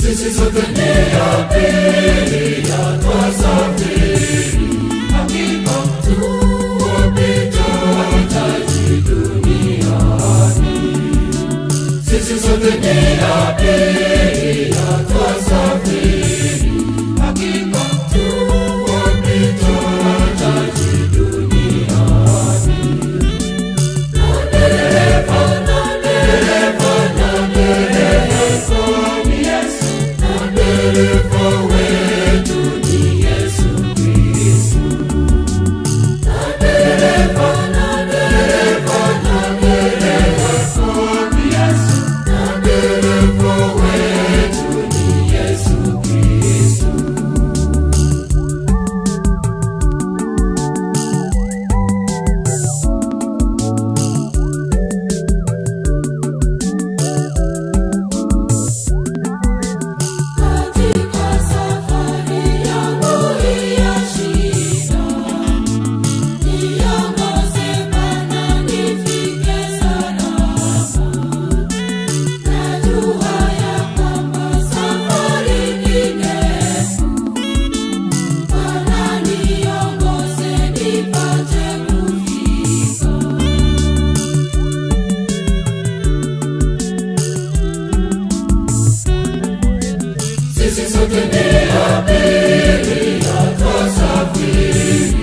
Sisi sote ni abiria twasafiri, hakika tuwapita wahitaji duniani. Sisi sote ni abiria. dereva wetu ni Yesu Kristo. Na dereva, na dereva, na dereva ni Yesu. Na dereva wetu ni Yesu Kristo. Katika safari yangu hii ya shida, niongoze Bwana nifike salama. Najua ya kwamba safari ni ndefu, Bwana niongoze nipate kufika. Sisi sote ni abiria twasafiri,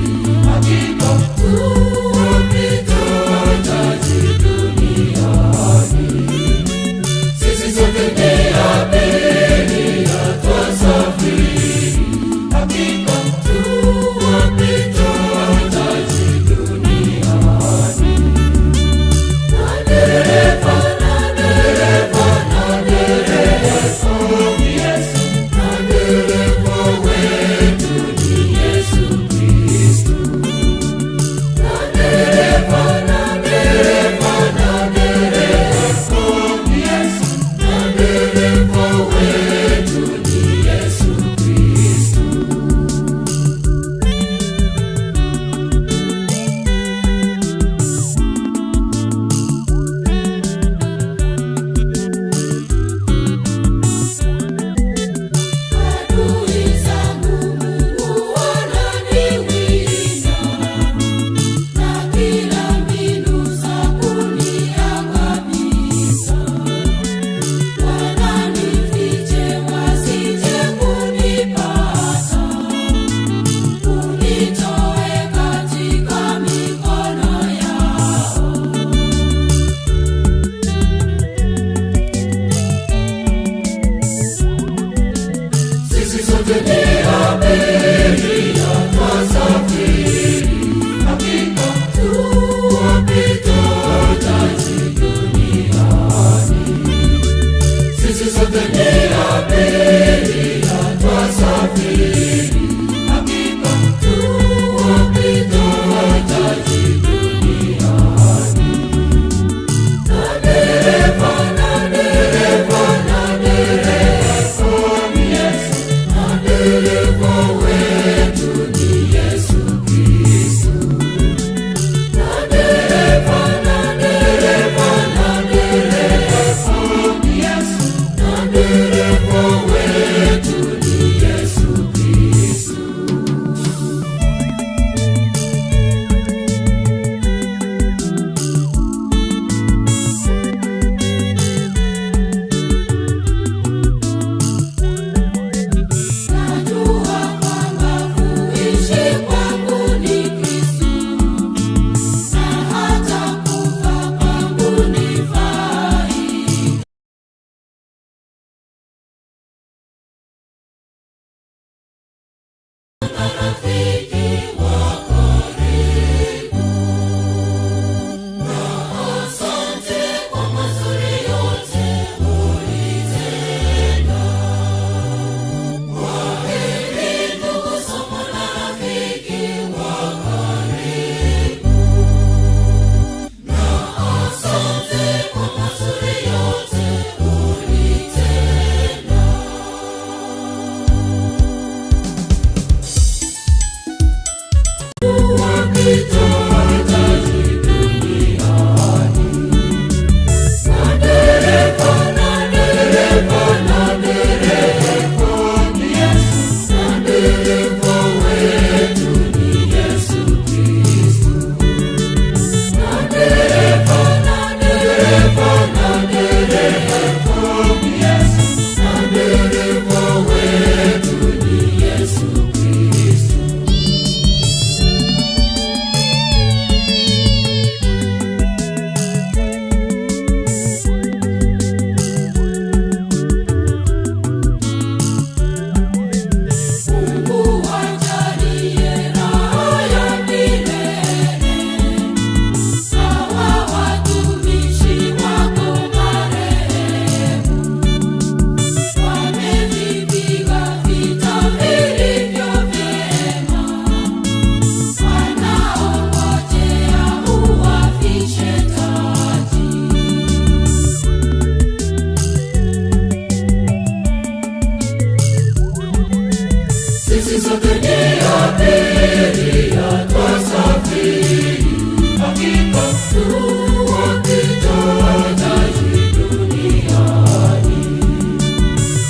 hakika tuwapita taji duniani. Sisi sote ni abiria twasafiri, hakika tuwapita taji duniani. Na dereva, na dereva, na dereva ni Yesu. Na dereva Sisi sote ni abiria twasafiri, hakika tuwapita taji duniani.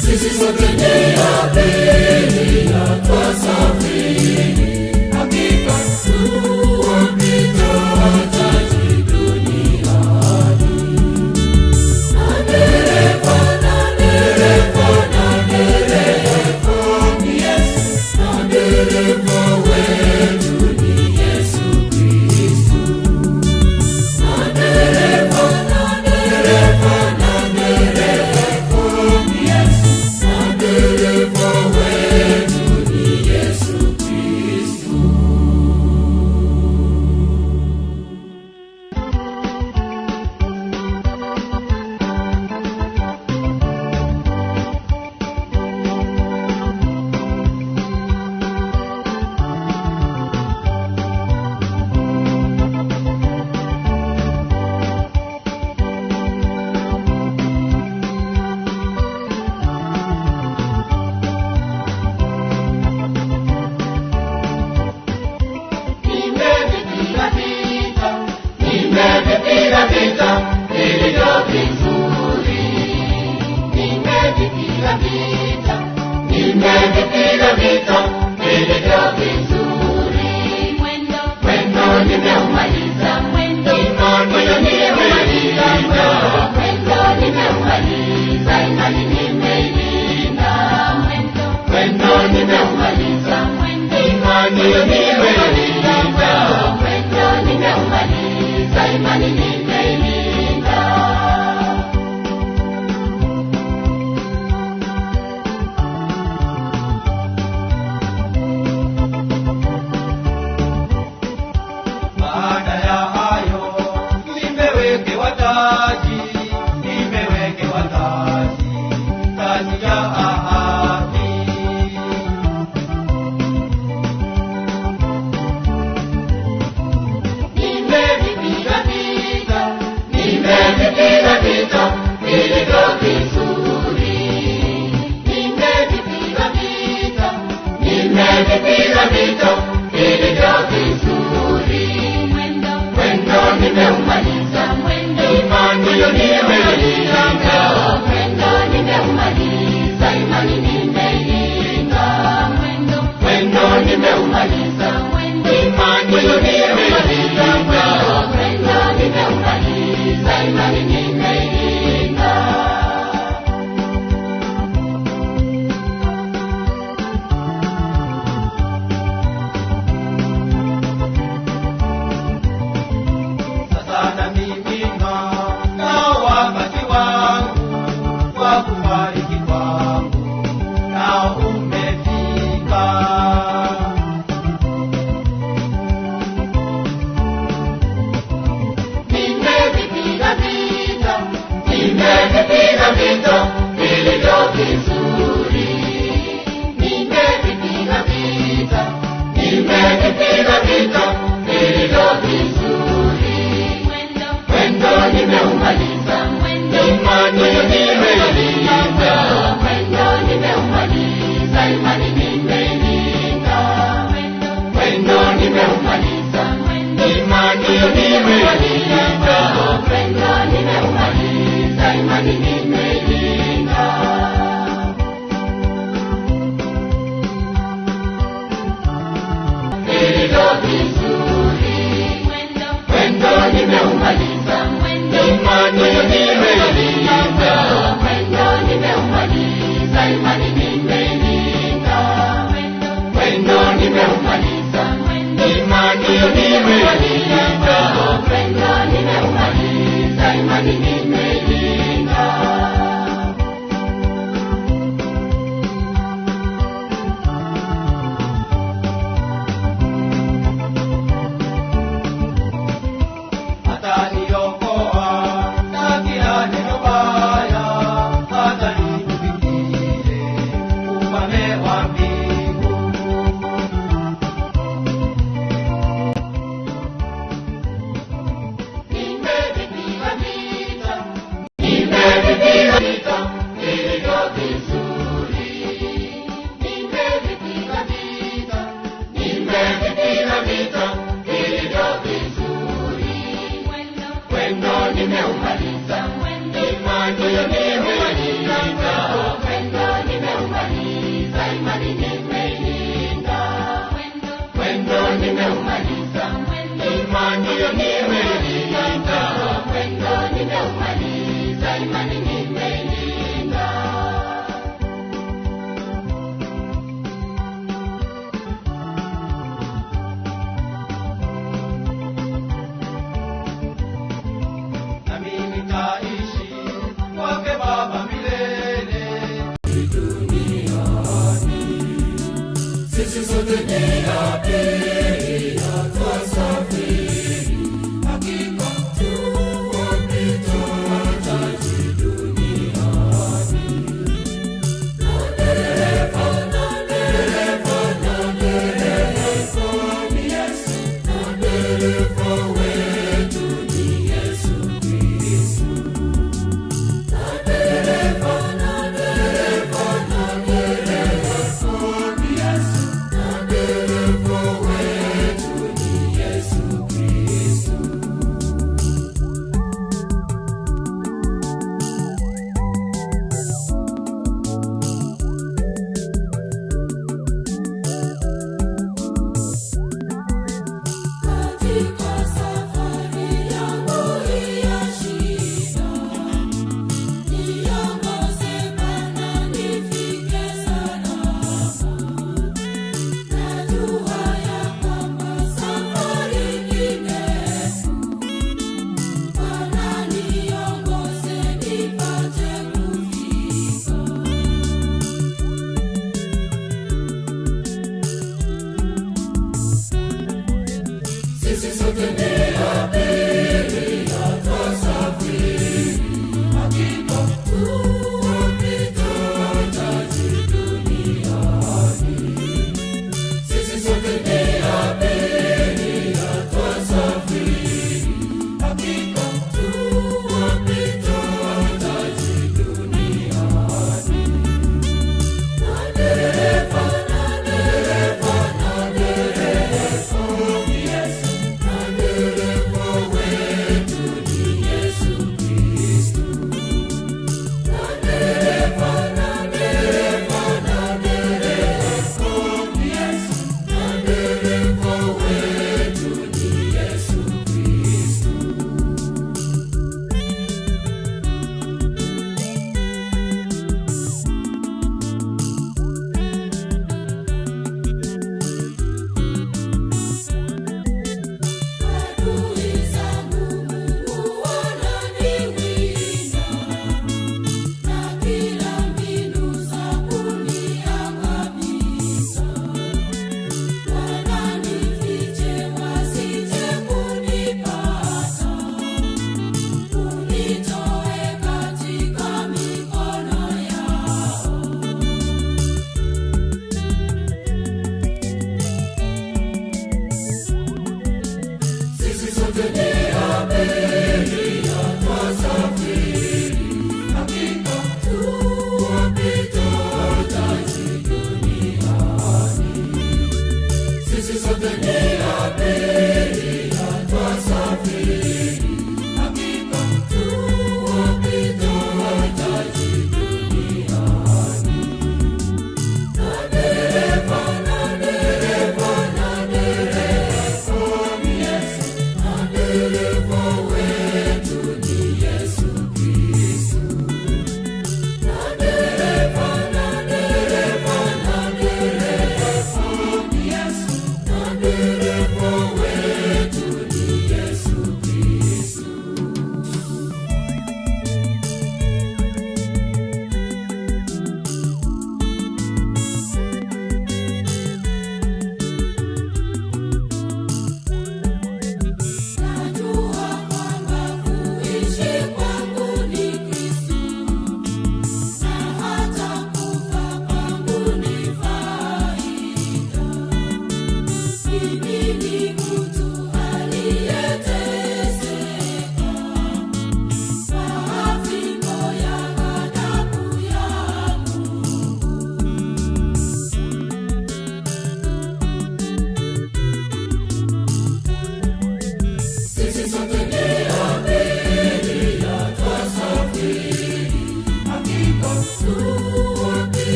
Sisi sote ni abiria twasafiri, hakika tuwapita taji duniani. Na dereva, na dereva, na dereva ni Yesu, na dereva wetu ni Yesu Kristo. Na dereva, na dereva, na dereva ni Yesu, na dereva wetu ni Yesu Kristo. Nimevipiga vita, nimevipiga vita vilivyo vizuri. Nimevipiga vita, nimevipiga vita vilivyo vizuri. Mwendo, Mwendo nimeumaliza, mwendo, imani nimeilinda, mwendo nimeumaliza, imani nimeilinda. Mwendo, Mwendo nimeumaliza, mwendo, imani nimeilinda, mwendo nimeumaliza, imani nimeilinda. Baada ya hayo nimewekewa taji, nimewekewa taji, taji ya haki. Nimevipiga vita, nimevipiga vita vilivyo vizuri. Nimevipiga vita, nimevipiga vita vilivyo vizuri. Mwendo, Mwendo nimeumaliza, mwendo, imani nimeilinda, mwendo nimeumaliza, imani nimeilinda. Mwendo, Mwendo nimeumaliza, mwendo, imani nimeilinda, mwendo nimeumaliza, imani nimeilinda. Sasa namiminwa na wakati wangu wa kufariki kwangu nao umefika. Nimevipiga vita, nimevipiga vita vilivyo vizuri. Nimevipiga vita, nimevipiga vita vilivyo vizuri. Mwendo, Mwendo nimeumaliza, mwendo, imani nimeilinda, mwendo nimeumaliza, imani nimeilinda. Mwendo, Mwendo nimeumaliza, mwendo, imani nimeilinda, mwendo nimeumaliza, imani nimeilinda. Vilivyo vizuri, Mwendo, mwendo nimeumaliza, mwendo, imani nimeilinda, mwendo nimeumaliza, imani nimeilinda. Mwendo, Mwendo nimeumaliza, mwendo, imani nimeilinda, mwendo nimeumaliza, imani nimeilinda. Ataniokoa na kila neno baya, hata nikufikie ufalme wa mbingu. Nimevipiga vita, nimevipiga vita vilivyo vizuri. Nimevipiga vita. Nimeumaliza, Mwendo nimeumaliza, imani nimeilinda. mwendo nimeumaliza, imani nimeilinda. Mwendo nimeumaliza, imani nimeilinda. Nami nitaishi kwake Baba milele. Sisi sote ni abiria twasafiri, hakika tuwapita taji duniani. Na dereva, na dereva, na dereva ni Yesu, na dereva wetu ni Yesu Kristo. Na dereva, na dereva, na dereva ni Yesu, na dereva wetu.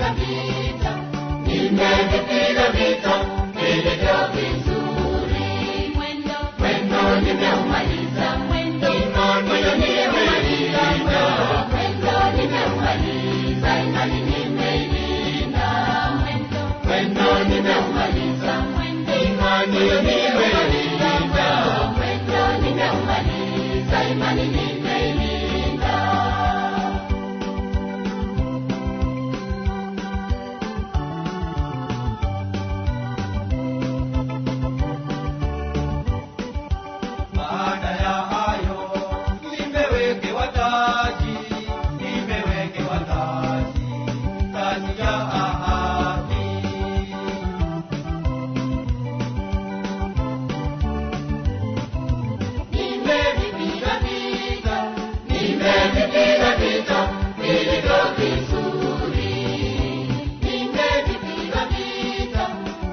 Nimevipiga vita, nimevipiga vita vilivyo vizuri. Mwendo, mwendo nimeumaliza, mwendo, imani nimeilinda, mwendo nimeumaliza, imani nimeilinda, mwendo, mwendo nimeumaliza, mwendo, imani nimeilinda, mwendo nimeumaliza, imani nimeilinda. Baada ya hayo nimewekewa taji, nimewekewa taji, taji ya haki. Nimevipiga vita, nimevipiga vita vilivyo vizuri. Nimevipiga vita,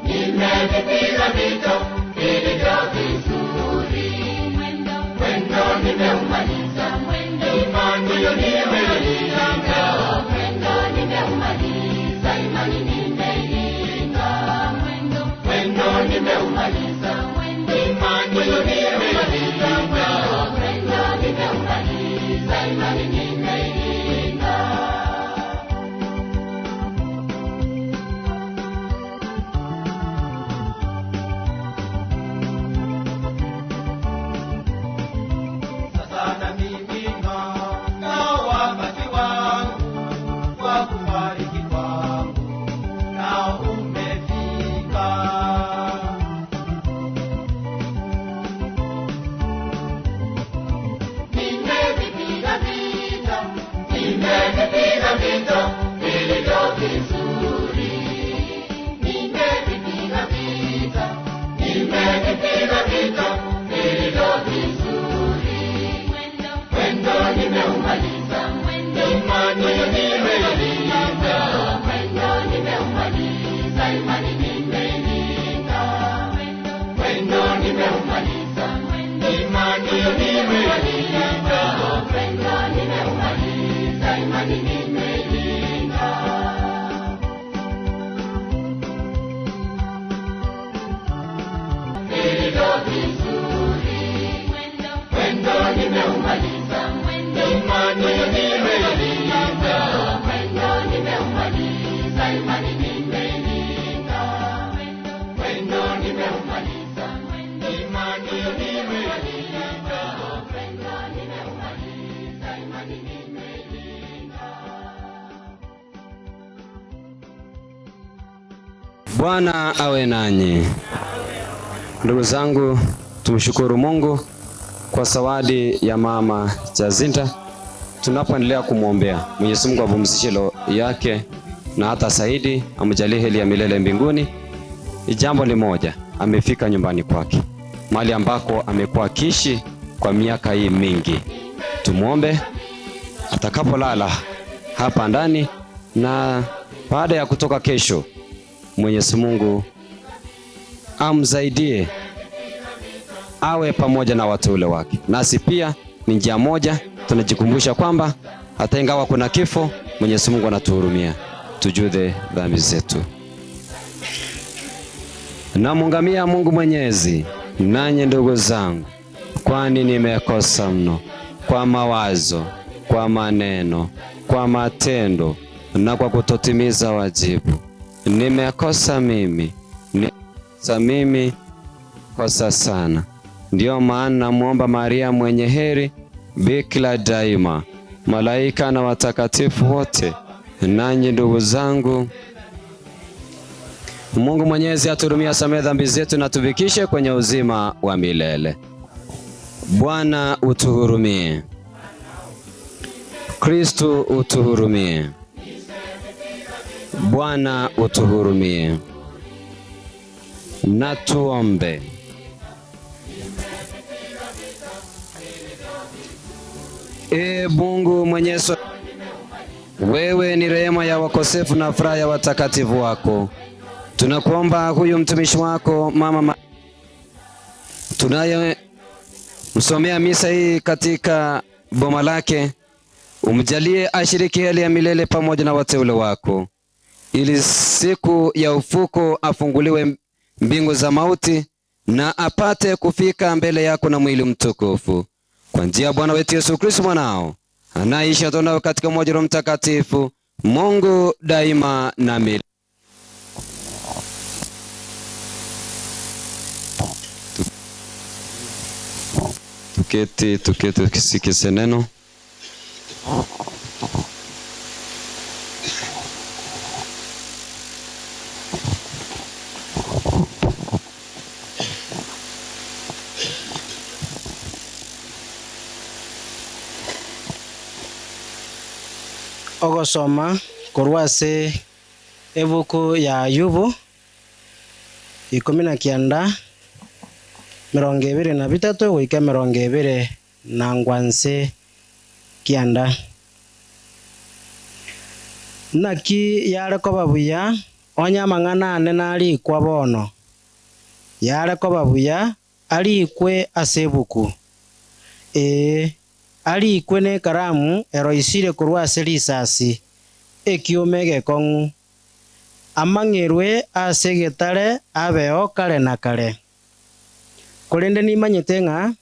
nimevipiga vita vilivyo vizuri. Mwendo, mwendo nimeumaliza, mwendo, imani nimeilinda, mwendo nimeumaliza, imani nimeilinda, mwendo, mwendo nimeumaliza, mwendo, imani nimeilinda, mwendo nimeumaliza, imani nimeilinda. Sasa namiminwa na wakati wangu wa kufariki kwangu nao umefika. Nimevipiga vita, nimevipiga vita vilivyo vizuri. Nimevipiga vita, nimevipiga vita vilivyo vizuri. Mwendo, mwendo nimeumaliza, mwendo, imani nimeilinda, mwendo nimeumaliza, imani nimeilinda, mwendo, mwendo nimeumaliza, mwendo, imani nimeilinda, mwendo nimeumaliza, imani nimeilinda. Vilivyo vizuri, mwendo, mwendo nimeumaliza, mwendo, imani nimeilinda, mwendo nimeumaliza, imani nimeilinda, mwendo, mwendo nimeumaliza, mwendo, imani nimeilinda, mwendo nimeumaliza, imani nimeilinda. Bwana awe nanyi. Ndugu zangu, tumshukuru Mungu kwa zawadi ya mama Jacinta. Tunapoendelea kumwombea Mwenyezi Mungu apumzishe roho yake na hata zaidi amjalie heri ya milele mbinguni. Jambo ni moja, amefika nyumbani kwake, mahali ambako amekuwa akiishi kwa miaka hii mingi. Tumwombe atakapolala hapa ndani na baada ya kutoka kesho, Mwenyezi Mungu amsaidie awe pamoja na wateule wake. Nasi pia ni njia moja tunajikumbusha kwamba hata ingawa kuna kifo, Mwenyezi Mungu anatuhurumia. Tujudhe dhambi zetu. Namungamia Mungu Mwenyezi, nanyi ndugu zangu, kwani nimekosa mno kwa mawazo, kwa maneno, kwa matendo na kwa kutotimiza wajibu. Nimekosa mimi, nimekosa mimi, kosa sana. Ndiyo maana namwomba Maria mwenye heri, bikira daima, malaika na watakatifu wote, nanyi ndugu zangu, Mungu Mwenyezi atuhurumie, asamehe dhambi zetu na tufikishe kwenye uzima wa milele. Bwana utuhurumie. Kristu utuhurumie. Bwana utuhurumie. Na tuombe. Ee Mungu mwenyezi, wewe ni rehema ya wakosefu na furaha ya watakatifu wako. Tunakuomba huyu mtumishi wako mama tunaye msomea misa hii katika boma lake, umjalie ashiriki hali ya milele pamoja na wateule wako. ili siku ya ufuko afunguliwe mbingu za mauti na apate kufika mbele yako na mwili mtukufu, kwa njia ya Bwana wetu Yesu Kristo mwanao, anaishi atonao katika umoja wa Mtakatifu Mungu daima na milele. Tuketi, tuketi tusikize neno. Ogosoma korwa ase ebuku ya Ayubu ikomi na kianda emerongo ebere na bitato goika emerongo ebere na ngwanse kianda. Naki yare koba buya onye amang'ana ane narikwa bono, yare koba buya arikwe ase ebuku, ee arikwe na ekaramu eroisire korwa ase risasi, ekioma egekong'u, amang'erwe ase egetare abeo kare na kare. Korende nimanyete ng'a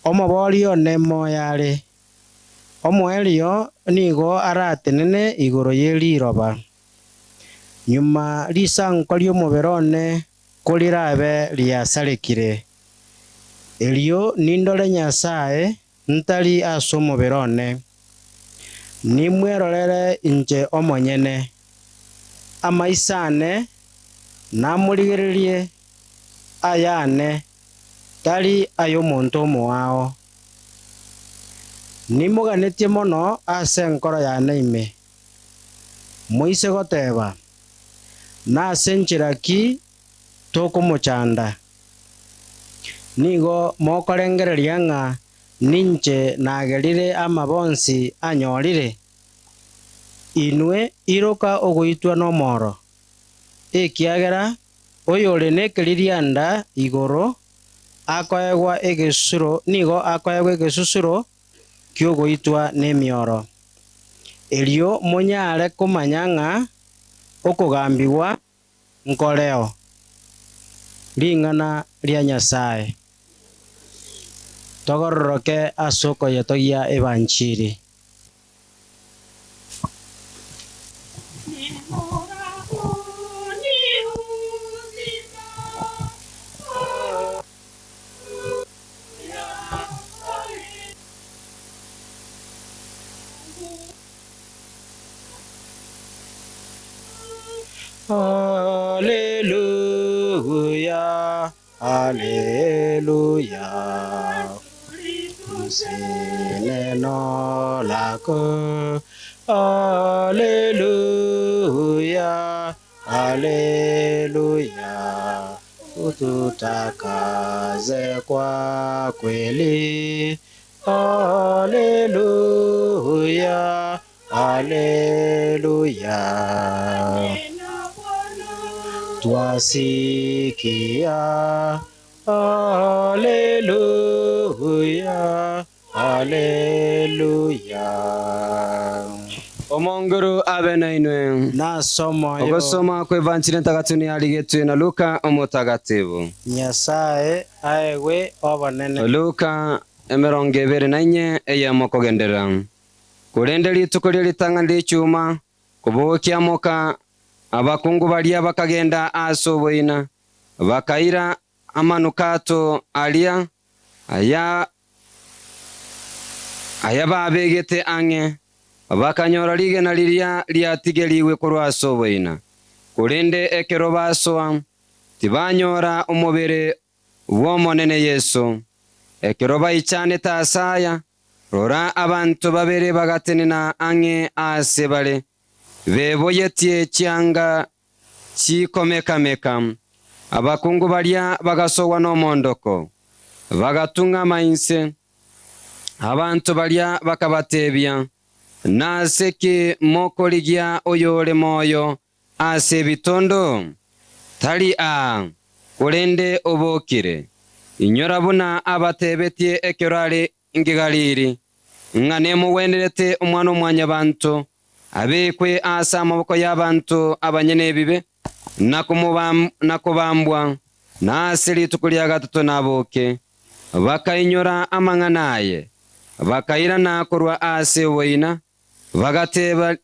omobori one moyo are, omoerio nigo aratenene igoro ye riroba. Nyuma risankwa ri'omobere one korirabe riasarekire, erio nindore Nyasae ntari ase omobere one, nimwerorere inche omonyene, amaiso ane namorigererie ayane, tari ay'omonto omoao. Nimoganetie mono ase enkoro yane ime, moise goteba, Nase nchera ki tokomochanda? Nigo mokorengereria ng'a ninche nagerire amabe onsi anyorire? Inwe iroka ogoitwa nomoro, ekiagera oyore nekeririanda igoro akoegwa egesusuro nigo akoegwa egesusuro ki'ogoitwa nemioro, erio monyare komanya ng'a okogambigwa nkoreo. Ring'ana ria Nyasae. Togororoke ase okoyetogia ebanchiri. Haleluya, haleluya, neno lako. Haleluya, haleluya, ututakaze kwa kweli. Haleluya, haleluya. Twasikia, haleluya, haleluya. Omonguru abe nainwe. Nasomoyo Ogosoma kw'Evanjiri Entagatifu niyarigetwe na Luka Omotagatifu. Nyasae aegwe obonene. Luka emerongo ebere na inye eyemo kogenderera. Korende rituko rie ritang'ani ri'echuma, kobokiamoka, abakungu baria bakagenda ase oboina, bakaira amanukato aria aya ayababegete ang'e, bakanyora rigena riria riatigerigwe korwa ase oboina. Korende ekero basoa, tibanyora omobere bw'Omonene Yeso. Ekero baichanete ase aya, rora abanto babere bagatenena ang'e aase bare, beboyetie chianga chikomeka-meka. Abakungu baria bagasogwa nomoondoko, bagatung'ama inse. Abanto baria bakabatebia, Nase ki mokorigia oyore moyo ase ebitondo? Tari aa, korende obokire. Inyora buna abatebetie ekero are Galili, ng'a nemogwenerete Omwana-o-mwanyabanto. abekwe ase amaboko y'abanto abanyene ebibe, na na kobambwa, na ase rituko ria gatato naboke. Bakainyora amang'ana aye, bakairana korwa ase oboina, bagateba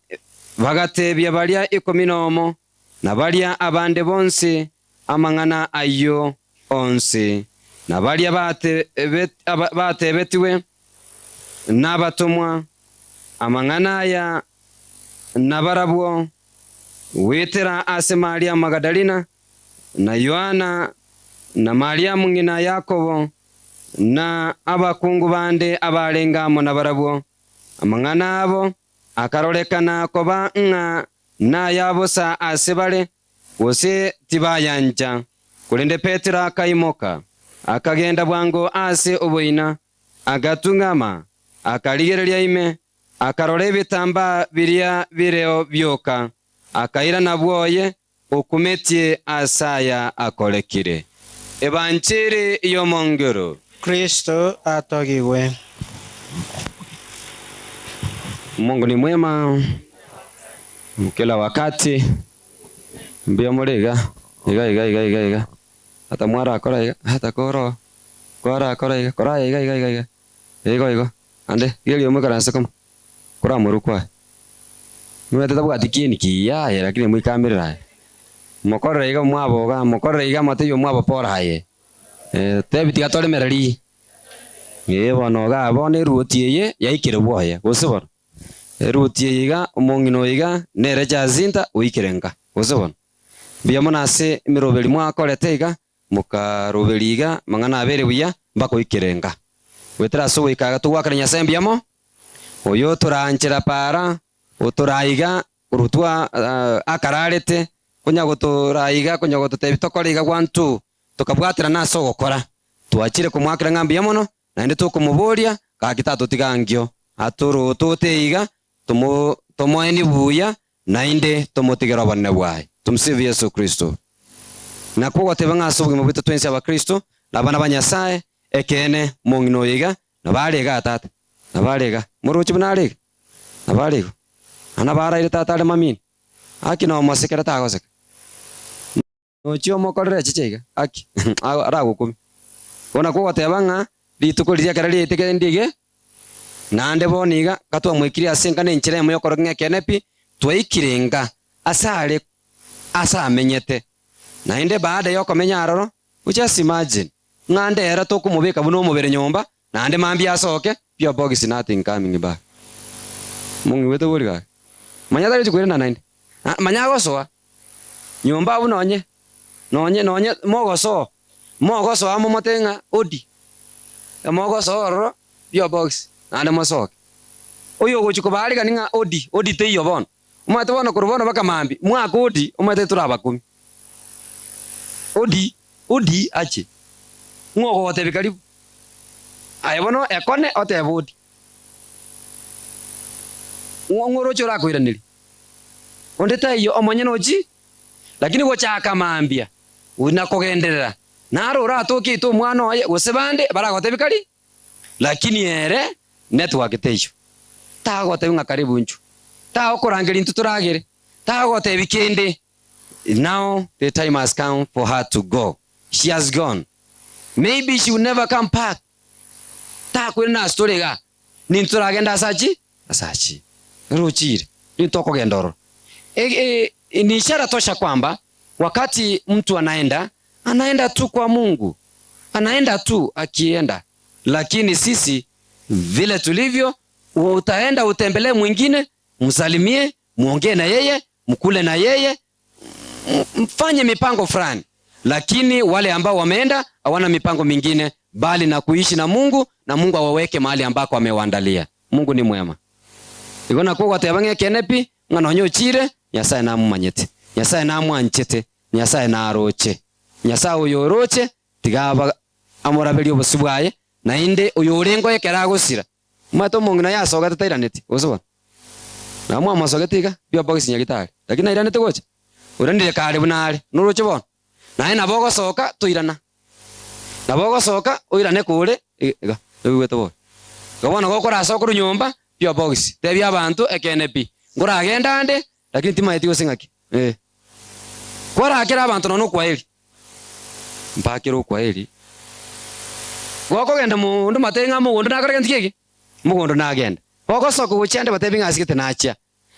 bagatebia baria ikomi nomo, na baria abande bonsi amang'ana ayio onsi. Na baria batebetigwe nabatomwa amang'ana aya nabarabwo, goetera ase Mariamu Magadalina, na Yohana, na Mariamu ng'ina Yakobo, na abakungu bande abarenge amo nabarabwo, amang'ana abo akarorekana koba ng'a naya bosa ase bare, gose tibayancha. Korende Petero akaimoka, akagenda bwango ase oboina, agatung'ama, akarigereria ime, akarora ebitambaa biria bireo bioka, akairana bwoye, okumetie ase aya akorekire. Ebanchiri y'omonguru. Kristo atogigwe. Mungu ni mwema kila wakati. Mbuya more iga iga iga iga iga iga ata mwarakora iga ata koro kwarakora iga kora aye iga iga iga iga igo igo ande rigereria omoikaranse komo koramorokwe aye omanyete tabwati kieni kiya aye lakini moikamerere aye mokorere iga mwaboga mokorere iga motebie omwabo pore aye tebi tiga toremererie ee bono igaa bono eruoti eye yaikire bwoye gose bono. Eruoti eye iga, omong'ina oyo iga, nere Jasinta oikire nka. Gose bono? Mbuya mono ase emeroberi mwakorete iga, mokaroberia iga amang'ana abere buya mpaka oikire nka. Goetera ase ogoika iga togoakera Nyasae mbuya mo, oyo otoranchera para, otoraa iga korwa akararete, konya gotoraa iga, konya gototebia tokore iga gwanto, tokabwaterana ase ogokora. Twachire komoakera ng'a mbuya mono, Naende tokomoboria, gaki tatotiga ankio, atorotote iga, tomoenie buya, naende tomotigere obonene bwaye. Tumsifu Yesu Kristo. Nakwo ogoteba ng'a ase obogima bwaito twensi Abakristo, na abana ba Nyasae, ekeene, omong'ina oyo iga, nabo are igaa tata, nabo are igaa. Moroche buna are iga? Nabo are igo. Naende nabo araire tata are mamino. Aki nomosekere tagoseka. Nochie omokorere echicha iga, aki, aragokumie. Bono nakwo ogoteba ng'a rituko riria ekero riaiteke ndige, naende bono iga gatwamoikirie ase enka nenchera eyemo yokorokia ng'a ekeene pi, twaikire nka ase are ase amenyete. Naende baada yokomenya aroro, just imagine, ng'a ndero tokomobeka buna omobere nyomba, naende mambia asoke, pure box nothing coming back. Mong'igwete bori gaki? Manya tari gochia koirana naende, manya agosoa. Nyomba abwo nonye, nonye, nonye mogosoa, mogosoa amo motebe ng'a odi, mogosoa ororo bio box naende mosoke. Oyo ogochia kobaarigania ng'a odi, odi teiyo bono. Omanyete bono korwa bono mpaka mambia, mwake odi, omanyete tore abakomi. Odi, odi ache. Ng'o ogogotebia karibu? Aye bono ekone otebe odi. Ng'o ng'o oroche orakoiraneria? Onde taiyo omonyene ochii, lakini gochaka mambia na kogenderera, naro oratoke ite omwana oye gose bande baragotebie kari, lakini ere network teiyo. Tagotebia ng'a karibu inchuo, tagokorangeria intwe toragere, tagotebia kende. Now the time has come for her to go. She has gone. Maybe she will never come back. Takwirana ase tore igaa. Nintwe toragende ase achi? Ase achi. Ere ochiire, nintwe tokogenda ororo. E, e, ni ishara tosha kwamba wakati mtu anaenda, anaenda tu kwa Mungu, anaenda tu akienda. Lakini sisi vile tulivyo, utaenda utembelee mwingine, msalimie, muongee na yeye, mkule na yeye, mfanye mipango fulani, lakini wale ambao wameenda hawana mipango mingine bali na kuishi na Mungu na Mungu awaweke mahali ambako amewaandalia. Mungu ni mwema. Igo nakwo ogoteba ng'a ekeene pi, ng'a nonya ochiire, Nyasae namomanyete, Nyasae namwanchete, Nyasae naroche. Nyasae oyo oroche, tiga aba amoraberie obosio bwaye, naende oyo orenge oye ekero agosira, Omanyete omong'ina oye asogete tairaneti, gose bono? Nabo mwamosogete iga, biobox nyagetari, lakini nairanete gocha? Oiranire kare buna are, noroche bono? Naye nabo ogosoka toirana. Nabo ogosoka oirane kore iga, oigwete bono. Igo bono gokorasoka korwa nyomba, biobox, tebia abanto ekeene pi. Nkoragende ande, lakini timaeti gose ng'aki. Eh. Kwarakera abanto nonya okwaeri. Mpakere okwaeri. Gokogenda mogondo mbatebi ng'a mogondo nakore gento ki eke? Mogondo nagenda. Gogosoka gochia ande batebi ng'a asigete nachia.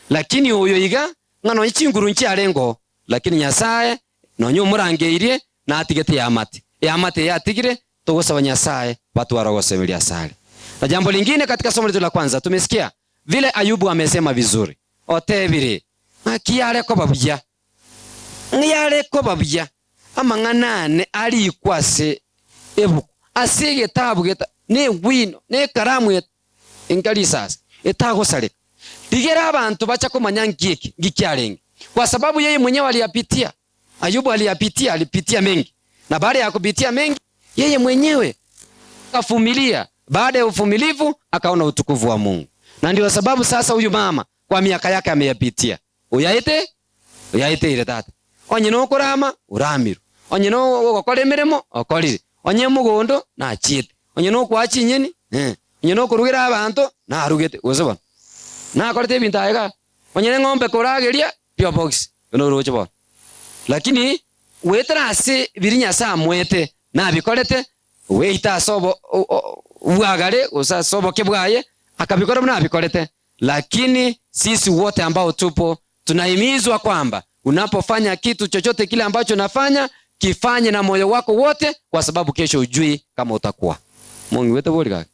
Lakini oyo iga, ng'a nonya chinguru nchiarenge oo, lakini Nyasaye nonya omorangeirie natigete eamate. Eamate eye atigire, togosaba Nyasaye batware ogosemeria asare. Na jambo lingine katika somo letu la kwanza tumesikia vile Ayubu amesema vizuri, otebire, Ng'aki yare koba buya, ng'yare koba buya amang'ana ane arikwe ase ebuku, ase egetabu geta negwino, na ekaramu enka risasi etagosareka. Rigera abanto bacha komanya nki eke nki kiarenge, kwa sababu yeye mwenyewe aliyapitia. Ayubu aliyapitia, alipitia mengi, na baada ya kupitia mengi yeye mwenyewe akavumilia. Baada ya uvumilivu akaona utukufu wa Mungu, na ndio sababu sasa huyu mama kwa miaka yake ameyapitia. Oyaete oyaeteire tata, onye nokorama oramirwe, onye nogokora emeremo okorire, onye mogondo nachiete, onye nokoa chinyeni eh, onye nokorugera abanto narugete, gose bono nakorete ebinto aye igaa, onye neng'ombe korageria P.O. Box, buna oroche bono. Lakini goetera ase biria Nyasae amoete nabikorete, goeita ase obo obwagare gose ase oboke bwaye, akabikora buna abikorete. Lakini sisi wote ambao tupo tunahimizwa kwamba unapofanya kitu chochote kile ambacho unafanya, kifanye na moyo wako wote, kwa sababu kesho hujui kama utakuwa. Mong'igwete bori gaki?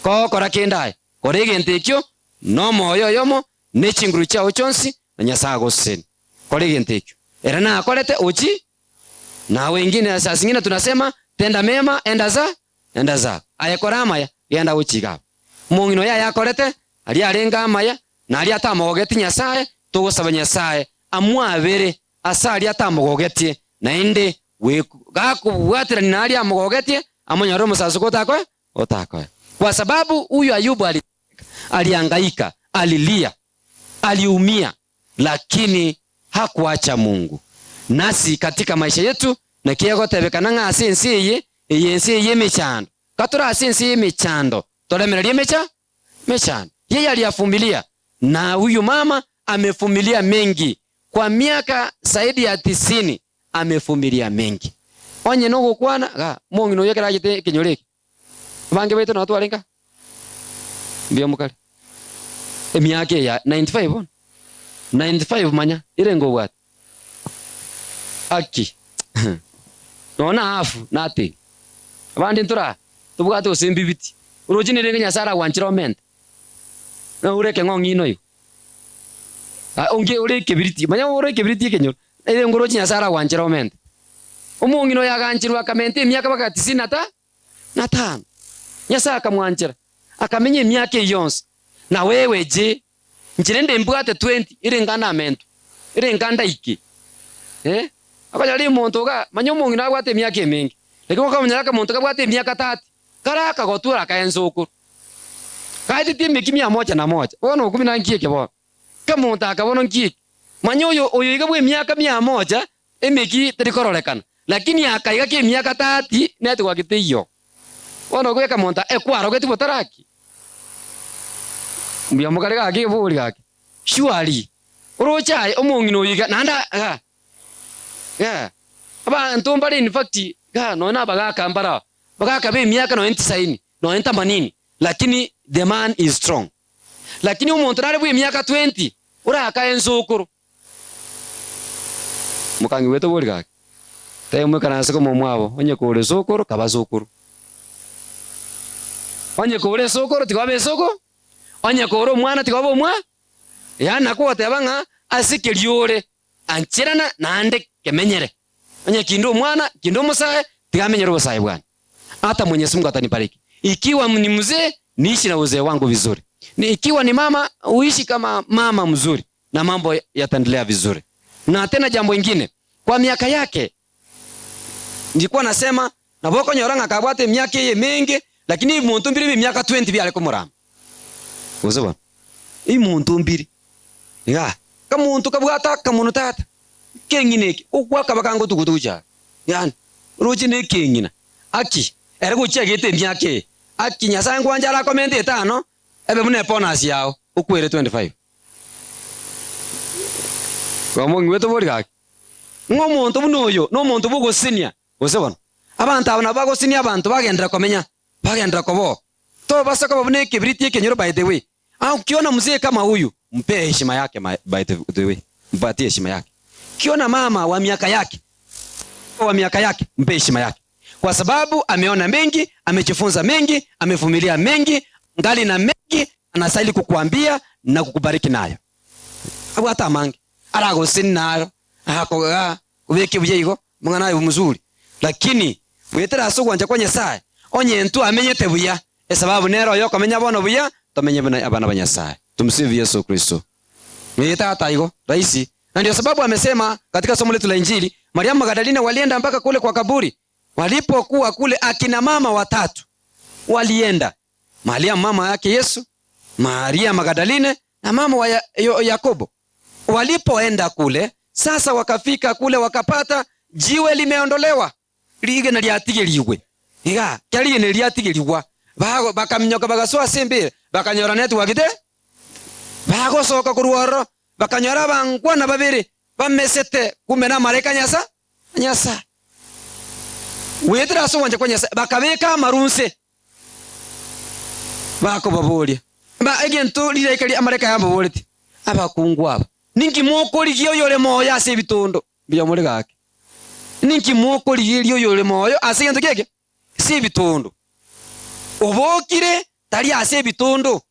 Kogokora kende aye, kora egento ekio nomoyo oyomo ne chinguru chiao chionsi, na Nyasae agosesenie. Kora egento ekio ere nakorete ochi na wengine. Saa zingine tunasema tenda mema enda za enda zako. Aye kora amaya genda gochia iga abwo. Omong'ina oyo ayakorete aria arenge amaya na aria atamogogeti Nyasae, togosaba Nyasae amwabere ase aria atamogogetie, naende gakobwaterania na aria amogogetie amonyorere omosasoko otakoe otakoe. Kwa sababu huyu Ayubu ali alihangaika, alilia, aliumia, lakini hakuacha Mungu. Nasi katika maisha yetu naki egotebekana ng'a ase ense eye, eye ense eye y'emechando, katore ase ense y'emechando, toremererie emecha mechando. Yeye aliyavumilia, na huyu mama amevumilia mengi kwa miaka zaidi ya tisini, amevumilia mengi. Onye nogokwana, ga, omong'ina oyio ekero achete ekenyoro eke, Abange baito nabo twarenge aa, mbuya mokare, emiaka eye ya 95 bono, 95 manya erenge obwate, aki nonya na half nothing. Abande ntora tobwate gose mbibiti, oroche nerenge Nyasaye aragwanchera omente, naure ekeng'ong'ino igo, onge ore ekebiriti, manya ore ekebiriti ekenyoro, erenge oroche Nyasaye aragwanchera omente. Omong'ina oyo agancherwa akamenta emiaka mpaka tisini na ta. na tano. Nyasae akamwanchera, akamenya emiaka eyio yonsi. Na wewe je? Inche rende mbwate 20 ere ngana amentwe, ere nganda ike. Eh, okonyora omonto iga, manya omong'ina abwate emiaka emenge, lakini okamonyora akamonto kabwate emiaka 30, kare akagotwora akaensa okoro. Gaeteti emeki mia moja na moja, bono okumi na nki eke bono? Kamonto aka bono nki eke? Manya oyo oyo iga bw'emiaka mia moja Emeki teri kororekana, lakini akaiga k'emiaka tati netigwa geteiyo. Bono okobeka monto ekwarogeti botaraki. Mbuya mokare gaki ebori gaki. Surely oroche aye omong'ina oyo iga naende iga iga abanto mbare in fact iga nonya na abagaka mbare aba, abagaka ba emiaka nonya tisaini nonya tamanini lakini the man is strong. Lakini omonto nare bwa emiaka 20 orakae ensokoro. Mokang'igwete bori gaki? Tebia moikaranse koma omwabo, onye kore esokoro, kaba sokoro. Onye kore esokoro, tiga obe esoko, onye kore omwana, tiga obe omwa, yaani nakogoteba ng'a ase keria ore, ancherana naende kemenyere. Onye kinde omwana, kinde omosae, tiga amenyere obosae bwane. Hata Mwenyezi Mungu atanibariki. Ikiwa ni mzee, niishi na uzee wangu vizuri. Ni ikiwa ni mama, uishi kama mama mzuri na mambo yataendelea vizuri. Na tena jambo ingine, kwa miaka yake nilikuwa nasema nabo okonyora ng'a akabwate emiaka eye emenge, lakini ebinto mbire bia emiaka 20 biare komorama. Gose bono? Emonto mbire igaa, kamonto kabwate akamono tata, ekeng'ina eke, ogwakaba kango tugutu gochia aa, yaani oroche na ekeng'ina, aki ere gochia agete emiaka eye, aki Nyasaye nkwancha arakomente etano, ebe buna ebonus yao, okwere 25. Igo mong'igwete bori gaki? Ng'a omonto buna oyo nomonto bw'ogosesenia, gose bono? Abanto aba nabo bagosesenia abanto bagenderera komenya, bagenderera koboo. Tobasa koba buna ekebiriti ekenyoro by the way. Ah ukiona mzee kama huyu, mpe heshima yake by the way. Mpatie heshima yake. Ukiona mama wa miaka yake, wa miaka yake, mpe heshima yake. Kwa sababu ameona mengi, amejifunza mengi, amevumilia mengi, angali na mengi anastahili kukuambia na kukubariki nayo. Abwate amange aragoseseni naro, akogaa, kobeka buya igo, amang'ana aye mzuri. Lakini goetera ase ogwancha kwa Nyasaye, onye intwe amenyete buya, esababu nere oyokomenya bono buya, tomenye buna abana ba Nyasaye. Tumsifu Yesu Kristo. Ee tata igo rahisi. Na ndio sababu amesema katika somo letu la Injili, Mariamu Magdalene walienda mpaka kule kwa kaburi. Walipokuwa kule akina mama watatu walienda. Maria mama yake Yesu, Maria Magdalene na mama wa Yakobo. Walipoenda kule, sasa wakafika kule wakapata jiwe limeondolewa. Rigena riatigerigwe. Iga, kera rigena eri riatigerigwa, bago bakaminyoka bagasoa ase embera, bakanyora network te. Bagosoka korwa ororo, bakanyora abangwana babere bamesete, kumbe namalaika Nyasa Nyasae. Goetera ase ogwancha kwa Nyasae, bakabeka amaru nse, bakobaboria, Ba egento rilaika ria amalaika aya ambaboretie, Abakungu aba, ninki mokorigia oyore moyo ase ebitondo? Mbuya more gaki. Ninki mokorigereria oyore moyo ase egento kieke? Ase ebitondo. Obokire tari ase ebitondo,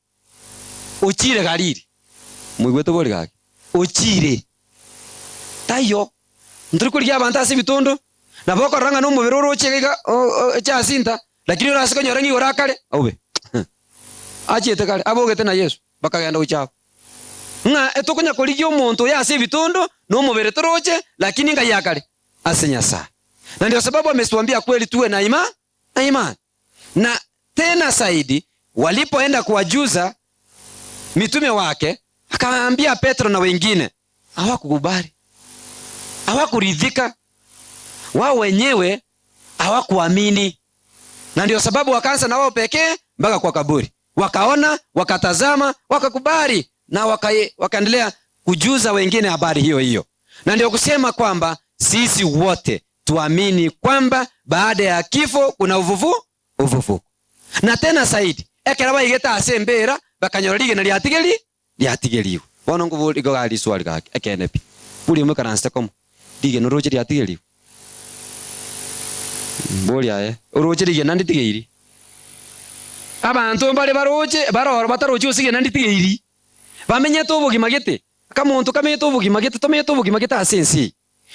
ochire Galili. Moigwete bori gaki? Ochire. Taiyo. Ntori korigia abanto ase ebitondo, nabo okorora ng'a nomobere oroche iga iga Jacinta, lakini orase konyora ng'a igoro akare, obe. Achiete kare, abogete na Yeso, bakagenda gochia abwo. Ng'a etokonya korigia omonto oyo ase ebitondo, na omobere toroche, lakini ngai akare ase Nyasae. Na ndio sababu ametuambia kweli tuwe na ima na imani. Na tena zaidi walipoenda kuwajuza mitume wake, akawaambia Petro na wengine, hawakukubali, hawakuridhika, wao wenyewe hawakuamini, na ndio sababu wakaanza na wao pekee mpaka kwa kaburi. Wakaona, wakatazama, wakakubali na waka, wakaendelea kujuza wengine habari hiyo hiyo. Na ndio kusema kwamba sisi wote tuamini kwamba baada ya kifo kuna ufufu ufufuko. Na tena zaidi ekero baigete ase embera bakanyora rigena riatigeri riatigeriwe. Bono nkobori igo gari riswali gaki ekeene pi. Bori omoikaransete komo rigena oroche riatigeriwe? Bori aye oroche rigena nditigeiri? Abanto mbare baroche baroro batarochi gose rigena nditigeiri. Bamenyete obogima gete, akamonto kamenyete obogima gete tomenyete obogima gete ase ense eye.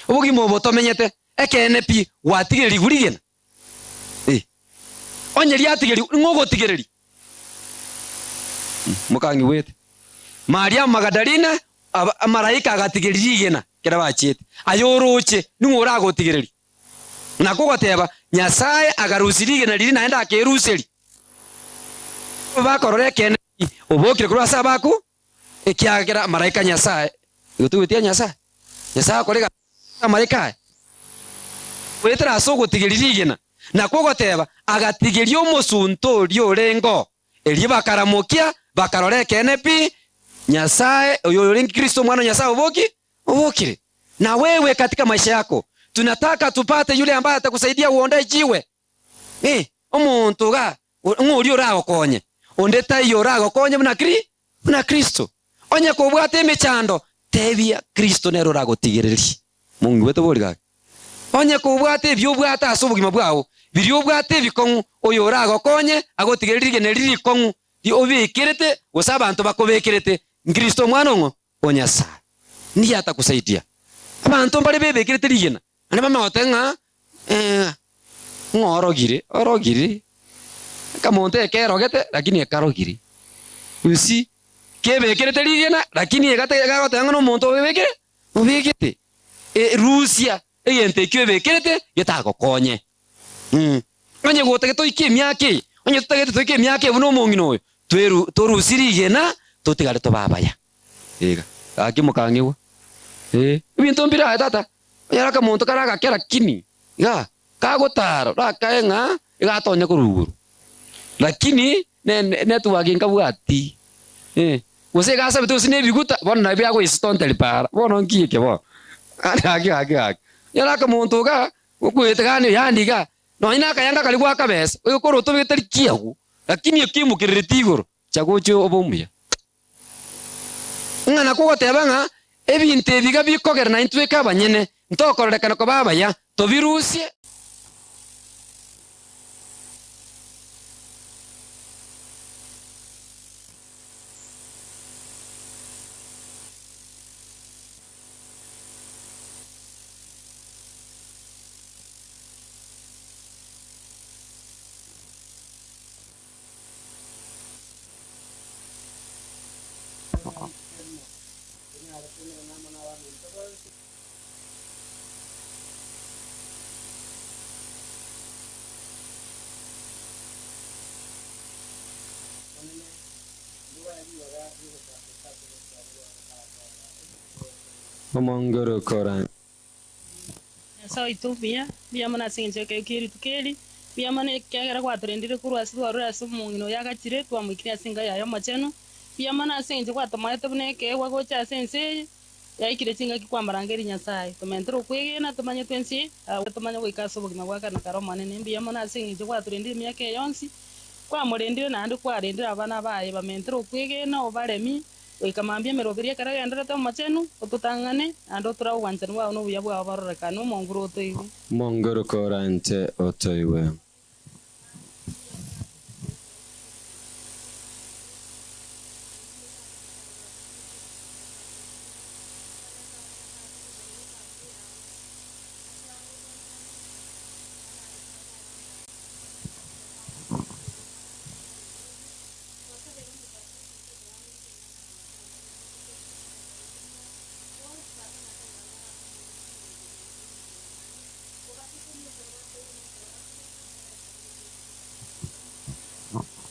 Obogima obo tomenyete, ekeene pi, gwatigerigwe rigena. Eh. Onye riatigerigwe, ning'o ogotigereria? Mokang'igwete. Mariamu Magadalene, aba, amalaika agatigeria rigena ekero bachiete. Aye oroche, ning'o oragotigereria? Nakwo goteba, Nyasae akarusia rigena riria naende akeruseria. Bakorora ekeene pi, obokire korwa ase abaku, Ekiagera amalaika a Nyasae, igo togotiga Nyasae, Nyasae akore egasi ase amalaika aye, goetera ase ogotigeria rigena, nakwo ogoteba, agatigeria omosunte oria orenge oo. Erio bakaramokia, bakarora ekeene pi, Nyasae, oyo orenge Kristo Omwana o Nyasae oboki, obokire. Na wewe katika maisha yako, tunataka tupate yule ambaye atakusaidia uondoe jiwe. Eh, omonto iga, ng'a oria oragokonye, onde taiyo oragokonye buna Kri, buna Kristo. Onye kobwate emechando, tebia Kristo nere oragotigererie. Mong'igwete bori gaki? Onye kobwate ebi obwate ase obogima bwao, biria obwate ebikong'u, oyo oragokonye agotigererie rigena riria rikong'u ri obekerete gose abanto bakobekerete, Nkristo omwana ong'o? O Nyasae. Ndiye atakusaidia. Abanto mbare bebekerete rigena, naende bamanye goteba ng'a eh, ng'a orogire, orogire, ekamonto ekerogete lakini ekarogire. You see, kebekerete rigena lakini egate egagoteba ng'a nomonto obebekire obegete. E rusia egento ekio ebekerete getagokonye. Mh, onye gotagete toike emiaka eye, onye totagete toike emiaka eye buna omong'ina oyo, tweru torusie rigena totigare tobe abaya. Iga, gaki mokang'igwa, eh, ebinto mbire aye tata, onyore akamonto kare agake lakini iga, kagotara orakae ng'a iga atonye korwa igoro, lakini ne network nkabwati, eh. Gose iga asabete gose nebiguta, bono nabio agoistonteri para, bono nki eke bono? Gaki gaki gaki. Onye akamonto igaa, okoete gani oyande igaa, nonye na akayanga karia gwakabesa, oyo korwa otobegete tari kiago, lakini ekeimokerereti igoro, chaga oche obe omuya. Ng'a nakwo ogoteba ng'a ebinto ebi iga bikogera naintwe eke abanyene, ntokororekana koba abaya, tobirusie. Omonguru kora. Nyasae oito omuya, mbuya mono ase engencho y'ekeegwa kie rituko eri, mbuya mono ekiagera gwatorendire korwa ase twarure ase omong'ina oyo agachire, twamoikirie ase enka yaye omochenu. Mbuya mono ase engencho gwatomoete buna ekeegwa gocha ase ense eye, yaikire chingaki kwamarangeria Nyasae. Tomentere okwegena, tomanye twensi, tomanye goika ase obogima bwa kare na kare Omonene. Mbuya mono ase engencho gwatorendire emiaka eye yonsi, kwamorendire naende kwarendire abana baye, bamentere okwegena, obaremie, Goika mambia emeroberi ekero egendererete omochenu, ototang'ane, naende otorae obwanchani bwao na obuya bwao bororekane, omonguru otoigwe. Omonguru korante otoigwe.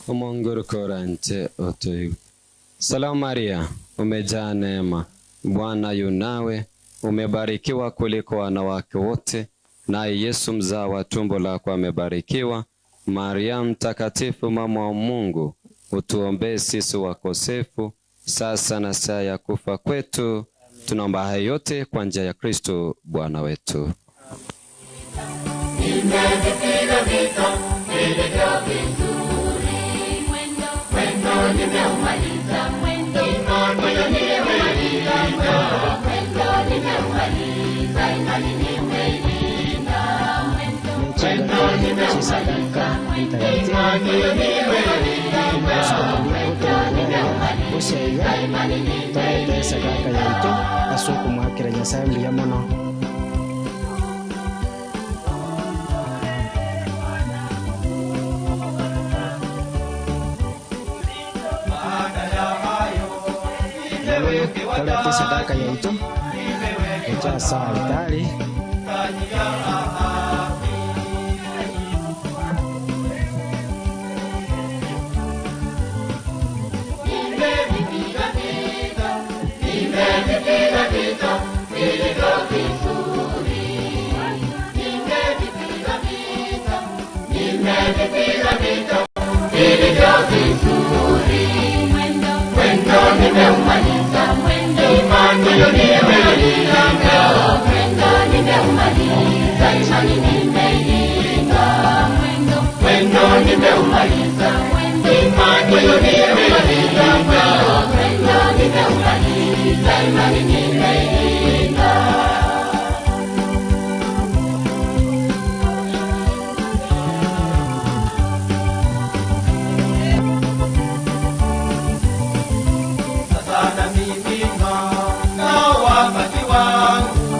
Omonguru korante otoigwe. Salamu Maria, umejaa neema, Bwana yu nawe, umebarikiwa kuliko wanawake wote, naye Yesu mzao wa tumbo lako amebarikiwa. Maria Mtakatifu, mama wa Mungu, utuombee sisi wakosefu, sasa na saa ya kufa kwetu. Tunaomba haya yote kwa njia ya Kristo Bwana wetu. Nimevipiga vita vilivyo vizuri, mwendo mwendo nimeumaliza, mwendo mwendo nimeumaliza, mwendo nimeumaliza, imani nimeilinda, mwendo chisadaka ntagatifu guseiga torete esadaka yaito ase okomwakera Nyasaye mbuya mono. Torete esadaka yaito gocha ase alitari. Sasa namiminwa na wakati wangu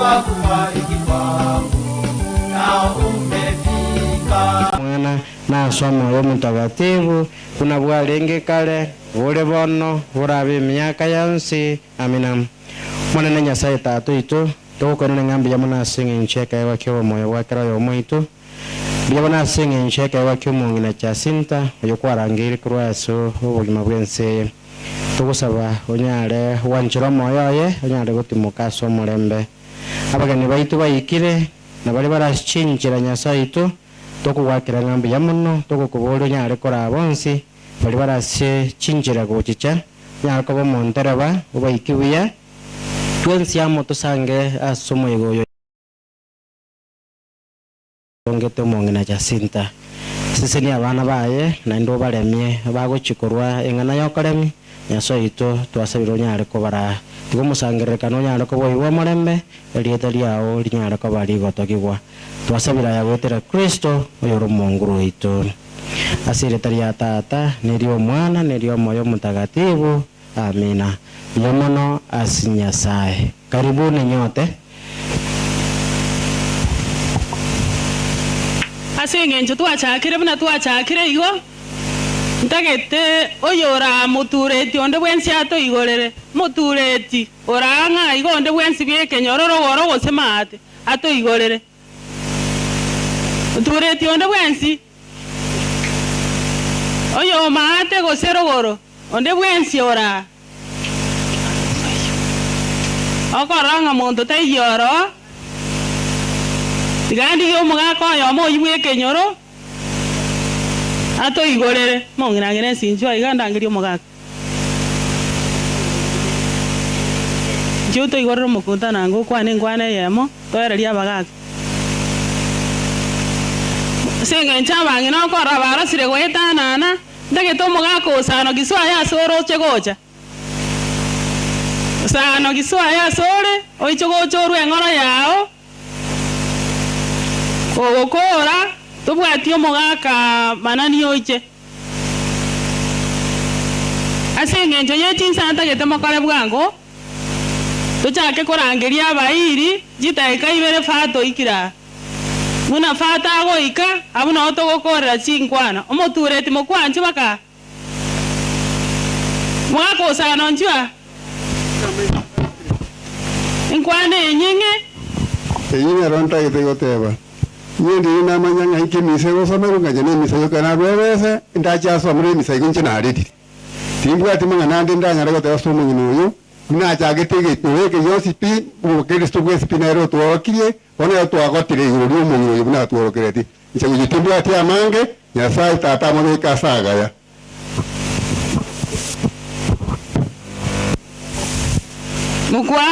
wa kufariki kwangu nao umefika. Mwana na ase Omoyo Omotagatifu, buna bwarenge kare, bore bono, borabe emiaka yonsi. Amina. Omonene Nyasae Tata oito, togokoirana ng'a mbuya mono ase eng'encho y'ekeegwa ki'obomoyo bwa kera oyomo oito, mbuya mono ase eng'encho y'ekeegwa ki'omong'ina Jacinta, oyo kwarangeire korwa ase obogima bw'ense eye. Togosaba onyare gwanchera omoyo oye, onyare gotimoka ase omorembe. Abageni baito baikire, na baria bare ase chinchera Nyasae oito, tokogwakera ng'a mbuya mono, togokoboria onyare koraa bonsi baria bare ase chinchera gochicha. Onyare koba omontereba, obaike buya, twensi amo tosange ase omoyega oyo otongete omong'ina Jacinta. Sesenia abana baye, naende obaremie bagochia korwa eng'ana y'okoremia. Nyasae oito, twasabire onyare kobaraa. Tiga omosangererekano onyare koba oyio bw'omorembe, erieta riao rinyare koba rigotogigwa. Twasabire aya goetera Kristo, oyore Omonguru oito. Ase erieta ria Tata, na eri'Omwana, na eri'Omoyo Omotagatibu. Amina. Mbuya mono ase Nyasae. Karibuni nyote. Ase engencho twachakire buna twachakire igo, ntagete oyoramotureti onde bwensi atoigorere, motureti oraang'a igo onde bwensi bw'ekenyoro rogoro gose maate, atoigorere. Motureti onde bwensi, oyomaate gose rogoro, onde bwensi oraa okorora ng'a monto taiyo oroo, tiga ndigie omogaka oyomo oyio bw'ekenyoro atoigorere. Mong'ina ng'ina ensincho aiga ndangerie omogaka. Inchuo toigorere omokutano ange okwane enkwana eyemo, toererie abagaka. Ase engencho abang'ina okorora barosire goetanana, ntagete omogaka osano giswa aye ase ore oche gocha. Osano giswa aye ase ore, oiche gocha orue eng'oro yao, kogokora, tobwati omogaka manani oiche. Ase engencho ye chinsa ntagete mokore bwango, tochake korangeria abairi chidakika ibere Fata oikire aa. Buna Fata agoika, abwo nao togokorera chinkwana. Omotureti mokwanche baka mwakosana onchwe aa. Enkwana enyeng'e. Eyio nero ntagete goteba. Inye ndiri namanya ng'a inki emisa egosomerwa, nkacha nemisa yoka narue ebese, ndache asomere emisa igo inche naretire. Timbwati mang'ana ande ndanyare goteba ase omong'ina oyo, buna achagete egenyoro eke gionsi pi, obokristo bwensi pi nere otworokirie, bono nere twagotire igoro ri'omong'ina oyo buna atworokeretie. Inche gochia timbwati amange, Nyasae Tata amobeke ase agaya. Mokwa.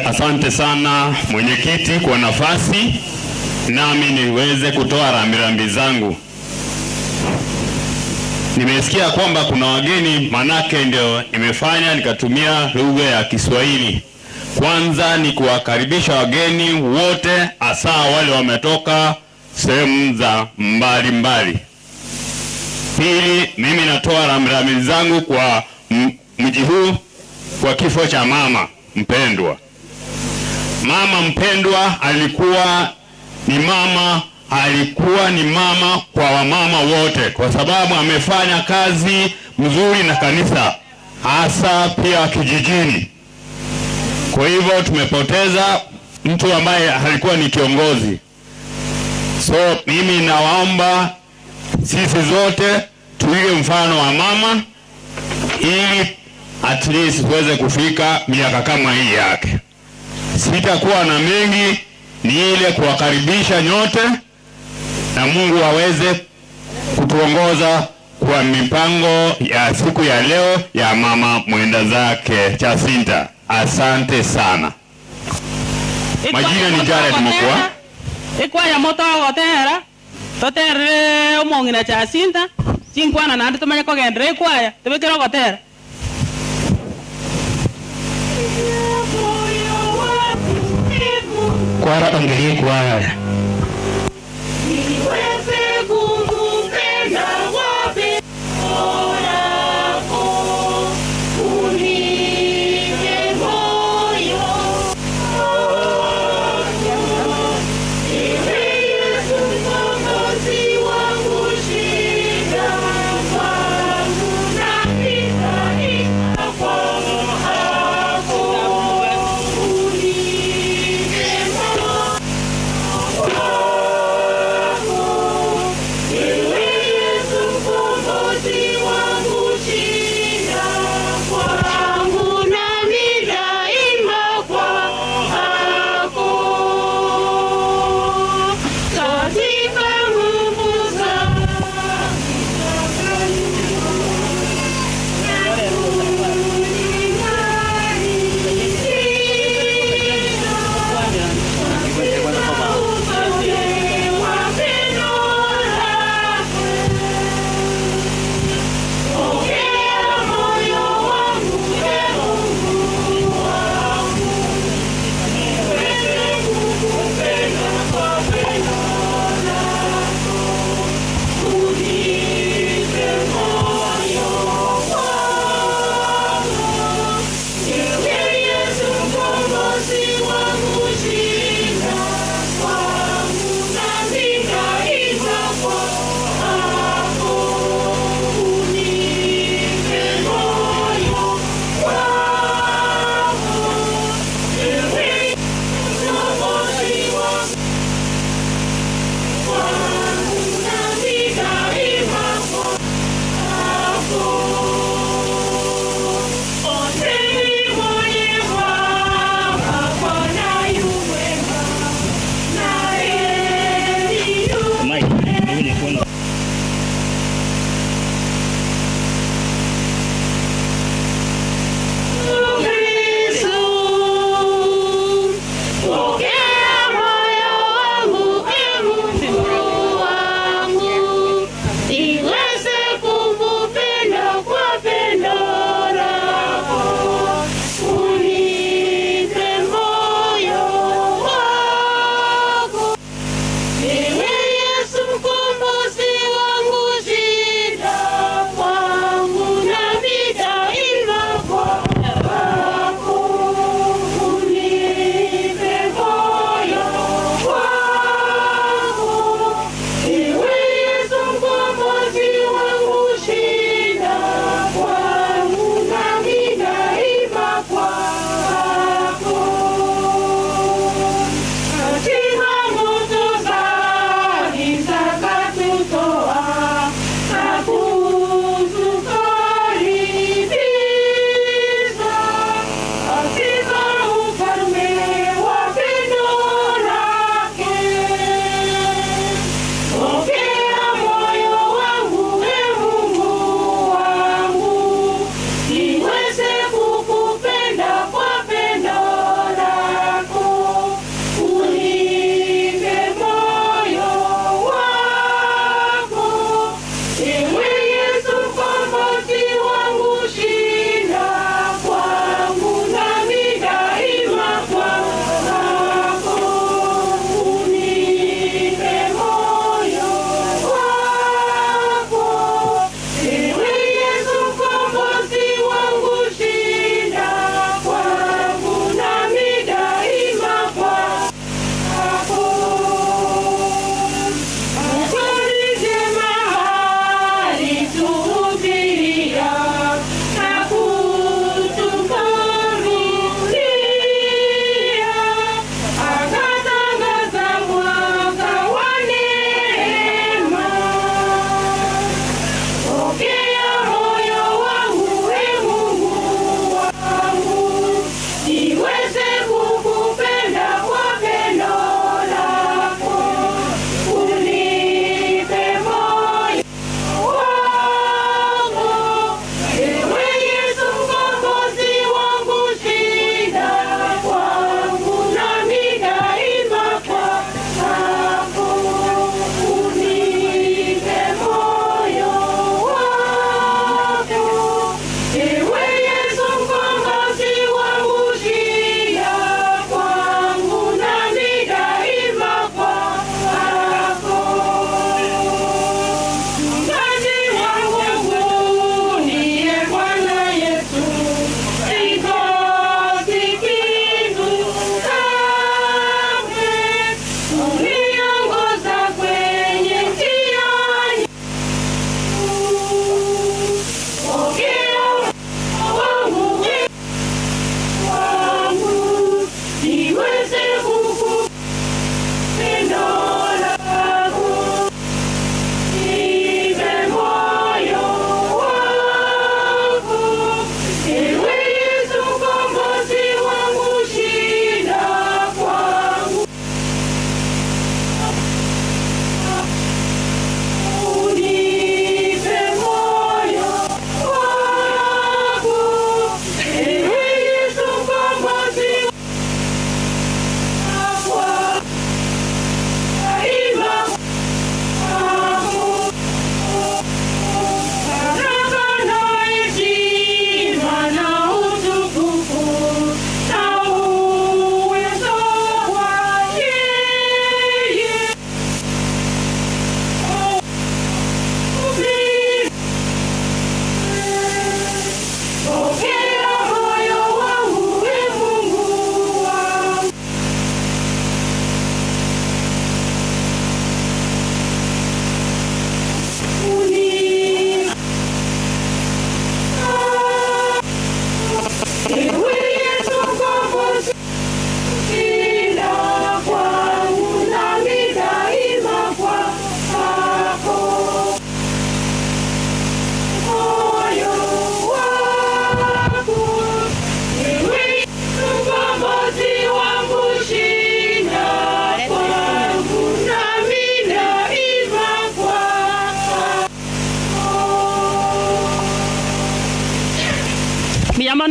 Asante sana mwenyekiti kwa nafasi nami niweze kutoa rambirambi zangu. Nimesikia kwamba kuna wageni, manake ndio nimefanya nikatumia lugha ya Kiswahili. Kwanza ni kuwakaribisha wageni wote, hasa wale wametoka sehemu za mbali mbali. Pili, mimi natoa rambirambi zangu kwa mji huu kwa kifo cha mama mpendwa. Mama mpendwa alikuwa ni mama, alikuwa ni mama kwa wamama wote, kwa sababu amefanya kazi mzuri na kanisa, hasa pia kijijini. Kwa hivyo tumepoteza mtu ambaye alikuwa ni kiongozi. So mimi nawaomba sisi zote tuige mfano wa mama ili at least tuweze kufika miaka kama hii yake. Sitakuwa na mengi, ni ile kuwakaribisha nyote na Mungu aweze kutuongoza kwa mipango ya siku ya leo ya mama mwenda zake Jacinta. Asante sana. Majina ni Jared Mokwa. Ekwaya motogotera toterere omong'ina Jacinta chinkwana naende tomanye kogendera ekwaya tobekere ogotera. Kwara ongerie ekwaya.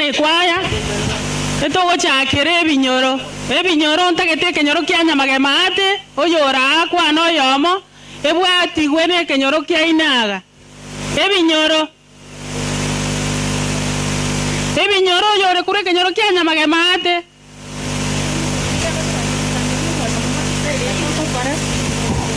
bono ekwaya, etogochakera ebinyoro. Ebinyoro ntagete ekenyoro kia Nyamagema ate, oyore aa kwane oyomo, ebwatigwe nekenyoro kia Inaga. Ebinyoro. Ebinyoro oyore korwa ekenyoro kia Nyamagema ate.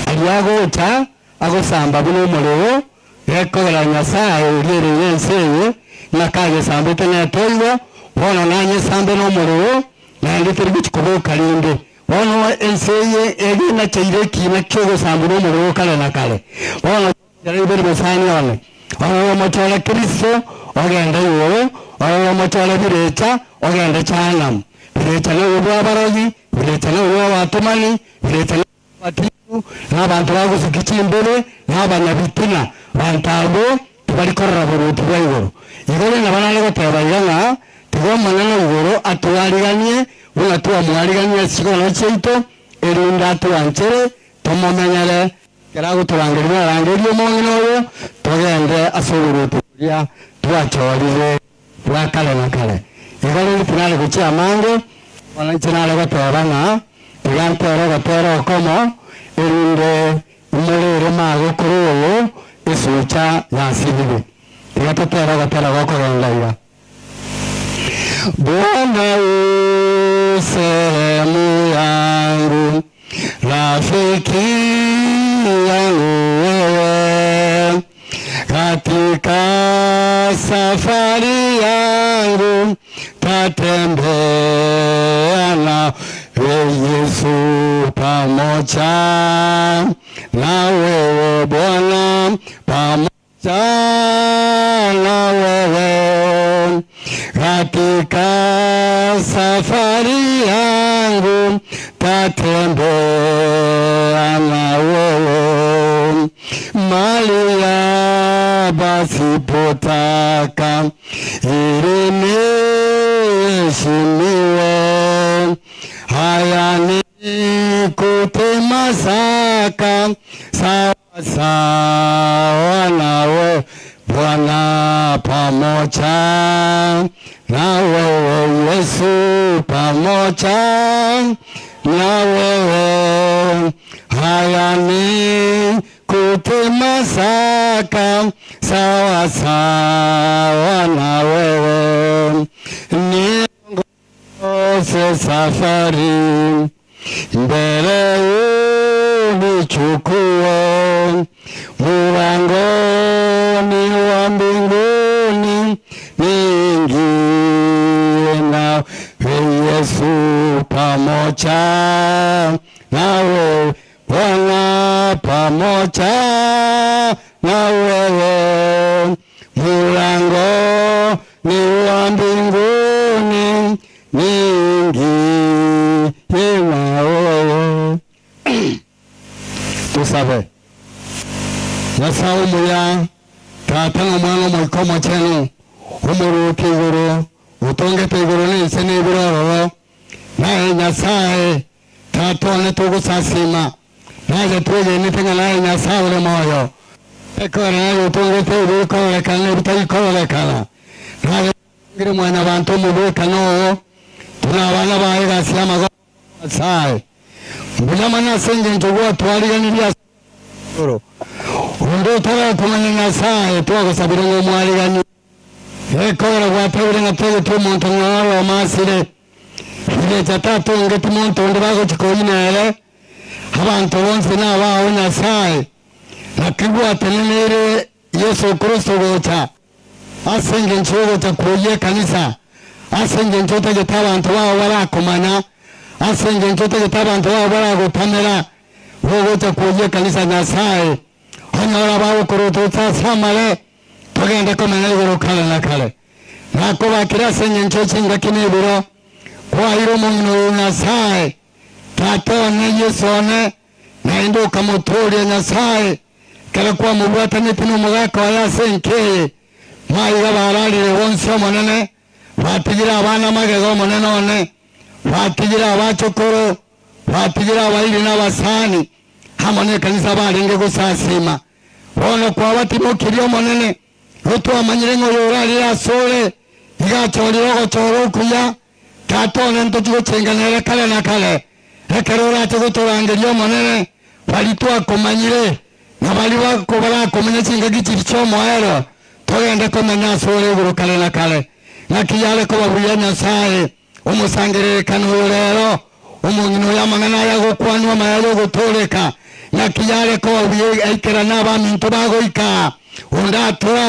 Aria agocha agosamba buna omorero, gekogera Nyasae oria oreire ense eye, ng'a kagesambete netoigo, bono nanyesambe nomorero, naende teri gochia koboka rende. Bono ense eye egenacheire ekiina ki'ogosambwa nomorero kare na kare. Bono Ribe rimosani one, ororo omochore Kristo, ogende igoro, ororo omochore birecha, ogende Jahanamu. Birecha noyo bw'abarogi, birecha noyo bw'abatomani, birecha noyo bw'abatiiku, na abanto bagosukia chimbebe, na abanyabitina. Banto abwo tibari korora boruoti bwa igoro. Igo rende nabo nare goteba iga ng'a tiga Omonene o igoro atwariganie buna twamwarigania ase chikono chiaito, erinde atwanchere tomomenyere Ekero agotorangeria narangerie omong'ina oyo, togende ase oboruoti boria twachorire bwa kare na kare. Igo rende tinare gochia amange, bono inche nare goteba ng'a tiga ntere ogotera okomo, erinde imorere magokoro oyo esucha yasibire. Tiga totere ogotera gokogenda iga. Bwana u sehemu yangu, rafiki yangu wewe, katika safari yangu tatembea nawe Yesu, pamoja na wewe Bwana, pamoja na wewe katika safari yangu tatembea na wewe mali ya sipotaka ili niheshimiwe haya ni kutemasaka sawa sawa nawe Bwana, pamoja na wewe Yesu, pamoja na wewe haya ni kutemasaka sawa sawa na wewe niongoze safari mbele unichukue mlangoni wa mbinguni niingie nawe Yesu, pamoja nawe Bwana, pamoja na wewe mlangoni wa mbinguni niingie nawe Tusabe. Nyasae omuya, Tata na Omwana Omoika Omochenu, omoruoti igoro, otongete igoro na ense na ebire ororo, naye Nyasae, Tata one togosasima, naye twegenete ng'a naye Nyasae ore moyo, ekero naye otongete ebikororekana na ebitari kororekana, naye otongire mwanyabanto omobwekano oo, buna abana baye egasi y'amagoko a Nyasae. Mbuya mono ase engencho gwatwariganirie ase igoro. Onde otarakomanya Nyasae, twagosabire ng'a omwariganie. Gekogera gwatebire ng'a togetwe omonto ng'a orome asire. Rigecha tatongeti monto onde bagochia koyia nere, abanto bonsi nabao Nyasae. Naki gwateneneire Yeso Kristo gocha, ase engencho y'ogocha kwoyia ekanisa, ase engencho otagete abanto bao barakomanya, ase engencho otagete abanto bao baragotamera, gogocha kwoyia ekanisa Nyasae, onyore abagokorototsa ase amare, togende komenya igoro kare na kare. Nakobakire ase engencho ye chingaki na ebiro, kwaeire omong'ina oyo Nyasae, Tata one, Yeso one, naende okamotooria Nyasae, Ekero kwamobwatanetie nomogaka oye ase enka eye, maiga bararire bonsi Omonene, batigire abana magega Omonene one, batigire abachokoro, batigire abairi na abasani, amo nekanisa barenge gosasiima. Bono kwabatimokirie Omonene, igo twamanyire ng'a oyorarire asore. Iga achorire ogochora okuya, Tata one ntochie gochenga nere kare na kare. Ekero orache gotorangeria Omonene, baria twakomanyire, na baria barakomanya chingaki chiria chi'omoerio, togende komenya asore igoro kare na kare. Naki yare koba buya Nyasae omosangererekano oyo rero, omong'ina oyo amang'ana aya agokwanwa amaya y'ogotooreka, naki yare koba buya aikerane abaminto bagoika onde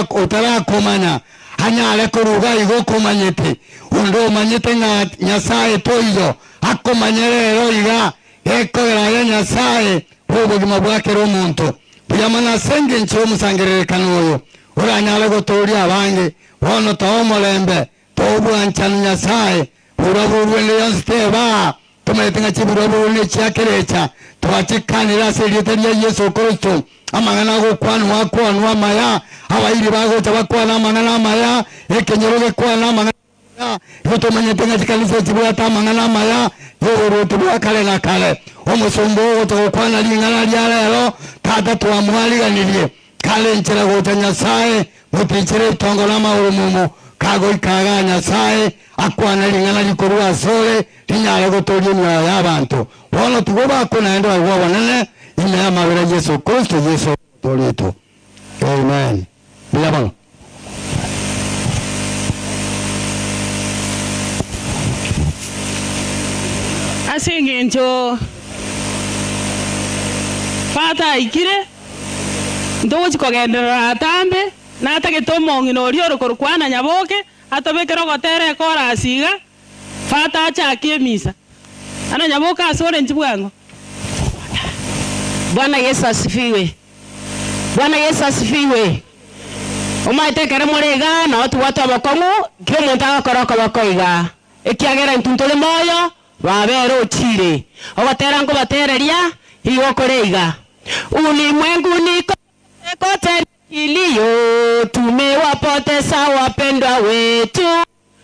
otarakomanya, anyare koruga igo okomanyete, onde omanyete ng'a Nyasae toiyo, akomanye rero iga, gekogera aye Nyasae bw'obogima bwa kera omonto. Buya mono ase engencho y'omosangererekano oyo oranyare gotooria abange, bono toa omorembe, toa obwanchani Nyasae, burwa-burwa ende yonsi tebaa, Tomaete ng'a chiburaburu nechia kerecha, twachikanire ase erieta ria Yeso Kristo. Amang'ana agokwanwa akwanwe amaya, abairi bagocha bakwane amang'ana amaya, ekenyoro gekwane amang'ana amaya. Igo tomanyete ng'a chikanisa chibwate amang'ana amaya y'oboruoti bwa kare na kare. Omosomba ogocha gokwana ring'ana ria rero, Tata twamwariganirie. Kare enchera gocha Nyasae, motichere itongo namagoro momo, kagoika igaa Nyasae akwane ring'ana rikorwa asore, rinyare gotoria emioyo y'abanto. Bono tigo bakwe naende baigwe obonene ime y'amabera Yeso Kristo, Yeso omotoori oito. Amen. Mbuya mono. Ase engencho Tata aikire, ntogochi kogenderera atambe, natagete omong'ina oria ore korokwa Anna Nyaboke atobekere ogotera ekorasi iga, Tata achake emisa. Anna Nyaboke ase ore inche bwango. Bwana Yeso asifiwe. Bwana Yeso asifiwe. Omanyete ekero more igaa nao tobwate obokong'u, kera omonto agokora okoboko igaa, ekiagera intwe ntore moyo, Baba ere ochiire. Ogotera nkobatereria, igo kore iga, Ulimwenguni kote kote ni kilio, tumewapoteza wapendwa wetu,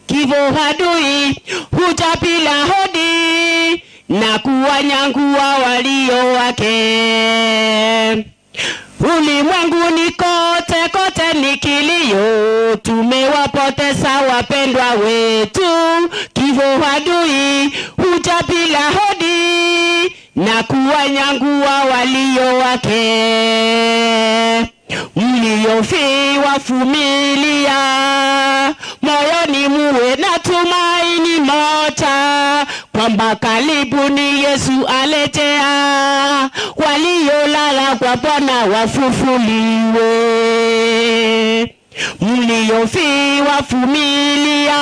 kifo adui huja bila hodi, na kuwanyangua walio wake. Ulimwenguni kote kote ni kilio, tumewapoteza wapendwa wetu. Kifo adui huja bila hodi na kuwanyangua walio wake. Mliofiwa vumilia, moyoni muwe na tumaini moja, kwamba karibuni Yesu alejea, waliolala kwa Bwana wafufuliwe. Mliofiwa vumilia,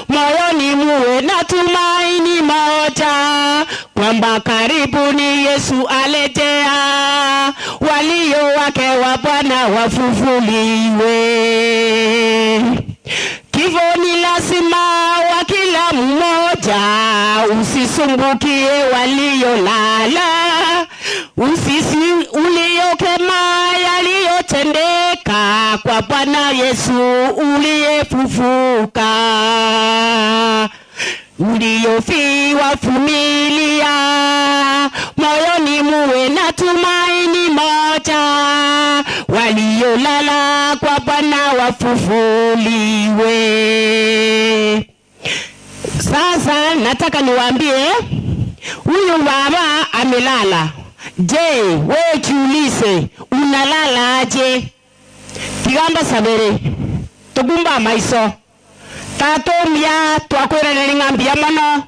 moyoni muwe na tumaini moja, kwamba karibuni Yesu alejea, walio wake wa Bwana wafufuliwe. Kifo ni lazima wa kila mmoja, usisumbukie waliolala, usisi uliokema yaliyotendeka kwa Bwana Yesu uliyefufuka. Uliofiwa vumilia, moyoni muwe na tumaini moja, waliolala kwa Bwana wafufuliwe. Sasa nataka niwaambie, huyu baba amelala. Je, wewe jiulize, unalala aje? Tigamba sabere, togumba amaiso. Tata omuya, twakoiraneria ng'a mbuya mono,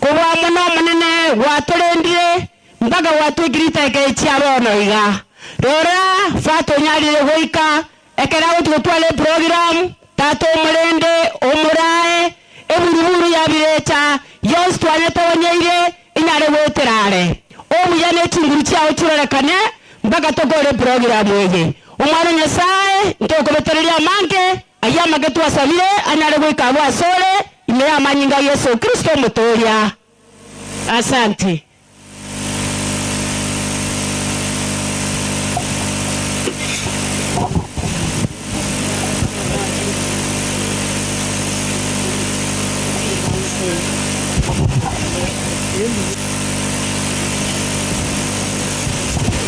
kobua mono Omonene gwatorendire mpaka gwatwekire itaika echi chia bono iga. Rora, fatonyarire goika ekero agochia gotwara eprogramu, Tata omorende, omorae, eburuburu ya birecha yonsi twanyetogonyeire enyare goetera are. Obuya ne chinguru chiao chirorekane mpaka tokore eprogramu eye. Omwana o Nyasae, ntokobetereria amange, Ayio amake twasabire anyare goika abwo asore, ime y'amanyinga a Yeso Kristo Omotooria. Asante.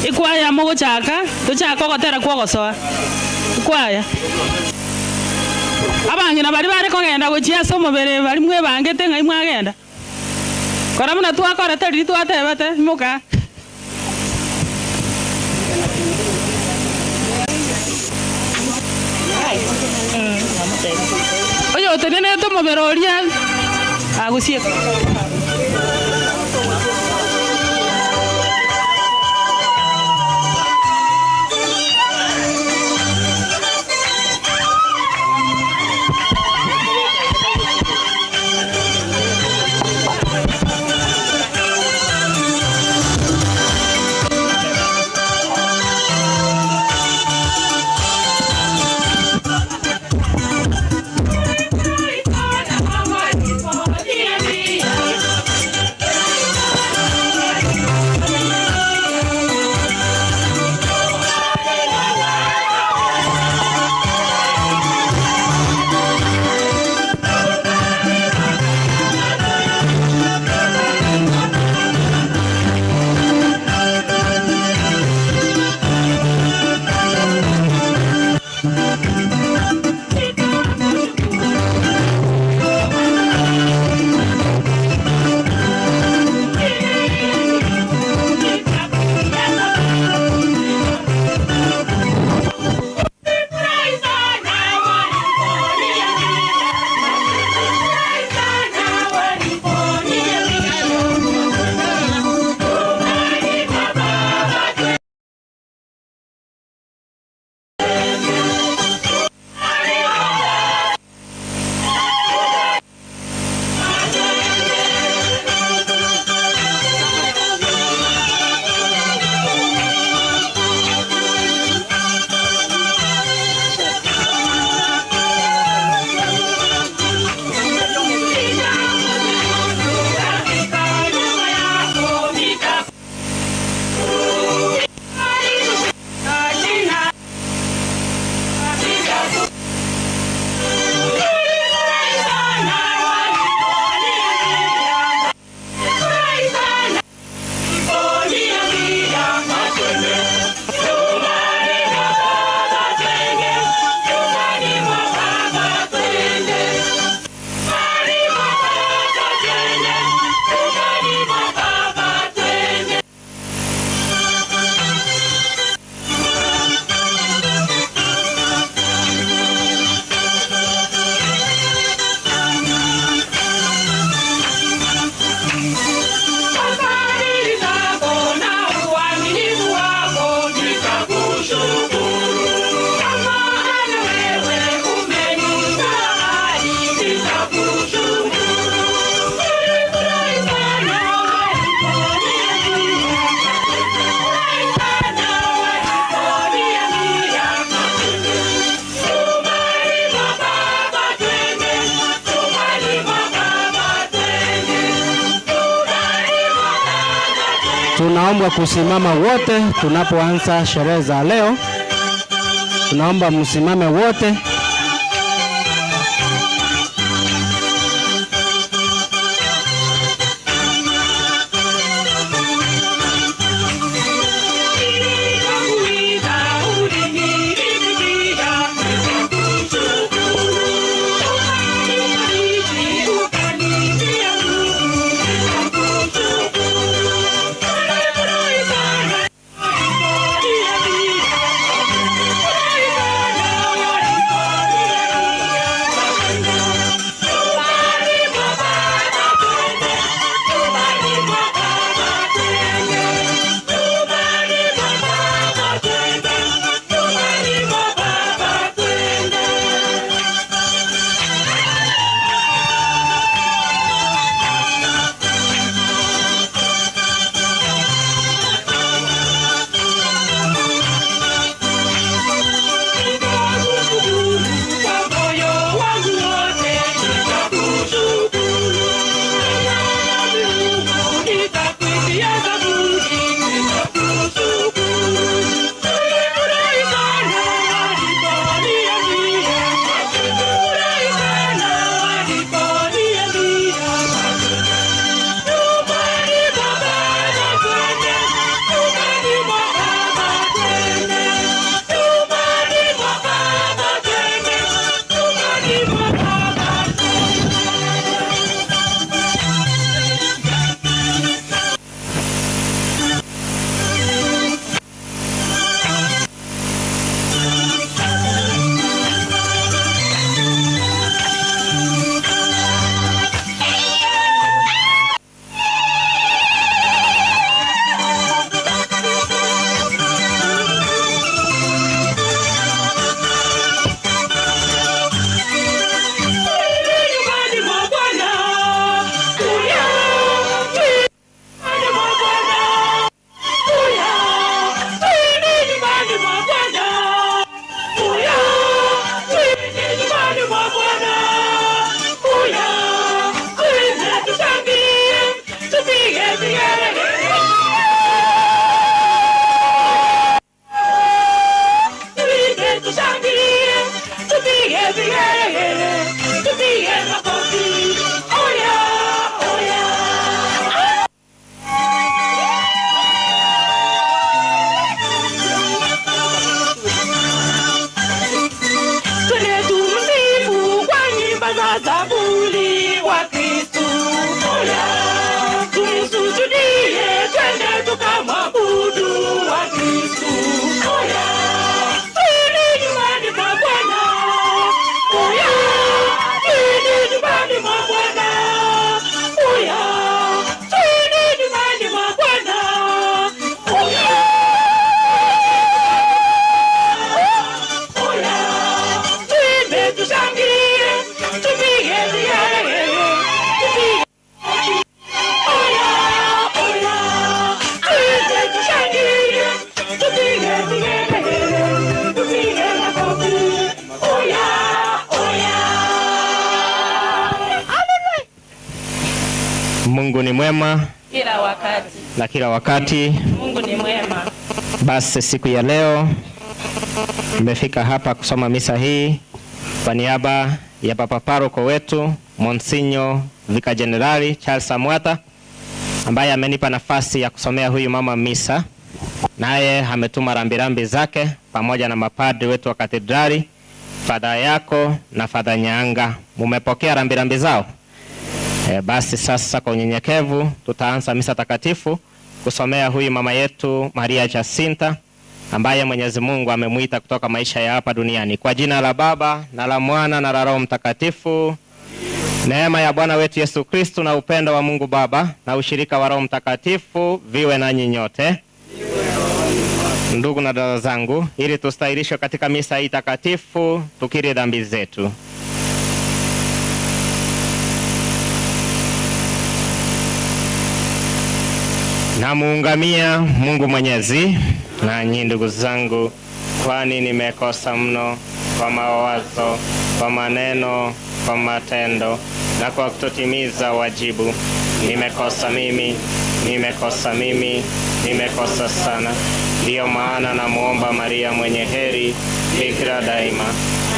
Ekwaya mogochaka, tochake ogotera kw'ogosoa. Ekwaya. Abang'ina baria bare kogenda gochia ase omobere baria mwebangete ng'ai mwagenda? Kora buna twakorete riria twatebete, Imoka. Oyotenenete omobere oria agosieka. Tunaombwa kusimama wote tunapoanza sherehe za leo. Tunaomba msimame wote. Mungu ni mwema Kila wakati na kila wakati. Mungu ni mwema. Basi siku ya leo nimefika hapa kusoma misa hii kwa niaba ya papa paroko wetu Monsinyo Vika Jenerali Charles Amwata ambaye amenipa nafasi ya kusomea huyu mama misa, naye ametuma rambirambi zake pamoja na mapadri wetu wa katedrali, fadha yako na fadha Nyanga. Mumepokea rambirambi zao? E, basi sasa kwa unyenyekevu tutaanza misa takatifu kusomea huyu mama yetu Maria Jacinta ambaye Mwenyezi Mungu amemwita kutoka maisha ya hapa duniani. Kwa jina la Baba na la Mwana na la Roho Mtakatifu. Neema ya Bwana wetu Yesu Kristu na upendo wa Mungu Baba na ushirika wa Roho Mtakatifu viwe nanyi nyote. Ndugu na dada zangu, ili tustahilishwe katika misa hii takatifu, tukiri dhambi zetu. Namuungamia Mungu Mwenyezi nanyi ndugu zangu, kwani nimekosa mno kwa mawazo, kwa maneno, kwa matendo na kwa kutotimiza wajibu. Nimekosa mimi, nimekosa mimi, nimekosa sana. Ndiyo maana namuomba Maria mwenye heri, bikira daima,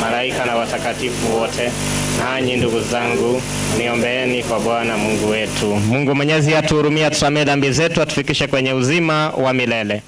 malaika na watakatifu wote, nanyi ndugu zangu, niombeeni kwa Bwana Mungu wetu. Mungu Mwenyezi atuhurumie, atusamehe dhambi zetu, atufikishe kwenye uzima wa milele.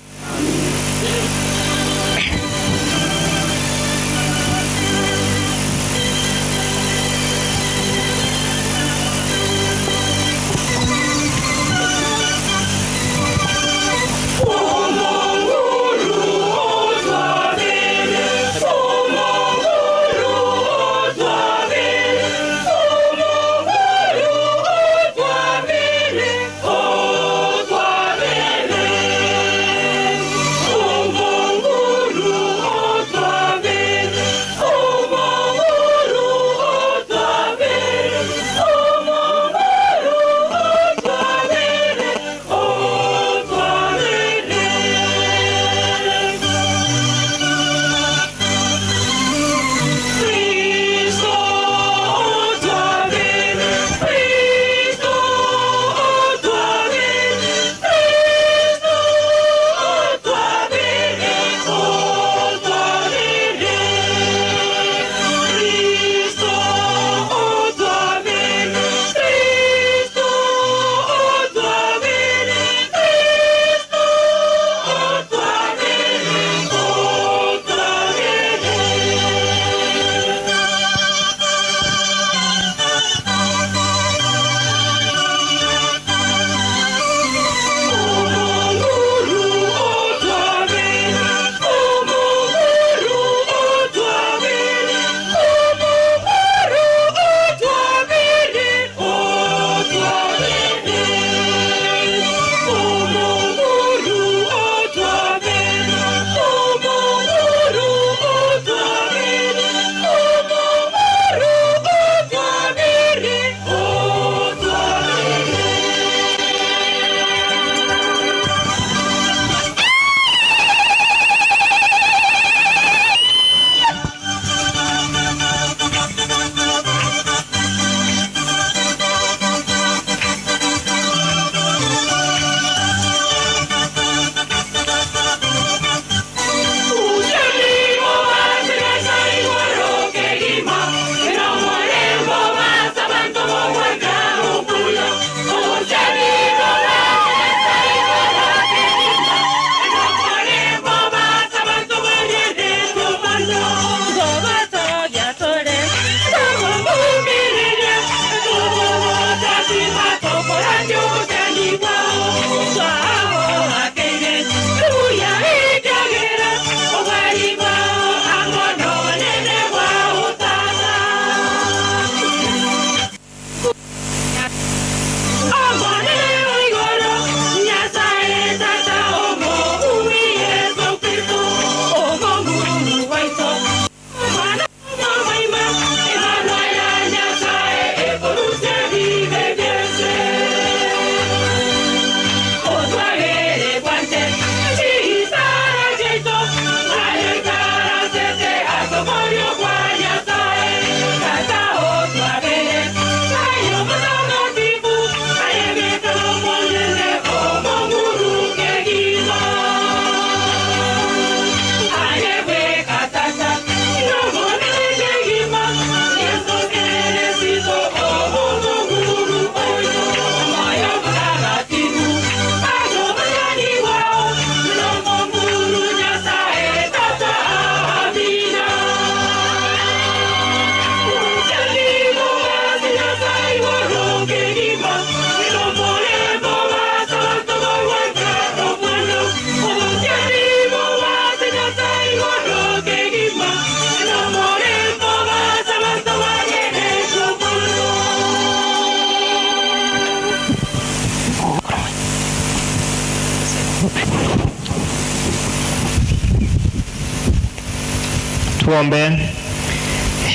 Tuombe.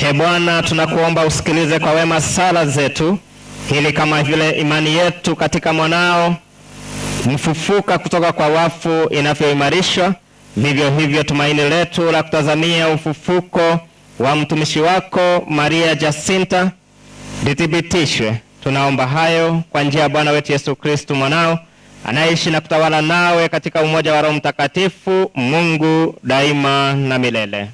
He Bwana, tunakuomba usikilize kwa wema sala zetu, ili kama vile imani yetu katika mwanao mfufuka kutoka kwa wafu inavyoimarishwa, vivyo hivyo tumaini letu la kutazamia ufufuko wa mtumishi wako Maria Jacinta lithibitishwe. Tunaomba hayo kwa njia ya Bwana wetu Yesu Kristu mwanao anayeishi na kutawala nawe katika umoja wa Roho Mtakatifu, Mungu daima na milele.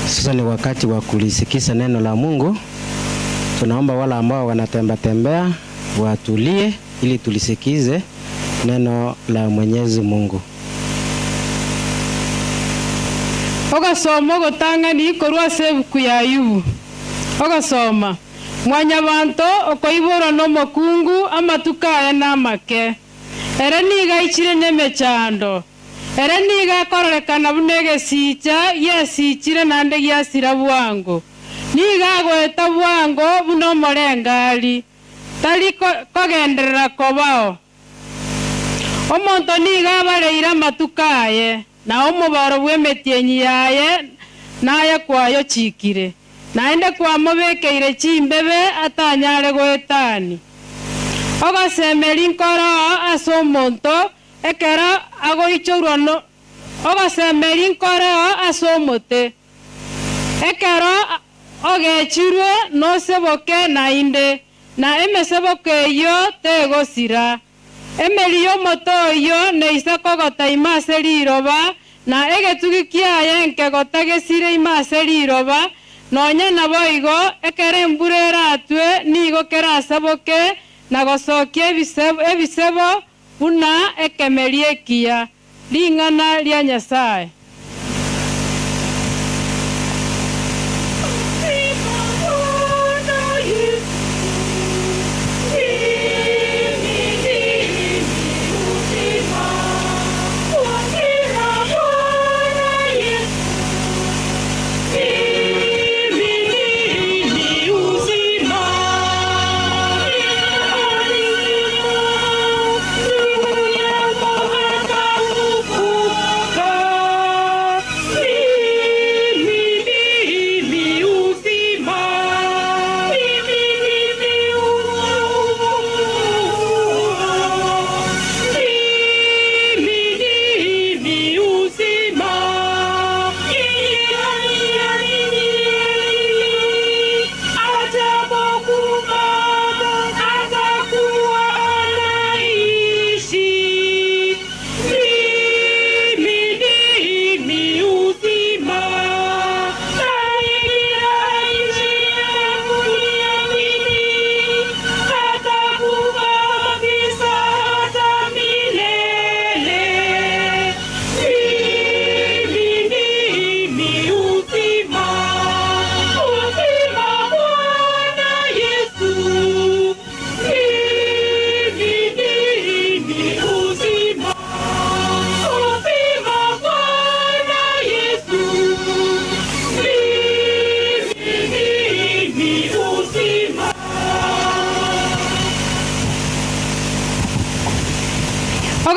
Sasa ni wakati wa kulisikiza neno la Mungu. Tunaomba wale ambao wanatembea tembea watulie ili tulisikize neno la Mwenyezi Mungu. Ogasoma ogotang'ani korwa ase ebuku ya Ayubu. Ogasoma mwanyabanto okoiborwa na omokungu amatuko aya na amake. Ere niga aichire na emechando. Ere niga akororekana buna egesicha giasichire naende giasira bwango. Niga agoeta bwango buna omorengari. Tari kogenderera kobao. Omonto niga abareire amatuko aye na omobaro bwa emetienyi yaye naye kwayo chikire. Naende kwamobekeire chimbebe atanyare goetani. Ogosemeri nkoro ase omonto ekero agoichorwa no ogosemeri nkoro ase omote. Ekero ogechirwe noseboke nainde na emeseboko eyio tegosira. Emeri y'omote oyio neisa kogota ime ase riroba na egetugi kiaye nkegota gesire ime ase riroba nonya nabo igo ekero embura eratwe nigo kerasaboke na gosokia ebisebo buna ekemeri ekiya. Ring'ana ria Nyasaye.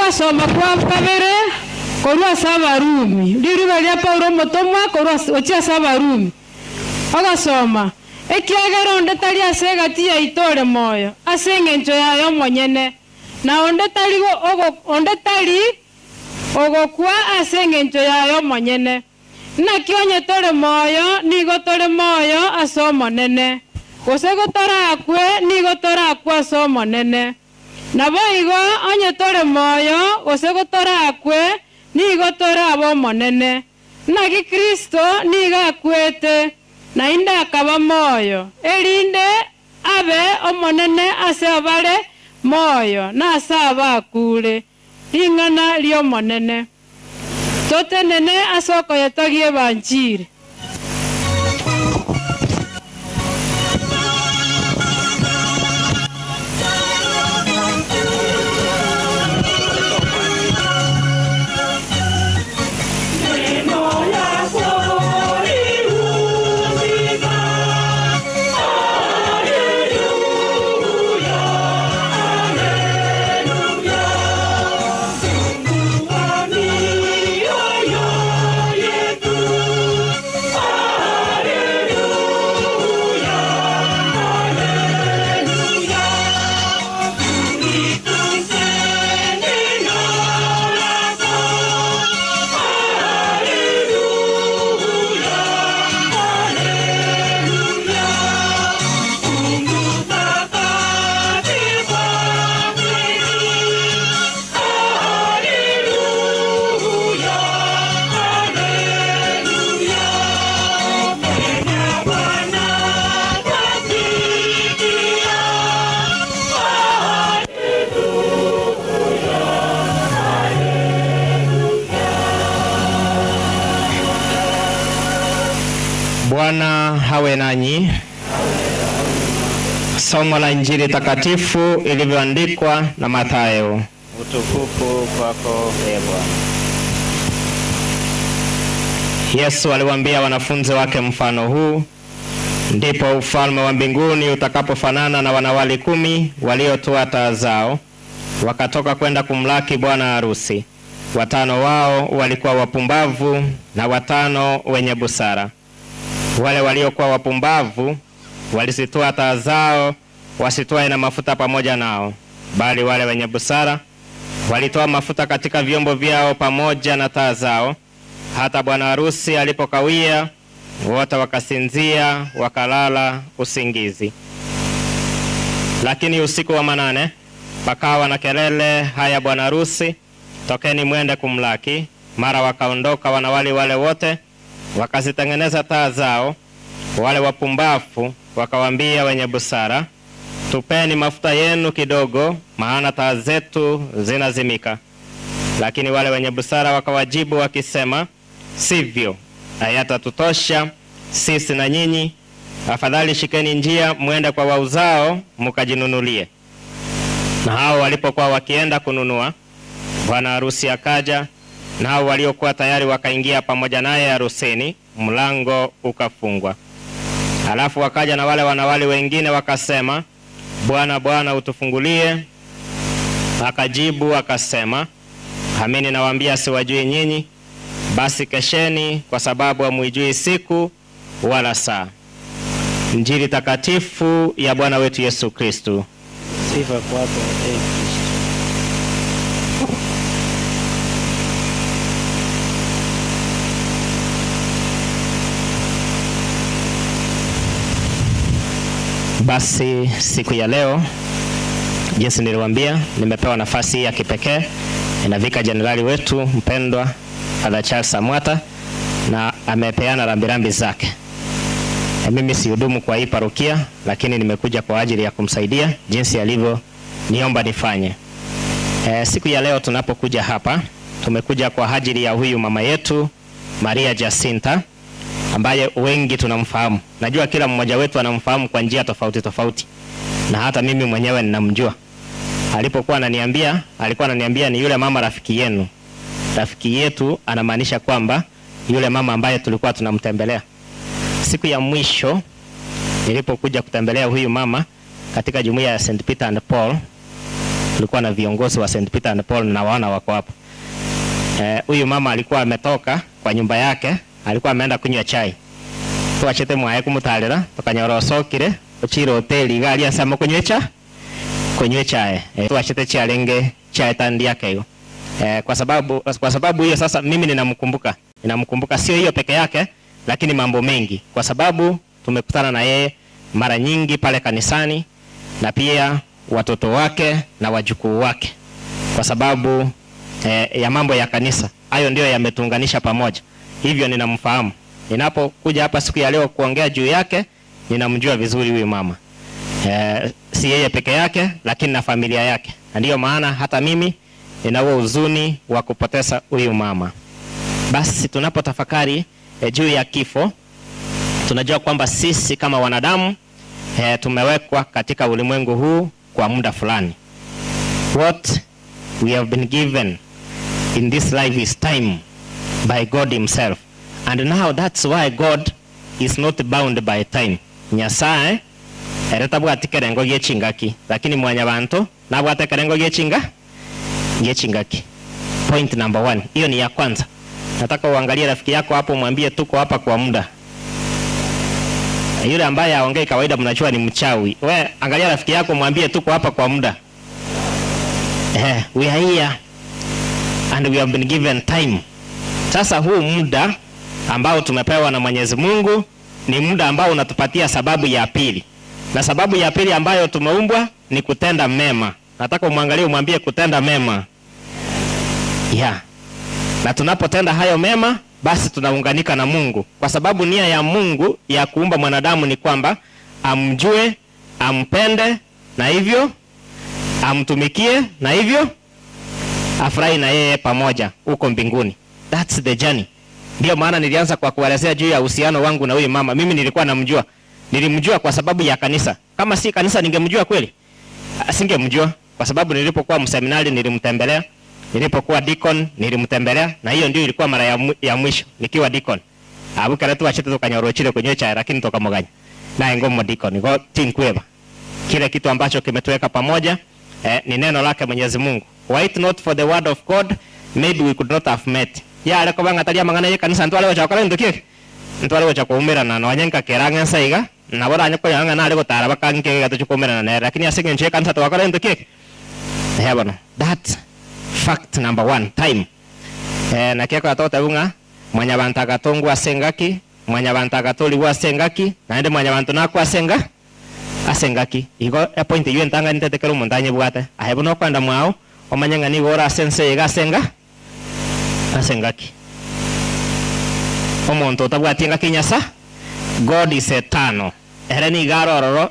Ogasoma kwa kabere korwa ase Abarumi, Riruba ria Paulo omotomwa korwa gochia ase Abarumi. Ogasoma, Ekiagera onde tari ase egati yaito ore moyo ase engencho yaye omonyene, na onde tari onde tari ogokwa ase engencho yaye omonyene. Naki onye tore moyo, nigo tore moyo ase Omonene, gose gotorakwe, nigo torakwe ase Omonene. Naboigo onye tore moyo, gose gotorakwe, nigo tore ab'Omonene. Naki Kristo nigo akwete, naende akaba moyo, erinde abe Omonene ase abare moyo na ase abakure. Ring'ana ri'Omonene. Totenene ase okoyetogia ebanchiri. Bwana awe nanyi. Somo la Injili takatifu ilivyoandikwa na Mathayo. Utukufu kwako ee Bwana. Yesu aliwaambia wanafunzi wake mfano huu: ndipo ufalme wa mbinguni utakapofanana na wanawali kumi waliotoa taa zao wakatoka kwenda kumlaki bwana harusi. Watano wao walikuwa wapumbavu na watano wenye busara. Wale waliokuwa wapumbavu walizitoa taa zao wasitoe na mafuta pamoja nao, bali wale wenye busara walitoa mafuta katika vyombo vyao pamoja na taa zao. Hata bwana harusi alipokawia, wote wakasinzia wakalala usingizi. Lakini usiku wa manane pakawa na kelele, haya, bwana harusi, tokeni mwende kumlaki. Mara wakaondoka wanawali wale wote wakazitengeneza taa zao. Wale wapumbavu wakawaambia wenye busara, tupeni mafuta yenu kidogo, maana taa zetu zinazimika. Lakini wale wenye busara wakawajibu wakisema, sivyo, hayatatutosha sisi na nyinyi. Afadhali shikeni njia mwende kwa wauzao mukajinunulie. Na hao walipokuwa wakienda kununua, bwana harusi akaja, na hao waliokuwa tayari wakaingia pamoja naye harusini, mlango ukafungwa. Halafu wakaja na wale wanawali wengine wakasema, Bwana, Bwana, utufungulie. Akajibu akasema, amini nawaambia, siwajui nyinyi. Basi kesheni, kwa sababu hamuijui siku wala saa. Injili takatifu ya Bwana wetu Yesu Kristu. Sifa kwako ee Kristo. Basi siku ya leo, jinsi niliwaambia, nimepewa nafasi hii ya kipekee inavika jenerali wetu mpendwa Father Charles Amwata, na amepeana rambirambi zake. Na mimi sihudumu kwa hii parokia, lakini nimekuja kwa ajili ya kumsaidia jinsi alivyo niomba nifanye. Siku ya leo tunapokuja hapa, tumekuja kwa ajili ya huyu mama yetu Maria Jacinta ambaye wengi tunamfahamu. Najua kila mmoja wetu anamfahamu kwa njia tofauti tofauti, na hata mimi mwenyewe ninamjua. Alipokuwa ananiambia, alikuwa ananiambia ni yule mama rafiki yenu. Rafiki yetu anamaanisha kwamba yule mama ambaye tulikuwa tunamtembelea. Siku ya mwisho nilipokuja kutembelea huyu mama katika jumuiya ya St. Peter and Paul, Kulikuwa na viongozi wa St. Peter and Paul nawaona wako hapa. Huyu mama alikuwa ametoka kwa nyumba yake, alikuwa ameenda kunywa chai. Twachete mwaye komotarera, tokanyora osokire, ochire hoteli iga aria ase amo konywa echa konywa echae. Twachete chiarenge chiaetandi ake igo. Kwa sababu kwa sababu hiyo sasa mimi ninamkumbuka. Ninamkumbuka sio hiyo peke yake, lakini mambo mengi, kwa sababu tumekutana na yeye mara nyingi pale kanisani na pia watoto wake na wajukuu wake, kwa sababu ya mambo ya kanisa. Hayo ndio yametuunganisha pamoja, hivyo ninamfahamu. Ninapokuja hapa siku ya leo kuongea juu yake, ninamjua vizuri huyu mama. Si yeye peke yake, lakini na familia yake, na ndiyo maana hata mimi ninao huzuni wa kupoteza huyu mama. Basi tunapotafakari juu ya kifo, tunajua kwamba sisi kama wanadamu tumewekwa katika ulimwengu huu kwa muda fulani. What we have been given in this life is time by God himself. And now that's why God is not bound by time. Nyasaye ere tabwati kerengo gie chingaki, lakini mwanyabanto nabwate kerengo gie chinga gie chingaki. Point number 1, hiyo ni ya kwanza. Nataka uangalie rafiki yako hapo, mwambie tuko hapa kwa muda. Yule ambaye haongei kawaida mnajua ni mchawi. We angalia rafiki yako mwambie tuko hapa kwa muda. We are here and we have been given time. Sasa huu muda ambao tumepewa na Mwenyezi Mungu ni muda ambao unatupatia sababu ya pili. Na sababu ya pili ambayo tumeumbwa ni kutenda mema. Nataka umwangalie umwambie kutenda mema. Yeah. Na tunapotenda hayo mema, basi tunaunganika na Mungu. Kwa sababu nia ya Mungu ya kuumba mwanadamu ni kwamba amjue, ampende na hivyo amtumikie na hivyo afurahi na yeye pamoja huko mbinguni. That's the journey. Ndio maana nilianza kwa kuelezea juu ya uhusiano wangu na huyu mama. Mimi nilikuwa namjua. Nilimjua kwa sababu ya kanisa. Kama si kanisa ningemjua kweli? Singemjua kwa sababu nilipokuwa mseminari nilimtembelea. Nilipokuwa deacon nilimtembelea, na hiyo ndio ilikuwa mara ya mwisho nikiwa deacon. Abu kare twachete tukanyorochire kunywa chai lakini tukamuganya. Naye ngomo deacon go tinkweba. Kile kitu ambacho kimetuweka pamoja ni neno lake Mwenyezi Mungu. Were it not for the word of God, maybe we could not have met. Ya ale ko banga taria mangana ye kanisa ntwale gocha kora ndukie. Ntwale gocha kuumirana no nyenka keranga nsaiga na bora nyako yanga na ale gotara bakanke gatuchukumirana na lakini ase ngenche kanisa twakora ndukie. Hebona. That fact number 1, time. Na kiako atote bunga mwanyabantu agatongwa asengaki, mwanyabantu agatoliwa asengaki, naende mwanyabantu nakwa asenga asengaki. Igo e point iyo entanga nitetekera omonto anyebwate. Aye bono okwenda mwao omanye ng'a nigo ore ase ense iga asenga asengaki. Omonto otabwati engaki nyasa, God is eternal. Ere nigo arororo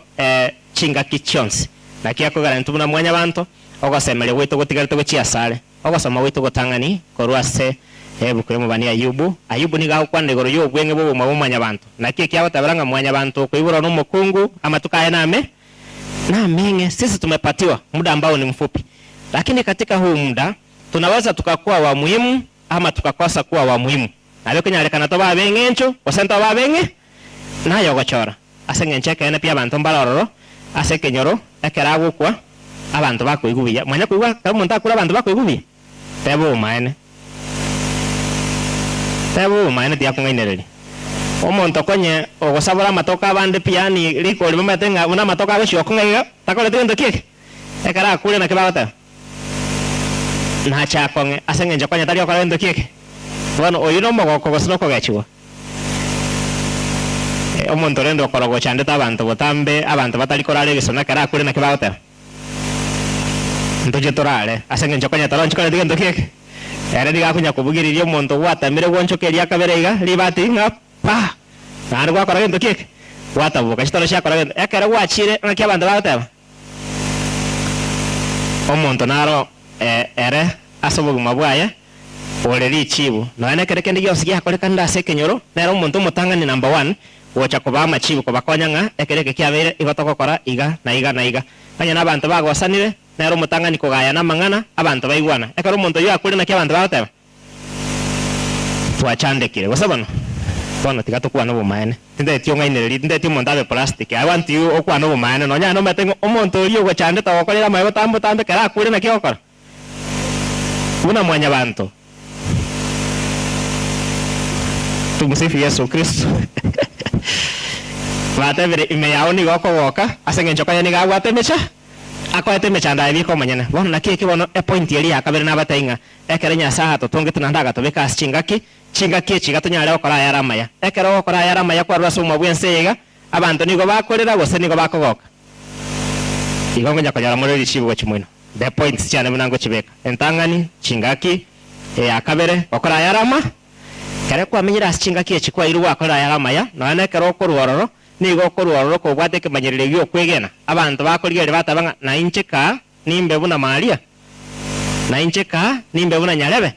chingaki chionsi. Naki akogera intwe buna mwanyabanto ogosemeria gwaito gotigarete gochia asare, ogosoma gwaito gotang'ani korwa ase ebuku y'omobani Ayubu. Ayubu nigo agokwana igoro y'obweng'e bw'obogima bwa mwanyabanto. Naki ekiagotebera ng'a mwanyabanto okoiborwa n'omokungu amatuko aye name nameng'e. Sisi tumepatiwa muda ambao ni mfupi, lakini katika huu muda tunaweza tukakuwa wa muhimu ama tukakosa kuwa wa muhimu. Nabio konyarekana tobe ab'eng'encho gose ntobe ab'eng'e naye ogochora ase eng'encho ekeene pi abanto mbarororo ase ekenyoro ekero agokwa abanto bakoigwa buya. Mwanya koigwa ekero omonto akure abanto bakoigwa buya, teba obomaene, teba obomaene tiyakong'ainereria. Omonto konye ogosabora amatoke abande pi yaani rikori bamaete ng'a buna amatoke agochia okong'a iga takoreti gento ki eke, ekero akure naki bagoteba? Nache akong'e ase eng'encho konya tari gokora gento ki eke. Bono oyio nomogoko gose nokogechigwa? Omonto rende okoroga ochandete abanto botambe, abanto batari korara egesona ekero akure naki bagoteba? Ntoche torare, ase engencho konya toronchi koreti gento ki eke. Ere nigo akonya kobugereria omonto gwatamire gwonchoka eria kabere iga, ribati ng'a pa! Naende gwakora gento ki eke? Gwataboka chitoro chiakora gento. Ekero gwachire ng'aki abanto bagoteba? Omonto naro ere ase obogima bwaye ore richibu, nonya nekero kende gionsi giakorekanire ase ekenyoro, nere omonto omotang'ani number one gocha kobaa amachibu kobakonya ng'a ekero eke kiabeire igo togokora iga na iga na iga. Onye nabanto bagosanire, nere omotang'ani kogayana amang'ana, abanto baigwana. Ekero omonto oyio akure naki abanto bagoteba? Twachandekire. Gose bono? Bono tiga tokwane obomaene. Tintageti ong'ainererie, tintageti omonto abe plastic. I want you okwane obomaene. Nonya nomanyete ng'a omonto oria ogochandete ogokorera amaye botambe botambe ekero akure naki ogokora? Buna mwanyabanto. Tumsifu Yesu Kristo. Batebire ime yao nigo okogoka ase eng'encho konya nigo abwate emecha akoete emechando aye bika omonyene. Bono naki eke bono epoint eria ya kabere nabatebie ng'a ekero Nyasae atotongete naende agatobeka ase chingaki, chingaki echi iga tonyare gokora ayare amaya. Ekero ogokora ayare amaya kwarure ase obogima bw'ense eye iga, abanto nigo bakorera gose nigo bakogoka. Igo ngonya konyora more richibu gochia moino. The points chiane buna ngochibeka. Entang'ani, chingaki, eya kabere, gokora ayare ama. Ekero kwamenyire ase chingaki echi kwairwe gwakorire ayare amaya, nonya nekero okorwa ororo, nigo okorwa ororo kobwate ekemanyererio gi'okwegena. Abanto bakorigereria bateba ng'a nainche kaa nimbe buna Maria, nainche kaa nimbe buna nyarebe.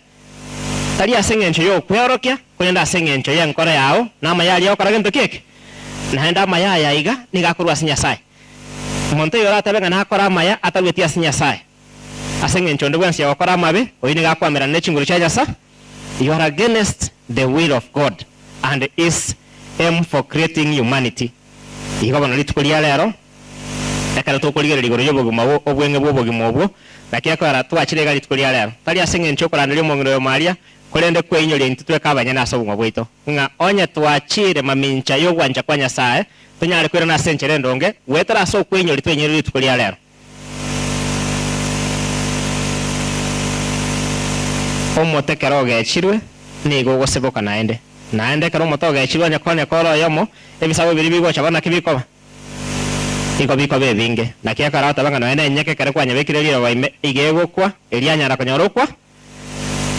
Tari ase engencho y'okweorokia, korende ase engencho y'enkoro yao, na amaya aria ogokora gento ki eke? Naende amaya aya iga nigo akorwa ase Nyasae. Omonto oyo oratabe ng'a nakore amaya atarueti ase Nyasae, ase engencho onde bwensi ogokora amabe, oyio nigo akoamerana ne chinguru chia Nyasae. You are against the will of God and his aim for creating humanity. Igo bono rituko ria rero, ekero tokorigereria igoro y'obogima obweng'e bw'obogima obwo, naki ekoera twachire iga rituko ria rero, tari ase engencho y'okoranderia omong'ina oyomo aria, korende kweinyoria intwe tweka abanyene ase obogima bwaito, ng'a onye twachire mamincha y'ogwancha kwa Nyasae, tonyare koirana ase enchera endonge, goetera ase okweinyoria tweinyorie rituko ria rero. Omote ekero ogechirwe, nigo ogoseboka naende. Naende ekero omote ogechirwe onye konya kore oyomo, ebisabo biria bigocha bono naki bikoba? Nigo bikoba ebinge. Naki ekero agoteba ng'a nonya nenyeke ekero kwanyebekire riroba ime, iga egokwa, erio anyara konyora okwa.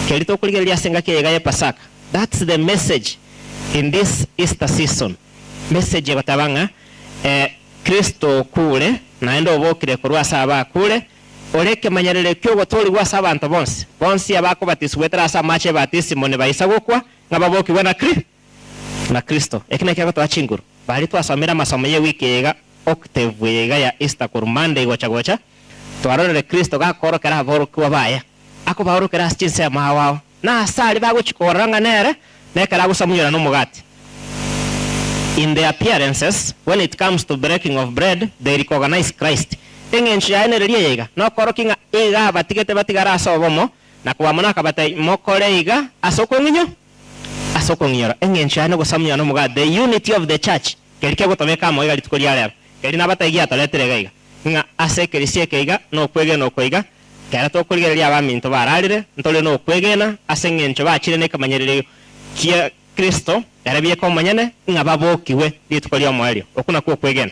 Keria tokorigereria ase engaki eye iga y'Epasaka. That's the message in this Easter season. Message egoteba ng'a eh, Kristo okure, naende obokire korwa ase abakure, ore ekemanyererio ki'ogotoorigwa ase abanto bonsi. Bonsi abakobatiswa goetera ase amache 'ebatisimo nibaisa gokwa, ng'a babokigwe na Kri na Kristo. Eki nakio egotoa chinguru. Baria twasomire amasomo y'ewiki eye iga, octave eye iga ya Easter korwa Monday gocha gocha, twarorire Kristo gakoorokera aborokigwa baye, akobaorokera ase chinsemo ao ao, na ase aria bagochia korora ng'a nere, nekero agosamunyora nomogati. In the appearances, when it comes to breaking of bread, they recognize Christ. Eng'encho yaye nereria eye iga, nokorokia ng'a iga abatigete batigare ase obomo, na kobamuna akabatebia, Mokore iga ase okong'inyo, ase okong'inyora. Eng'encho yaye nogosamunyora nomogati, the unity of the church, keria kegotobeka amo iga rituko ria rero, keria nabategia giatoretire iga iga, ng'a ase ekerisia eke iga, nokwegena oko iga, Ekero tokorigereria abaminto bararire, ntore nokwegena ase engencho bachire nekemanyererio kia Kristo, ere bieka omonyene, ng'a babokigwe rituko ri'omoerio. Okwo nakwo okwegena.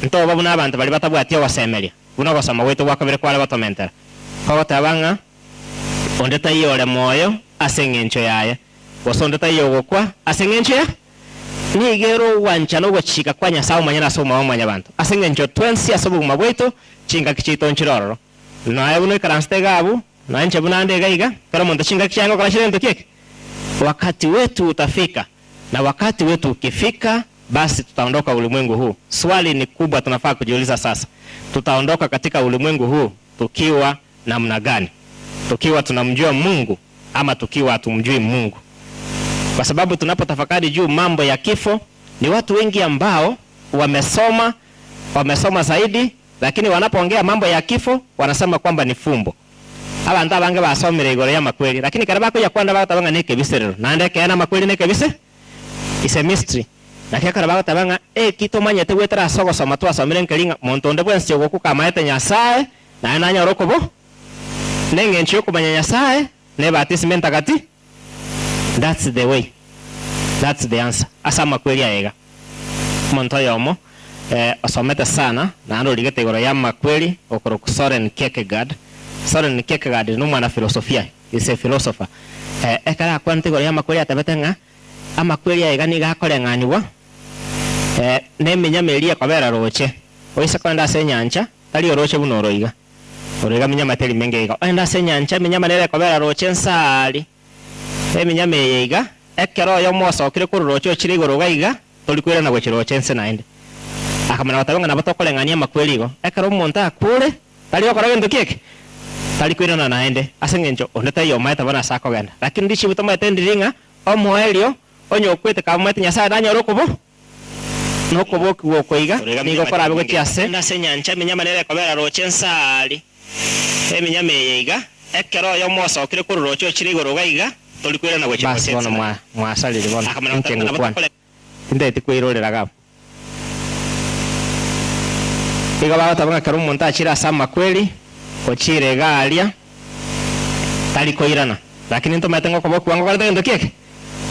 Ntoba buna abanto baria batabwati ogosemeria, buna ogosoma gwaito gwa kabere kware gotomentera, kogoteba ng'a onde taiyo ore moyo ase engencho yaye, gose onde taiyo ogokwa ase engencho ya. Nigo ere ogwancha na ogochika kwa Nyasae omonyene ase obogima bwa mwanyabanto, ase engencho twensi ase obogima bwaito chingaki chiaito nchire ororo. Naye buna oikaransete iga abwo, na inche buna ande iga iga, kera omonto chingaki chiaye ngokora chire gento ki eke? Wakati wetu utafika, na wakati wetu ukifika, basi tutaondoka ulimwengu huu. Swali ni kubwa tunafaa kujiuliza sasa, tutaondoka katika ulimwengu huu tukiwa namna gani? Tukiwa tunamjua Mungu ama tukiwa hatumjui Mungu? Kwa sababu tunapotafakari juu mambo ya kifo, ni watu wengi ambao wamesoma, wamesoma zaidi Lakini wanapoongea mambo ya kifo, wanasema kwamba ni fumbo. Abanto abange basomire igoro y'amakweri, lakini ekero bakoyakwana bagoteba ng'a nekebiserero, naende ekeene amakweri nekebise? It's a mystery. Naki ekero bagoteba ng'a eki tomanyete goetera ase ogosoma twasomire nkeri ng'a monto onde bwensi ogokwa kamaete Nyasae, naye nanyore okobo, neng'encho y'okomanya Nyasae, nebatisimo entagati, that's the way, that's the answer ase amakweri aya iga. Omonto oyomo osomete sana naende origete igoro y'amakweri okorokwa Soren Kierkegaard. Soren Kierkegaard nomwana filosofia, is a philosopher. Ekero akwanete igoro y'amakweri atabete ng'a amakweri aya iga nigo akoreng'anigwa nemenyama eria ekobera roche. Oise kogenda ase enyancha, tari oroche buna oro iga, oro iga menyama teri menge iga. Ogende ase enyancha emenyama nere ekobera roche ensari. Eminyama eye iga, ekero oyomo osokire korwa roche ochire igoro iga iga, tori koirana gochia roche inse naende. Akamanya goteba ng'a nabo tokoreng'ania amakweri igo. Ekero omonto akure, tari gokora gento ki eke? Tari koirana naende, ase engencho onde taiyo omaete bono ase akogenda. Lakini richibu tomaete ndiri ng'a omoerio. Onye okwete kamomaete Nyasae nanyore okobo nokobokigwa oko iga, nigo korabe gochia ase. Ase enyancha eminyama nere ekobera roche nsari. Eminyama eye iga, ekero oyomo osokire korwa roche ochire igoro iga iga, tori koirana gochia Basi roche bono ensemo. mwasarire bono, Akamanya inche goteba ng'a nabo ngokwana, tokore. tintageti kweirorera gabo. Igo bagoteba ng'a kera omonto achire ase amakweri, ochire iga aria, tari koirana. Lakini ntomanyete ng'a okobokigwa ngokorete gento ki eke?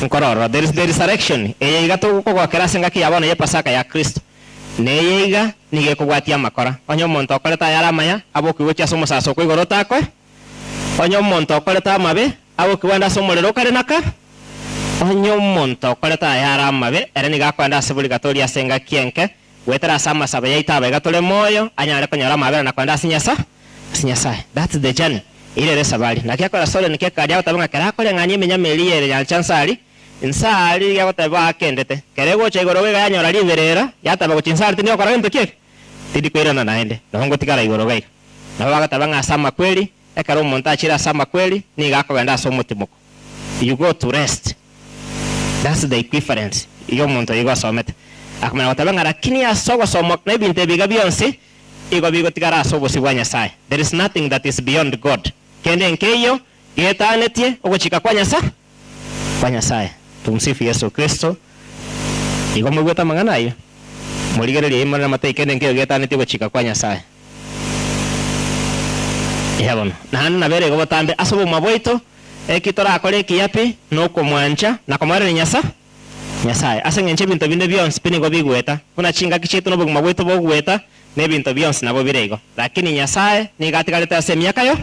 Nkororora. There is the resurrection. Eye iga togokogokera ase engaki ya bono y'Epasaka ya Kristo. Na eye iga nigo ekobwatia amakora. Onye omonto okorete ayare amaya, abokigwe gochia ase omosasoko igoro otakoe. Onye omonto okorete amabe, abokigwe aende ase omorero okare na ka. Onye omonto okorete ayare amabe, ere nigo akoenda ase purigatori ase engaki enke, goetera ase amasabo yaito abaiga tore moyo, anyare konyora amabera na koenda ase Nyasa, ase Nyasae. That's the journey. Eira ere esabari. Naki akora Soren Kierkegaard agoteba ng'a kera akoreng'ania emenyama eria ere nyancha nsa aria, nsa aria riria agoteba akendete. Kera egocha igoro iga yanyora riberera, yateba gochia nsa aria tindi gokora gento ki eke? Tindi koirana naende, nonya ngotigara igoro iga iga. Nabo bagoteba ng'a ase amakweri, ekero omonto achire ase amakweri, nigo akogenda ase omotimoko. You go to rest. That's the equivalence y'omonto oyo igo asomete. Akamanya goteba ng'a lakini ase ogosoma na ebinto ebi iga bionsi, igo bigotigara ase obosio bwa Nyasae. There is nothing that is beyond God. Kende nkeiyo getanetie ogochika kwa Nyasa kwa Nyasae. Tumsifu Yesu Kristo. Igo moigwete amang'ana ayio? Morigererie imore namatei kende nkeiyo getanetie ogochika kwa Nyasae. Eeh bono, naende nabere igo botambe ase obogima bwaito, eki torakore ekiya pi, nokomwancha na komoereria Nyasa Nyasae, ase engencho ebinto binde bionsi pi nigo bigweta, buna chingaki chiaito na obogima bwaito bogweta, na ebinto bionsi nabo bire igo. Lakini Nyasae nigo atigarete ase emiaka yo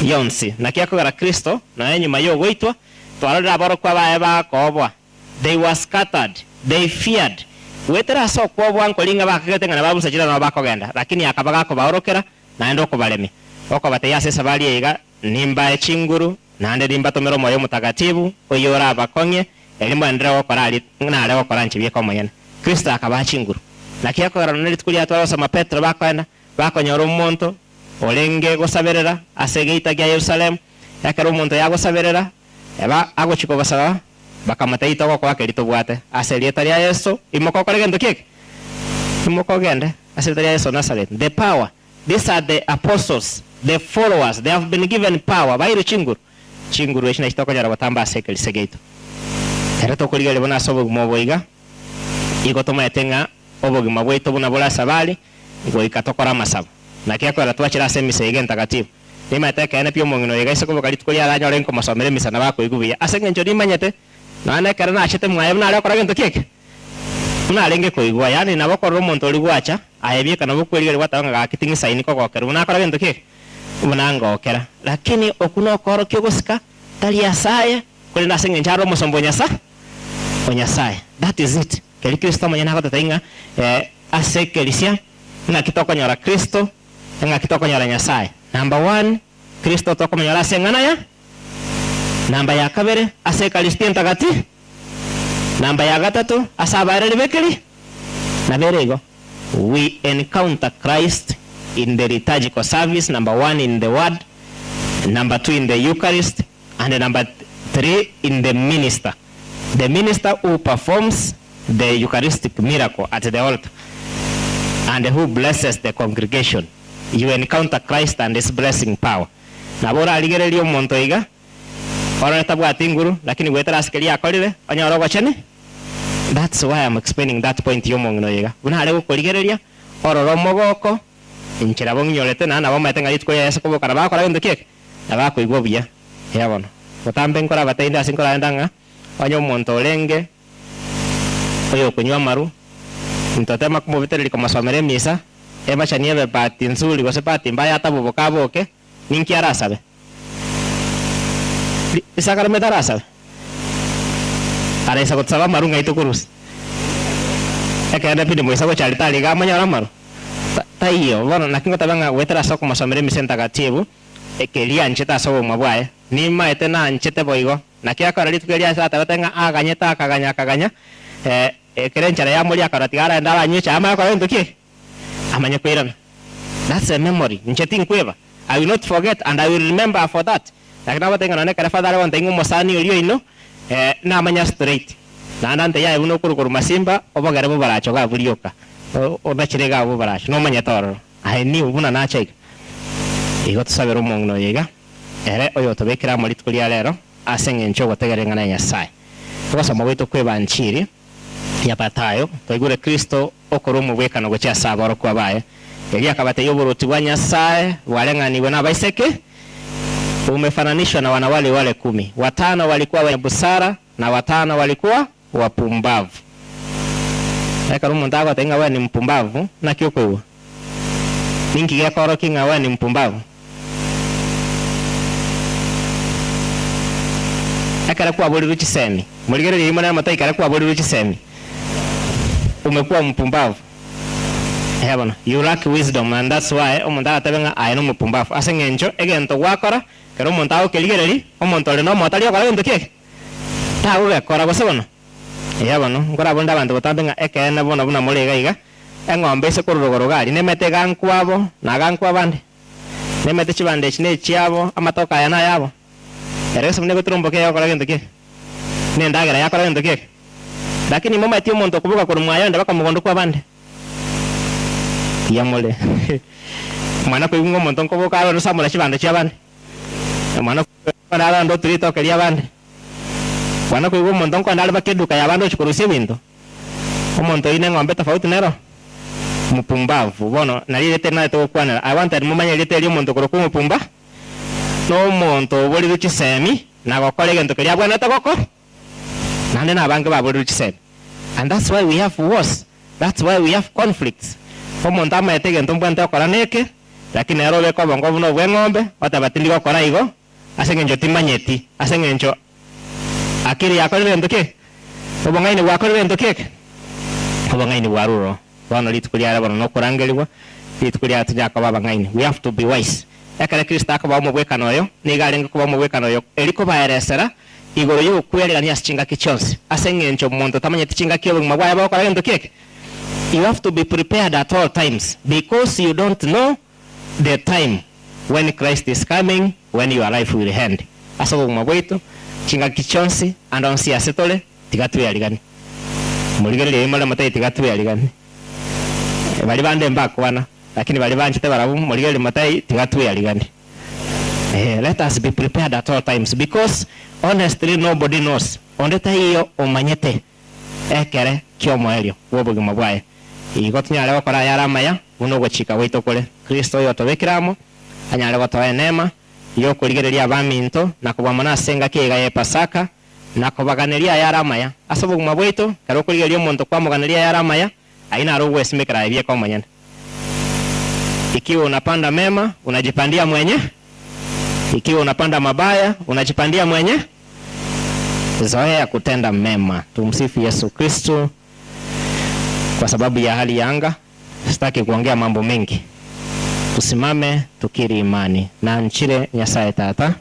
yonsi. Naki akogera Kristo, nonya nyuma y'ogoitwa, twarorire aborokwa baye bakooboa, They were scattered, they feared. Goetera ase okwoboa nkori ng'a bakagete ng'a nababusa chira nabo bakogenda, lakini akaba gakobaorokera, naende okobaremia, okobatebia ase esabari eye iga, Nimbae chinguru, naende nimbatomere Omoyo Omotagatibu, oyio orabakong'ie, erio moenderere gokora aria nare gokora inche bieka omonyene. Kristo akabaa chinguru. Naki ekogera nonya rituko riatware gosoma Petero bakoenda, bakonyora omonto orenge gosaberera ase egeita gia Yerusalemu, ekero omonto oyo agosaberera, eba agochia kobasaba, bakamotebia, Togokoa keria tobwate, ase erieta ria Yeso, imoka okore gento ki eke? Imoka ogende, ase erieta ria Yeso o Nazareth. The power These are the apostles, the followers, they have been given power, bairwe chinguru. Chinguru echi nachio tokonyora gotamba ase ekerisia giaito. Ere tokorigereria buna ase obogima obo iga, igo tomaete ng'a obogima bwaito buna bore ase abare, goika tokore amasabo. Naki akoera twachire ase emisa iga entagatifu. Nimaete ekeene pi omong'ina oyo iga ase koboka rituko riare anyore nkomosomera emisa nabo akoigwa buya. Ase engencho nimanyete, nonya nekero nachete mwaye buna are gokora gento ki eke? Buna arenge koigwa, yaani nabo okorora omonto oria gwacha, aye bieka nabo okwerigereria gwateba ng'a gaki ting'isaini kogokerwa buna akora gento ki eke? Buna ngokera. Lakini okwo nokoorokia ogosika, tari ase aye, korende ase engencho are omosomba o Nyasa o Nyasae. That is it. Keria Kristo omonyene agototebia ng'a eh, ase ekerisia, ng'aki tokonyora Kristo, eng'aki tokonyora Nyasae. Number one, Kristo tokomonyora ase eng'ana ya. Namba ya kabere, ase Ekaristia Entagati. Namba ya gatato, ase abaereri b'ekeri. Nabo ere igo, we encounter Christ in the liturgical service, number one in the word, number two in the Eucharist, and number three in the minister, the minister who performs the Eucharistic miracle at the altar and who blesses the congregation. You encounter Christ and his blessing power. Nabo orarigererie omonto iga, orore tabwati nguru, lakini goetera ase keria akorire, onyore ogocheni. That's why I'm explaining that point y'omong'ina oyo iga. Buna are gokorigereria, orore omogoko, inche nabo ng'inyorete, naende nabo omanyete ng'a rituko riaye ase koboka nabo agokora gento ki eke? Nabo akoigwa buya. Eeh bono. Botambe nkorabatebi inde ase nkoragenda ng'a, onye omonto orenge oyokonywa amaru, ntotema komobetereria komosomera emisa, Ebachani ebe bahati nzuri gose bahati mbaya ataboboka aboke, ninki arasabe? Risakaramento arasabe? Araisa gotosaba amaru ng'ai tokorusia? Ekeene pi ndimoisa gocha alitari iga amonyore amaru? Taiyo. Bono naki ngoteba ng'a goetera ase okomosomera emisa entagatibu, ekeria anchete ase obogima bwaye, nimaete nanchete boigo. Naki akora rituko erio ase atabete ng'a aganyete akaganya akaganya, Ekero enchara yamoria akarora tiga araende aranywe echae amanye gokora gento ki eke? Amanye koirana. That's a memory. Inche tinkweba. I will not forget and I will remember for that. Lakini nagotebi ng'a nonye ekero father are gontebia ng'a omosani oria oino, namanya straight. Naende ante yaye buna okorwa korwa masimba, obogere bobaracho iga abwo rioka, onachire iga abwo bobaracho, nomanyete ororo. I knew buna nacha iga. Igo tosabere omong'ina oyo iga, ere oyotobekire amo rituko ria rero, ase engencho y'ogotegerera eng'ana ya Nyasae. Ogosoma gwaito kw'Ebanchiri ya Matayo, twaigure Kristo okorwa omobwekano gochia ase aborokigwa baye. Erio akabatebia oboruoti bwa Nyasae bwareng'anigwe nabaiseke, bumefananishwa na wanawali wale kumi, watano walikuwa wenye busara, na watano walikuwa wapumbavu. Ekero omonto agotebia ng'a we ni mpumbavu, naki okoigwa? Ninki gekoorokia ng'a we ni mpumbavu? Ekero kwaborirwe chisemi, morigererie imo nere motaikare kwaborirwe chisemi, umekuwa mpumbavu. Eeh bono, you lack wisdom and that's why omonto aratebe ng'a aye nomopumbavu ase eng'encho egento gwakora, ekero omonto agokerigereria, omonto ore nomoyo tari gokora gento ki eke? Tagogekora gose bono? Eeh bono, nkorabonde abanto botambe ng'a ekeene bono buna more iga iga, eng'ombe ase korwa rogoro iga aria nemete iga nkwabo na iga nkwabande. Nemete chibando echi nechiabo, amatoke aya nayabo. Ere gose buna egoturumboka eyagokora gento ki? Nendagera yakora gento ki eke? Lakini momaeti omonto okoboka korwa mwaye onde baka mogondo kw'abande? Mbuya more. Mwana koigwa ng'a omonto nkoboka are onde osamora chibando chi'abande? Mwana koigwa are onde otura ritoke ri'abande? Mwana koigwa omonto nkoenda are baka eduka y'abande ochia korusia ebinto? Omonto oyio neng'ombe tofauti nero? Mupumbavu. Bono nario erieta eri narete gokwanera. I wanted momanye erieta eri omonto okorokwa omopumba, nomonto oborirwe chisemi na gokora egento keria abwenerete gokora. Naende nabange baborirwe chisemi. And that's why we have wars, that's why we have conflicts. Omonto amaete egento mbwenerete gokora neke, lakini nere obeka obongo buna obweng'ombe, oteba tindi gokora igo, Ase engencho timanyeti, ase engencho akiri yakorire gento ki eke? Obong'aini bwakorire gento ki eke? Obong'aini bwarure oo. Bono rituko riare bono nokorangerigwa, rituko riare tochake koba abang'aini. We have to be wise. Ekero Kristo akoba omobwekano oyo, nigo arenge koba omobwekano oyo eri kobaeresera igoro y'okwererania ase chingaki chionsi. Ase engencho omonto tamanyeti chingaki obogima bwaye bogokora gento ki eke? You have to be prepared at all times because you don't know the time when Christ is coming, when your life will end. Ase obogima bwaito, chingaki chionsi, ande onsi ase tore, tiga tweariganie. Morigererie oyo more motebie tiga tweariganie. Baria bande mbakwana, lakini baria banchete barabwo morigererie motebie tiga tweariganie. Eh, let us be prepared at all times because honestly nobody knows, onde taiyo omanyete ekere ki'omoerio bw'obogima bwaye. Igo tonyare gokora ayare amaya, buna ogochika gwaito kore. Kristo oyotobekire amo, anyare gotoa eneema y'okorigereria abaminto na kobua mono ase engaki eye iga y'Epasaka, na kobaganeria ayare amaya. Ase obogima bwaito, ekero okorigereria omonto kwamoganeria ayare amaya, ayio naro ogwesimekera aye bieka omonyene. Ikiwa unapanda mema, unajipandia mwenye, ikiwa unapanda mabaya, unajipandia mwenye. Zoea kutenda mema. Tumsifu Yesu Kristu. Kwa sababu ya hali ya anga, sitaki kuongea mambo mengi. Tusimame tukiri imani. Nanchire Nyasaye Tata.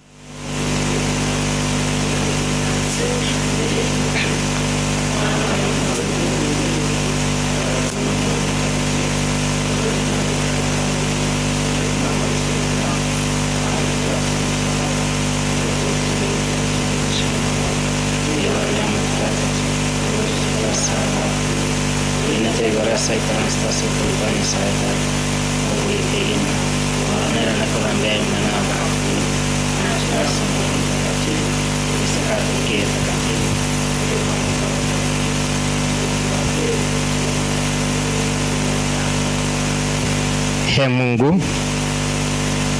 Ee Mungu,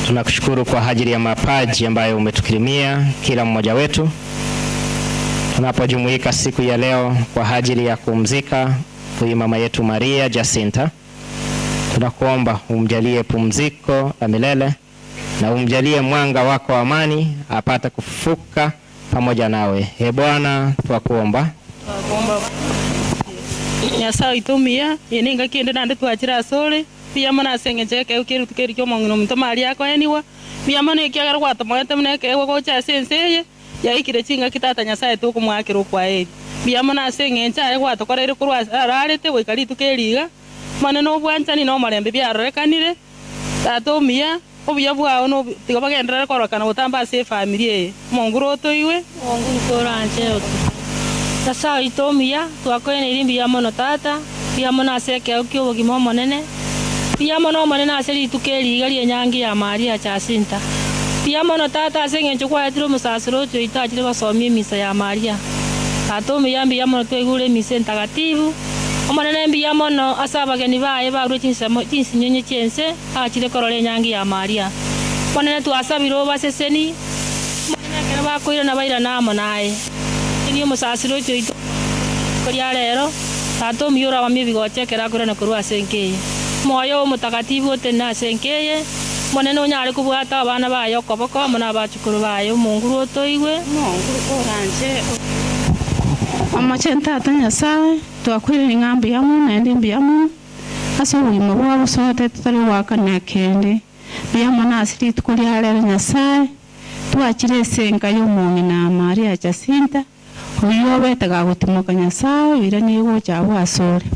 tunakushukuru kwa ajili ya mapaji ambayo umetukirimia kila mmoja wetu tunapojumuika siku ya leo kwa ajili ya kumzika huyu mama yetu Maria Jacinta. Tunakuomba umjalie pumziko la milele na umjalie mwanga wako wa amani apate kufufuka pamoja nawe. E Bwana, twakuomba. Nyasae oito omuya, eye nengaki ende naende twachire asore, mbuya mono ase engencho y'ekeegwa kia rituko eri ki'omong'ina ominto Maria akoenigwa, mbuya mono ekiagera gwatomoete buna ekeegwa gocha ase ense eye, yaikire chingaki Tata Nyasae tokomoakera okwaeri. Mbuya mono ase engencho aye gwatokoreire korwa ase ararete goika rituko eri iga, Omonene obwanchani na omorembe biarorekanire, Tata omuya, obuya bwao nobu tiga bogenderere kororekana gotamba ase efamiri eye. Omonguru otoigwe. Omonguru koranche otoigwe. Nyasae oito omuya, twakoeneirie mbuya mono Tata, mbuya mono ase ekeegwa ki'obogima Omonene, mbuya mono Omonene ase rituko eri iga ri'enyangi ya Maria Jacinta. Mbuya mono Tata ase engencho kwaetire omosasiroti oito achire gosomia emisa ya Maria. Tata omuya mbuya mono twaigure emisa entagatibu. Omonene mbuya mono ase abageni baye barure chinsemo chinsinyonye chi'ense bachire korora enyangi ya Maria. Omonene twasabire obaseseni, Omonene ekero bakoirana bairane amo naye. Sesenia omosasiroti oito omwanchani rituko ria rero, Tata omuya orabamie ebigocha ekero akoirana korwa ase enka eye. Omoyo oo Omotakatifu otenene ase enka eye, Omonene onyare kobwata abana baye okoboko amo nabachukuru baye, Omonguru otoigwe. Omonguru koranche otoigwe. Omochenu Tata Nyasae, twakoiraneria ng'a mbuya mono naende mbuya mono ase obogima bwabo sote totari goakana kende. Mbuya mono ase rituko ria rero Nyasae, twachire ase enka y'omong'ina Maria Jacinta, oyio obete gagotimoka Nyasae oiranire gocha abwo asore.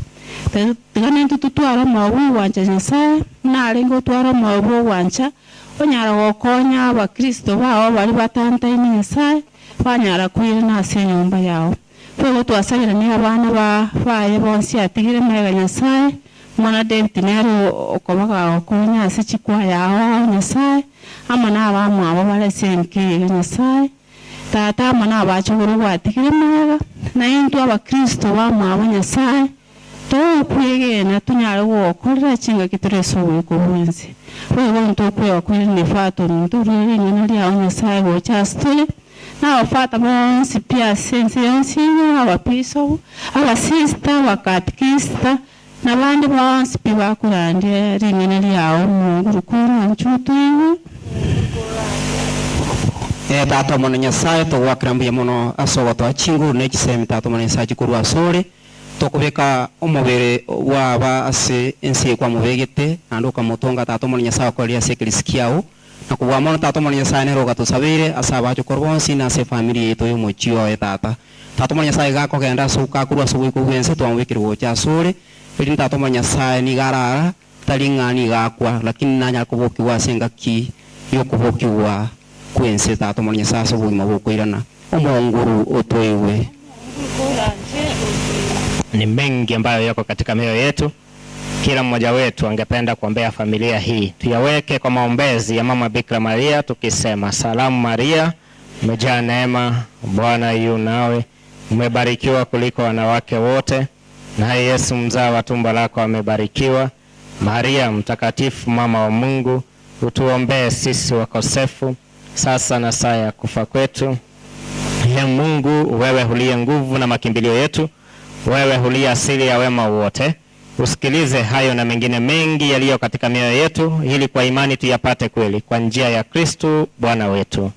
Tiga nintwe totware omoyo bw'ogwancha Nyasae, buna arenge gotwara omoyo bw'ogwancha, onyara gokonya abakristo bao baria batantaine Nyasae, banyara koirana ase enyomba yao. Boigo twasabiranie abana baye bonsi atigire magega Nyasae, Omwana David nere okoba gagokonya ase chikwaya ao ao Nyasae, amo nabamwabo bare ase enka eye Nyasae, Tata amo nabachokoro gwatigire magega, na intwe abakristo bamwabo Nyasae, togokwegena tonyare gogokorera chingaki tore ase oboiko bw'ense. Boigo ntokweba koirania Fata ominto orure ring'ana riao Nyasae gocha ase tore, na abafata bonsi pi ase ense yonsi ime, ababisobu, abasista, abakatikista, na bande bonsi pi bakorandia ring'ana riao Omonguru koranche otoigwe. Ee Tata Omonene Nyasae, togoakera mbuya mono ase ogotoa chinguru ne chisemi Tata Omonene Nyasae chikorwa asore. Tokobeka omobere bw'aba ase ense eye kwamobegete, naende okamotonga Tata Omonene Nyasae okoreria ase ekerisi kiao. Na kobua mono Tata Omonene Nyasae nere ogatosabeire ase abachokoro bonsi na ase efamiri yaito y'omochie oye Tata. Tata Omonene Nyasae iga akogenda ase gakorwa ase oboiko bw'ense twamobekire gocha asore, erinde Tata Omonene Nyasae nigo arara, tari ng'a nigo akwa, lakini nanyare kobokigwa ase engaki y'okobokigwa kw'ense Tata Omonene Nyasae ase obogima bokoirana. Omonguru otoigwe. Ni mengi ambayo yako katika mioyo yetu. Kila mmoja wetu angependa kuombea familia hii. Tuyaweke kwa maombezi ya Mama Bikira Maria tukisema: Salamu Maria, umejaa neema, Bwana yu nawe, umebarikiwa kuliko wanawake wote, naye Yesu mzao wa tumbo lako amebarikiwa. Maria Mtakatifu, mama wa Mungu, utuombee sisi wakosefu, sasa na saa ya kufa kwetu. Ee Mungu, wewe huliye nguvu na makimbilio yetu, wewe huliye asili ya wema wote, usikilize hayo na mengine mengi yaliyo katika mioyo yetu, ili kwa imani tuyapate kweli, kwa njia ya Kristu Bwana wetu.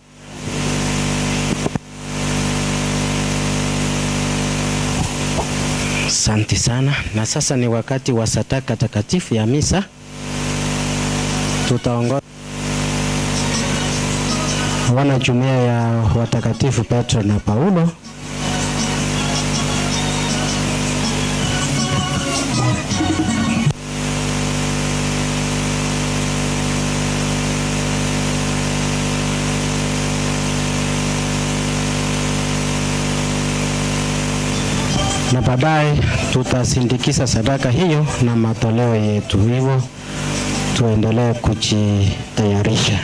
Asante sana. Na sasa ni wakati wa sadaka takatifu ya misa. Tutaongoza wana jumuiya ya watakatifu Petro na Paulo. Na baadaye tutasindikiza sadaka hiyo na matoleo yetu. Hivyo tuendelee kujitayarisha.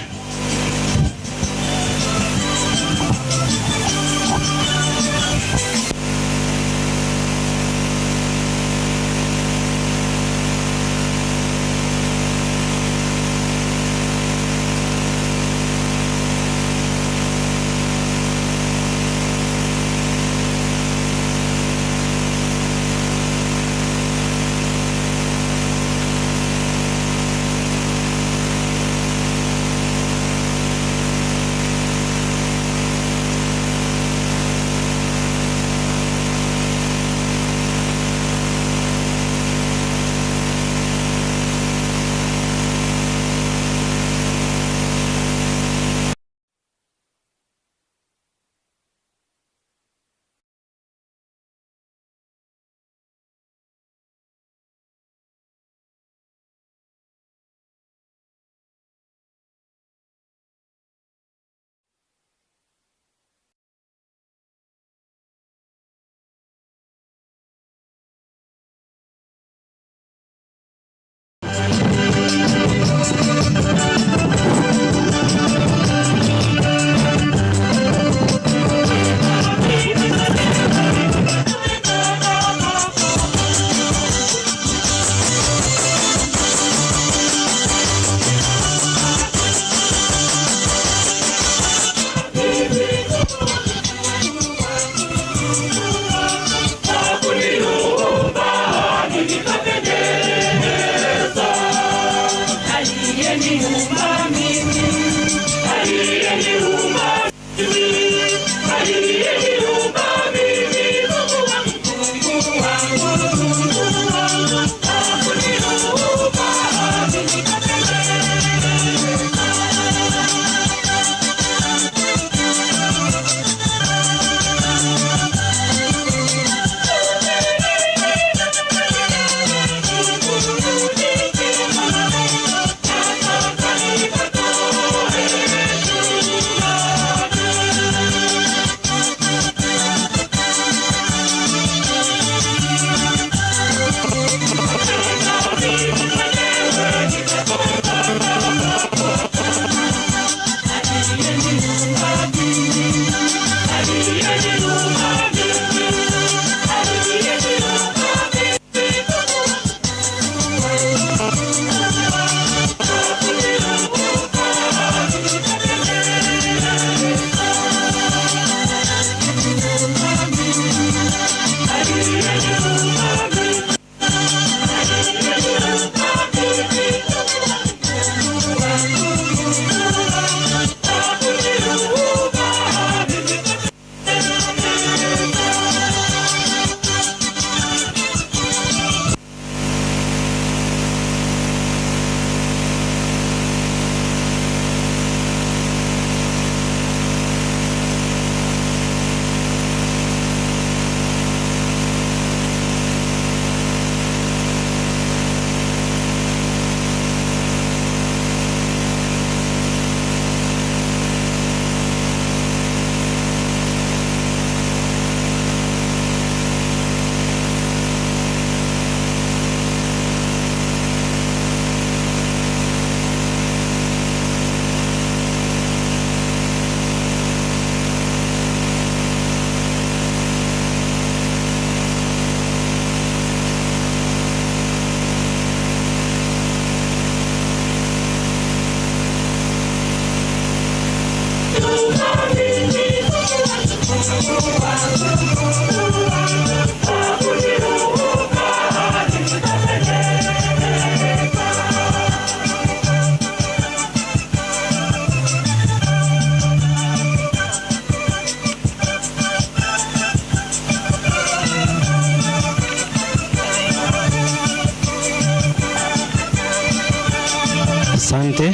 Asante.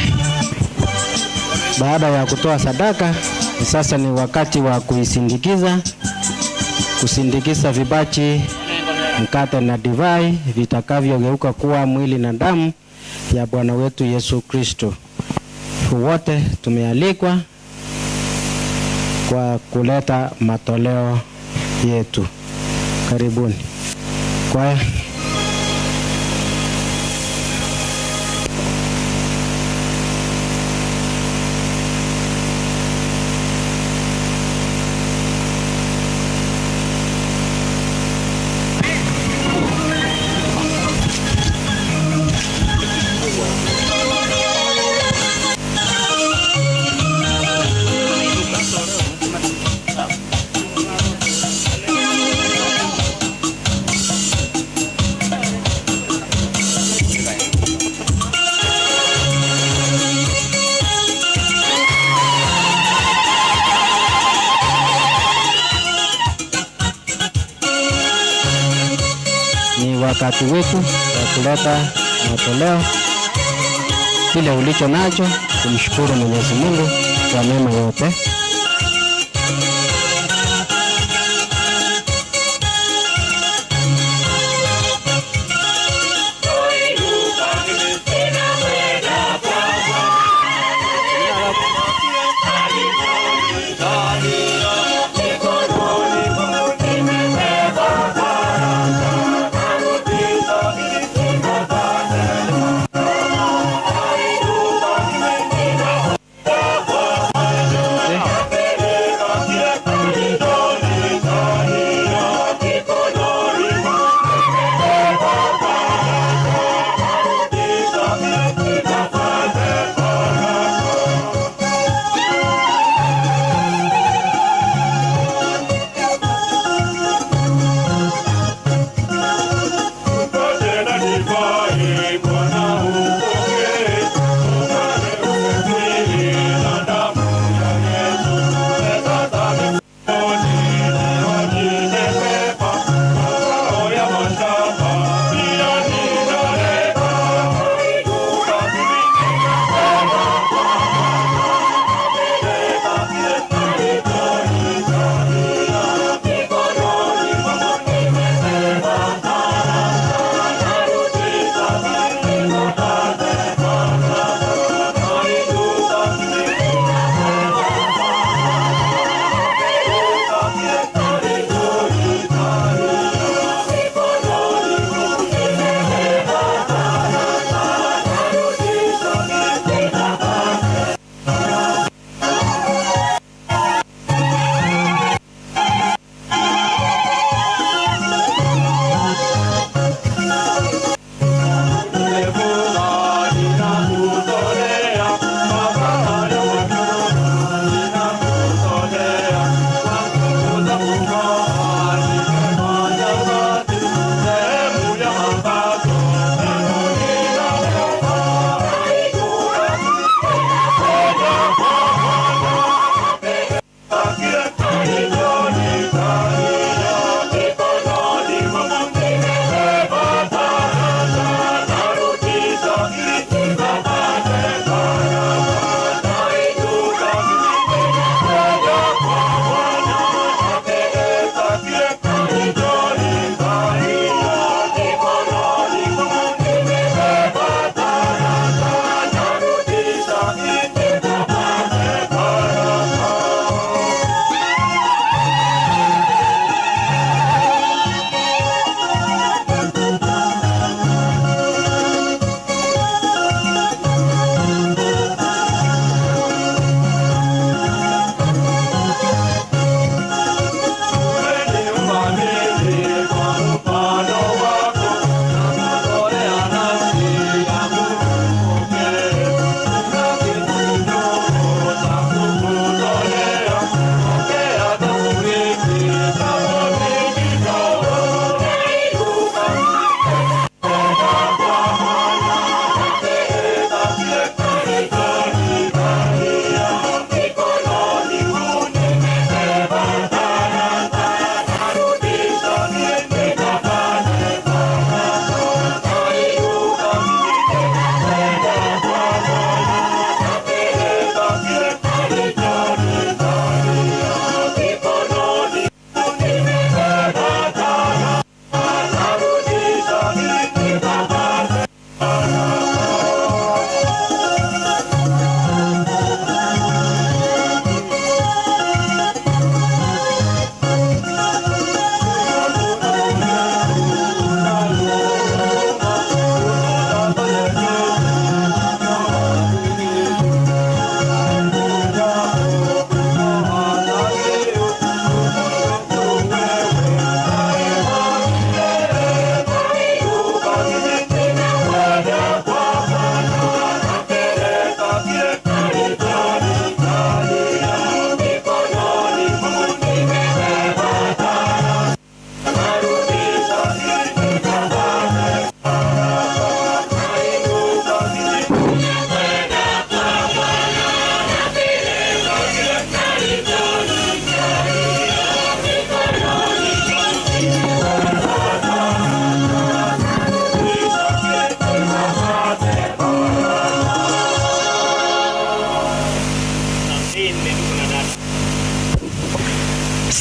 Baada ya kutoa sadaka, sasa ni wakati wa kuisindikiza, kusindikiza vibachi, mkate na divai vitakavyogeuka kuwa mwili na damu ya Bwana wetu Yesu Kristo. Wote tumealikwa kwa kuleta matoleo yetu. Karibuni. Kwaya. Ni wakati wetu wa kuleta matoleo, kile ulicho nacho, kumshukuru Mwenyezi Mungu kwa mema yote.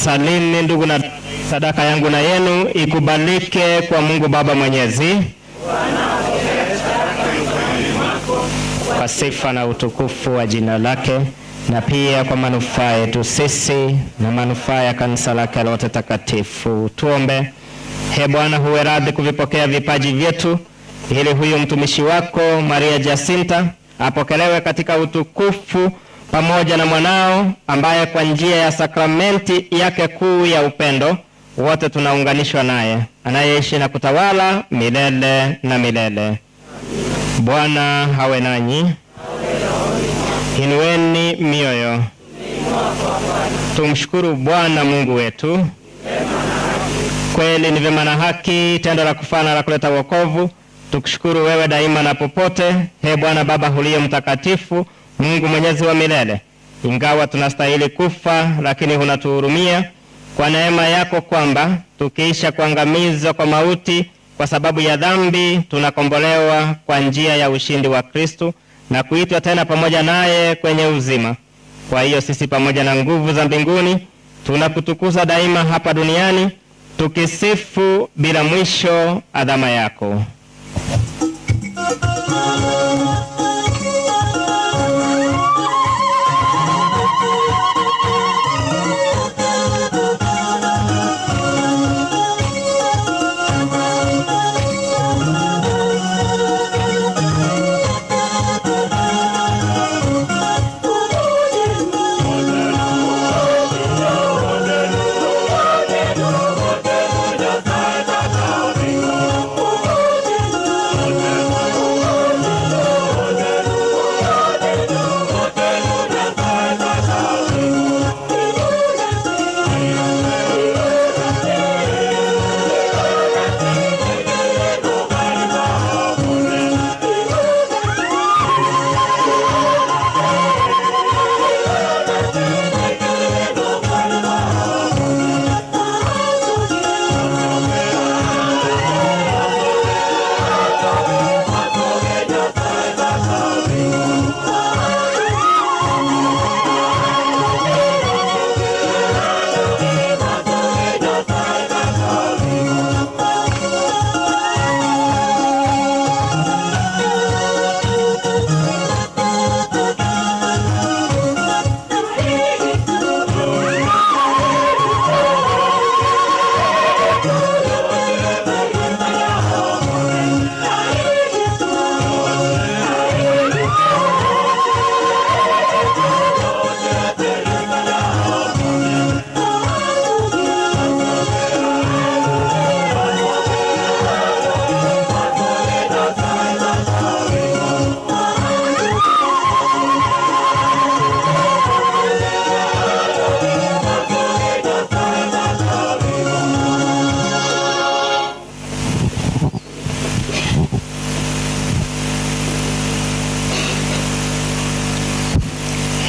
Salini ndugu na sadaka yangu na yenu ikubalike kwa Mungu Baba Mwenyezi, kwa sifa na utukufu wa jina lake, na pia kwa manufaa yetu sisi na manufaa ya kanisa lake lote takatifu. Tuombe. He Bwana, huwe radhi kuvipokea vipaji vyetu, ili huyu mtumishi wako Maria Jacinta apokelewe katika utukufu pamoja na mwanao ambaye kwa njia ya sakramenti yake kuu ya upendo wote tunaunganishwa naye, anayeishi na kutawala milele na milele. Bwana awe nanyi. Inueni mioyo. Tumshukuru Bwana Mungu wetu. Kweli ni vyema na haki, tendo la kufana la kuleta wokovu. Tukushukuru wewe daima na popote, he Bwana Baba uliye mtakatifu, Mungu mwenyezi wa milele. Ingawa tunastahili kufa, lakini hunatuhurumia kwa neema yako, kwamba tukiisha kuangamizwa kwa mauti kwa sababu ya dhambi, tunakombolewa kwa njia ya ushindi wa Kristu na kuitwa tena pamoja naye kwenye uzima. Kwa hiyo sisi pamoja na nguvu za mbinguni tunakutukuza daima hapa duniani tukisifu bila mwisho adhama yako.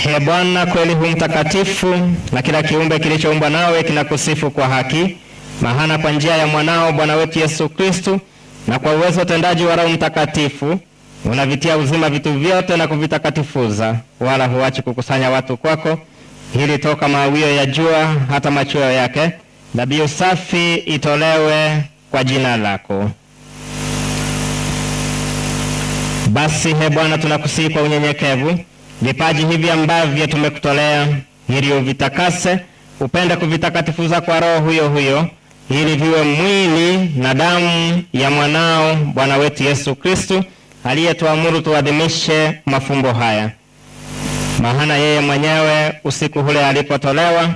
Ee Bwana, kweli hu mtakatifu, na kila kiumbe kilichoumbwa nawe kinakusifu kwa haki. Maana kwa njia ya mwanao Bwana wetu Yesu Kristu na kwa uwezo utendaji wa Roho Mtakatifu unavitia uzima vitu vyote na kuvitakatifuza, wala huachi kukusanya watu kwako, ili toka mawio ya jua hata machweo yake dhabihu safi itolewe kwa jina lako. Basi he Bwana, tunakusihi kwa unyenyekevu vipaji hivi ambavyo tumekutolea, ili uvitakase, upende kuvitakatifuza kwa Roho huyo huyo, ili viwe mwili na damu ya mwanao Bwana wetu Yesu Kristu, aliyetuamuru tuadhimishe mafumbo haya. Maana yeye mwenyewe usiku ule alipotolewa,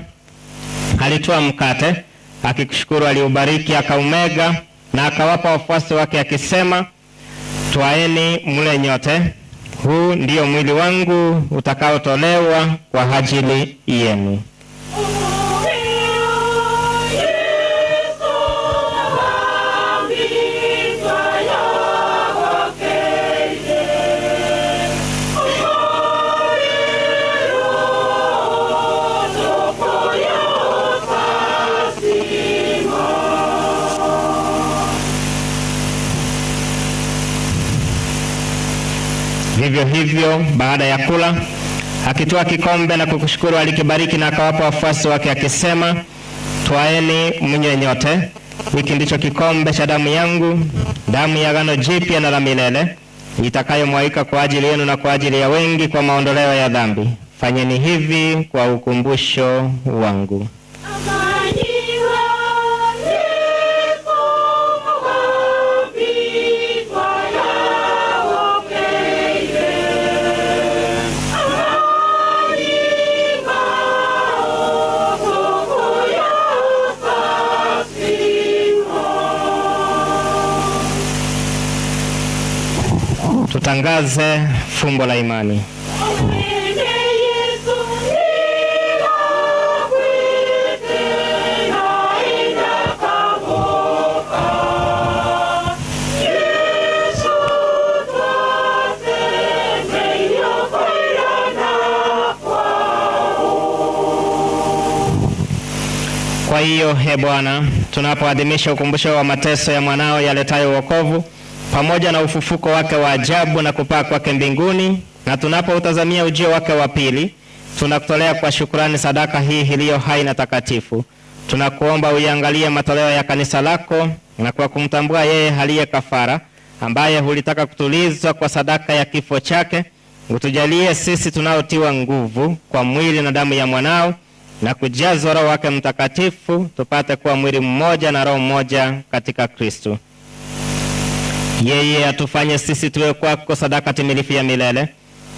alitwaa mkate, akikushukuru, aliubariki, akaumega na akawapa wafuasi wake, akisema, Twaeni mle nyote, huu ndiyo mwili wangu utakaotolewa kwa ajili yenu. Vivyo hivyo baada ya kula, akitoa kikombe na kukushukuru, alikibariki na akawapa wafuasi wake akisema, Twaeni mnywe nyote, hiki ndicho kikombe cha damu yangu, damu ya agano jipya na la milele, itakayomwagika kwa ajili yenu na kwa ajili ya wengi kwa maondoleo ya dhambi. Fanyeni hivi kwa ukumbusho wangu. Tutangaze fumbo la imani. Kwa hiyo, he Bwana, tunapoadhimisha ukumbusho wa mateso ya mwanao yaletayo wokovu pamoja na ufufuko wake wa ajabu na kupaa kwake mbinguni, na tunapoutazamia ujio wake wa pili, tunakutolea kwa shukrani sadaka hii iliyo hai na takatifu. Tunakuomba uiangalie matoleo ya kanisa lako, na kwa kumtambua yeye aliye kafara, ambaye hulitaka kutulizwa kwa sadaka ya kifo chake, utujalie sisi tunaotiwa nguvu kwa mwili na damu ya mwanao na kujazwa Roho wake Mtakatifu, tupate kuwa mwili mmoja na roho mmoja katika Kristo. Yeye atufanye sisi tuwe kwako sadaka timilifu ya milele,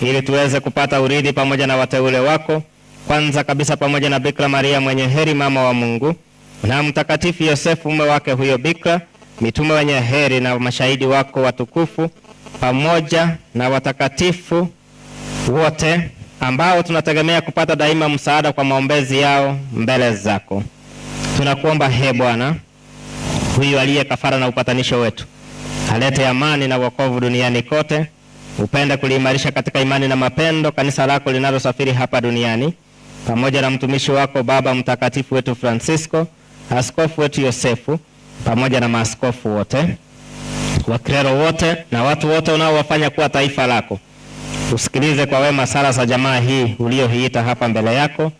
ili tuweze kupata urithi pamoja na wateule wako, kwanza kabisa pamoja na Bikira Maria mwenye heri, mama wa Mungu, na Mtakatifu Yosefu mume wake huyo Bikira, mitume wenye heri na mashahidi wako watukufu, pamoja na watakatifu wote ambao tunategemea kupata daima msaada kwa maombezi yao mbele zako. Tunakuomba he Bwana, huyu aliye kafara na upatanisho wetu alete amani na wokovu duniani kote. Upende kuliimarisha katika imani na mapendo kanisa lako linalosafiri hapa duniani, pamoja na mtumishi wako Baba Mtakatifu wetu Francisco, askofu wetu Yosefu, pamoja na maaskofu wote, wakrero wote na watu wote unaowafanya kuwa taifa lako. Usikilize kwa wema sala za jamaa hii uliyoiita hapa mbele yako.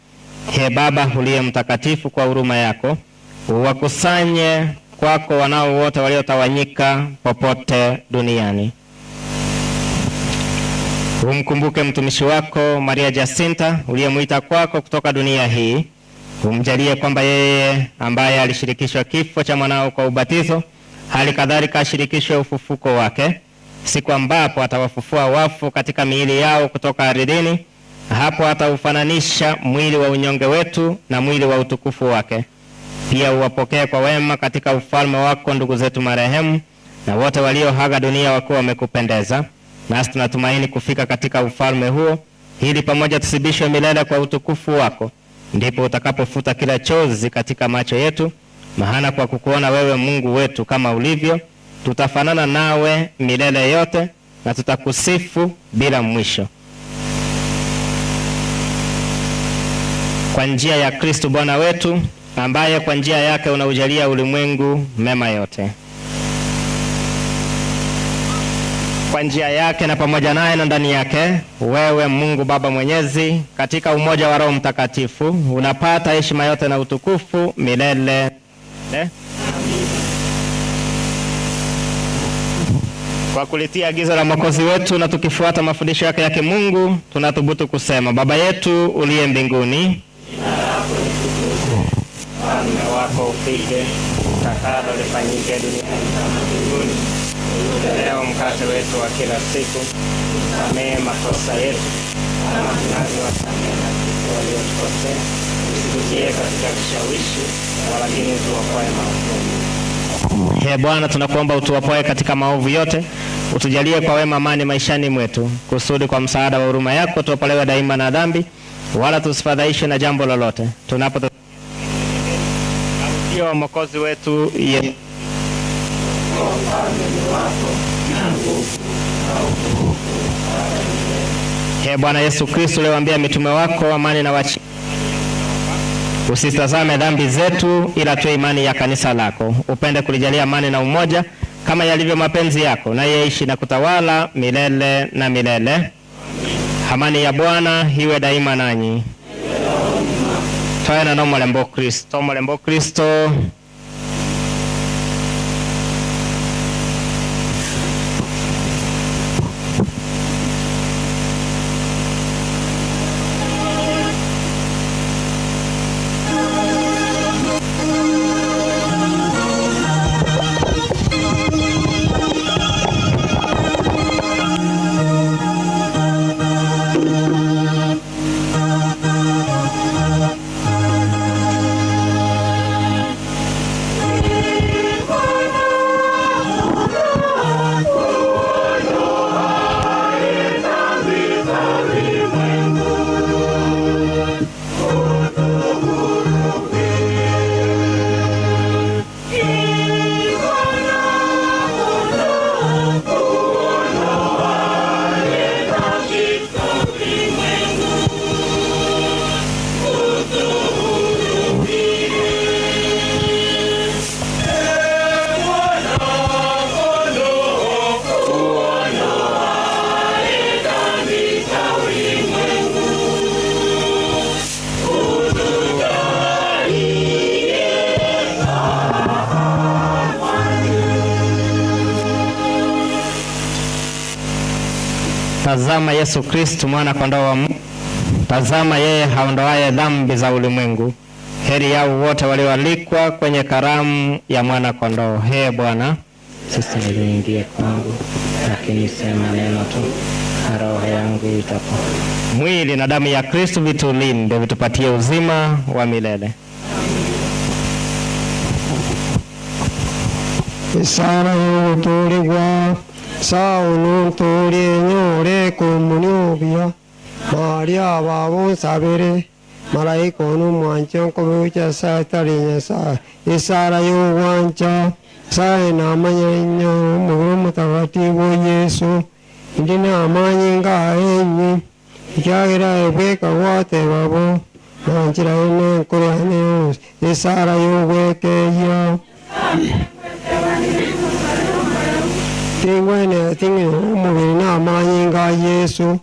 He Baba uliye mtakatifu, kwa huruma yako uwakusanye kwako wanao wote waliotawanyika popote duniani. Umkumbuke mtumishi wako Maria Jacinta uliyemwita kwako kutoka dunia hii. Umjalie kwamba yeye ambaye alishirikishwa kifo cha mwanao kwa ubatizo, hali kadhalika ashirikishwe ufufuko wake, siku ambapo atawafufua wafu katika miili yao kutoka ardhini. Hapo ataufananisha mwili wa unyonge wetu na mwili wa utukufu wake. Pia uwapokee kwa wema katika ufalme wako ndugu zetu marehemu na wote walioaga dunia wakiwa wamekupendeza. Nasi tunatumaini kufika katika ufalme huo, ili pamoja tusibishwe milele kwa utukufu wako. Ndipo utakapofuta kila chozi katika macho yetu, maana kwa kukuona wewe Mungu wetu kama ulivyo, tutafanana nawe milele yote na tutakusifu bila mwisho. Kwa njia ya Kristo Bwana wetu, ambaye kwa njia yake unaujalia ulimwengu mema yote. Kwa njia yake na pamoja naye na ndani yake, wewe Mungu Baba Mwenyezi, katika umoja wa Roho Mtakatifu, unapata heshima yote na utukufu milele. Kwa kulitia agizo la Mwokozi wetu na tukifuata mafundisho yake ya kimungu, tunathubutu kusema: Baba yetu uliye mbinguni, ufalme wako ufike, utakalo lifanyike duniani kama mbinguni. Utupe leo mkate wetu wa kila siku, tusamehe makosa yetu kama tunavyowasamehe na sisi waliotukosea, usitutie katika kishawishi, walakini utuokoe maovuni. Ee Bwana, tunakuomba utuopoe katika maovu yote, utujalie kwa wema amani maishani mwetu, kusudi kwa msaada wa huruma yako tuopolewe daima na dhambi, wala tusifadhaishwe na jambo lolote, tunapo ujio wa Mwokozi wetu Yesu. Ee Bwana Yesu Kristo, uliwaambia mitume wako, amani na wachi Usitazame dhambi zetu, ila tu imani ya kanisa lako. Upende kulijalia amani na umoja kama yalivyo mapenzi yako, naye ishi na kutawala milele na milele. Amani ya Bwana iwe daima nanyi. Toena nomorembe o Kristo, omorembe o Kristo. Tazama Yesu Kristu mwana kondoo wa Mungu. Tazama yeye haondoaye dhambi za ulimwengu. Heri yao wote walioalikwa kwenye karamu ya mwana kondoo. He Bwana, Sistahili uingie kwangu, lakini sema neno tu na roho yangu itapona. Mwili na damu ya Kristu vitulinde, vitupatie uzima wa milele. Isara y'obutuulibwa Saulo ntuulie nyore kumuni obia Maria babo nsabire Malaika onu mwanche nkobiucha satari Nyasaye Isara y'obwancha Nyasaye namanya nnyo omubiri omutakatifu Yesu Ndi n'amaanyi ng'aenyi Ekyagira ebweka gwatebabo Nanjira enenkolane yonsi Isara y'obwekeeya tingwene tingene omubiri n'amaanyi nga Yesu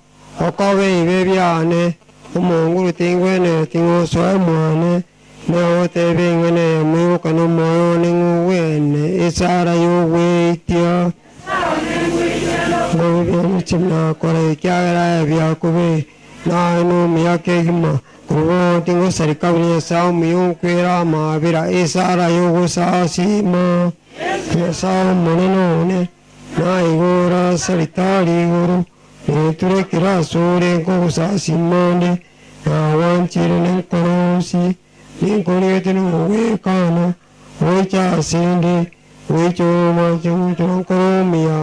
okobe ibe byane omonguru tingwene ting'osoe mwane neotebe ing'ene yamwibuka n'omwoyo ning'uwene isara y'obweitia ngobibyanikinakora ekyagera ebyakube naye n'omuyaka egima kurubo ting'osarika buri Nyasaye omuyunkwera amabira isara y'ogusasima Nyasaye omonene one naigora seritari iguru niturekera asore nk'obusasimande nawanchire nenkorosi ninkorete nowekana wekyasinde wekyoma kyonkoromia.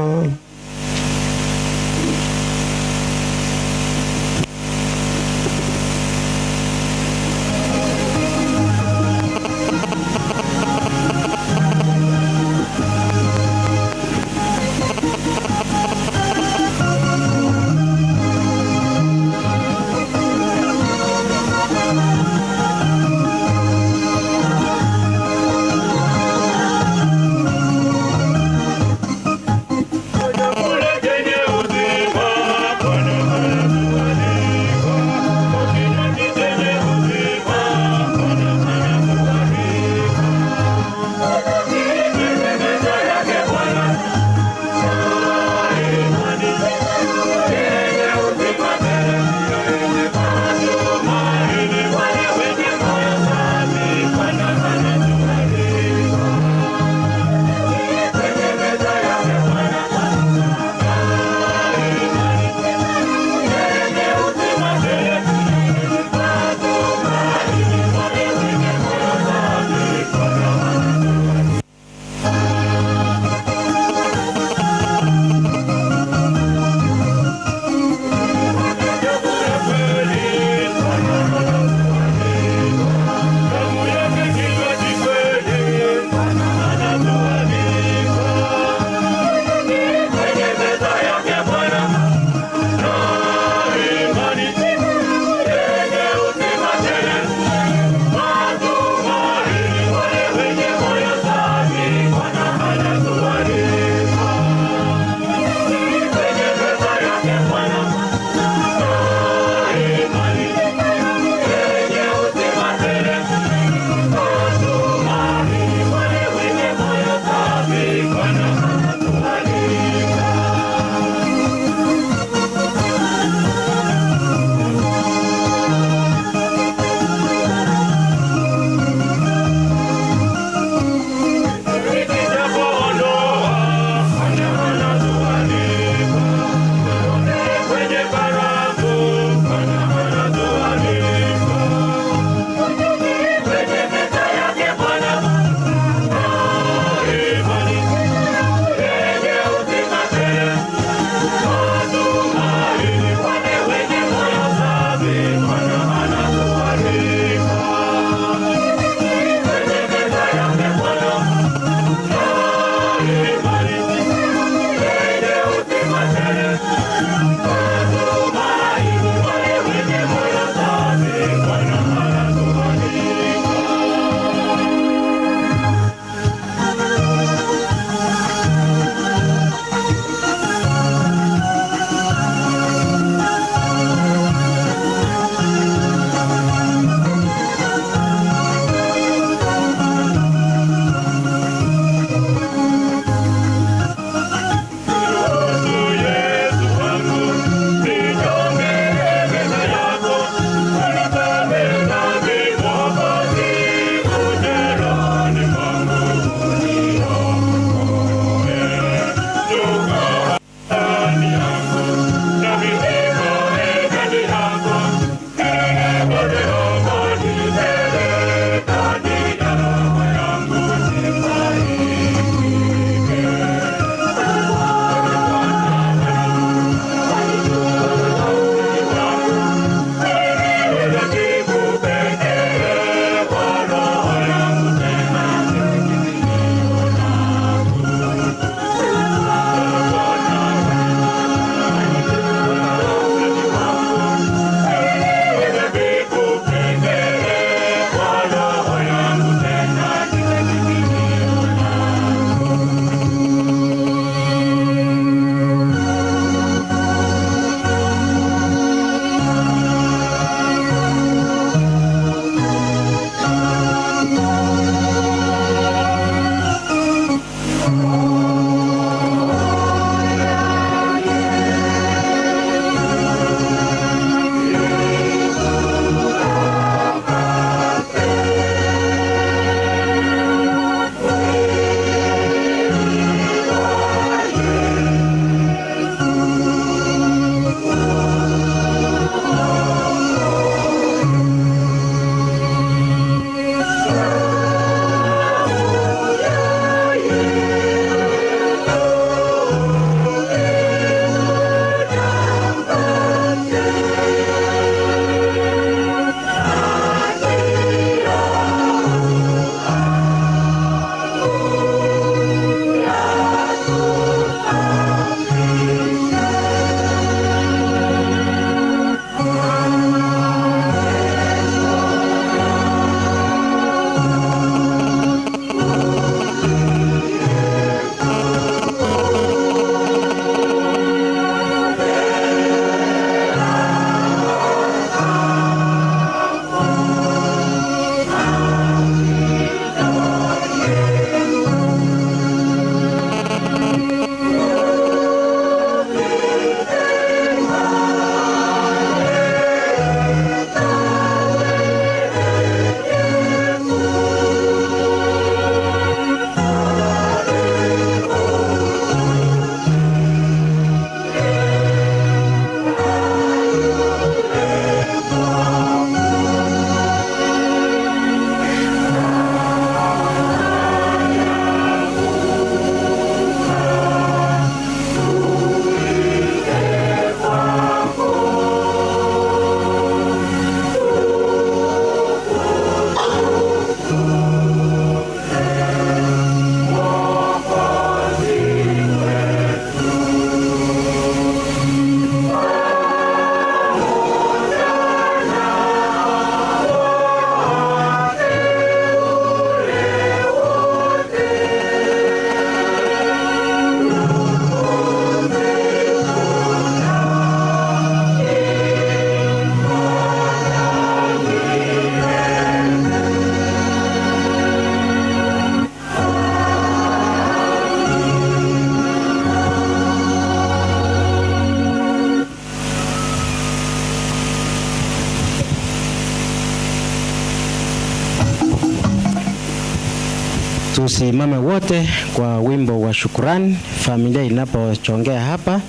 Tusimame wote kwa wimbo wa shukurani, familia inapochongea hapa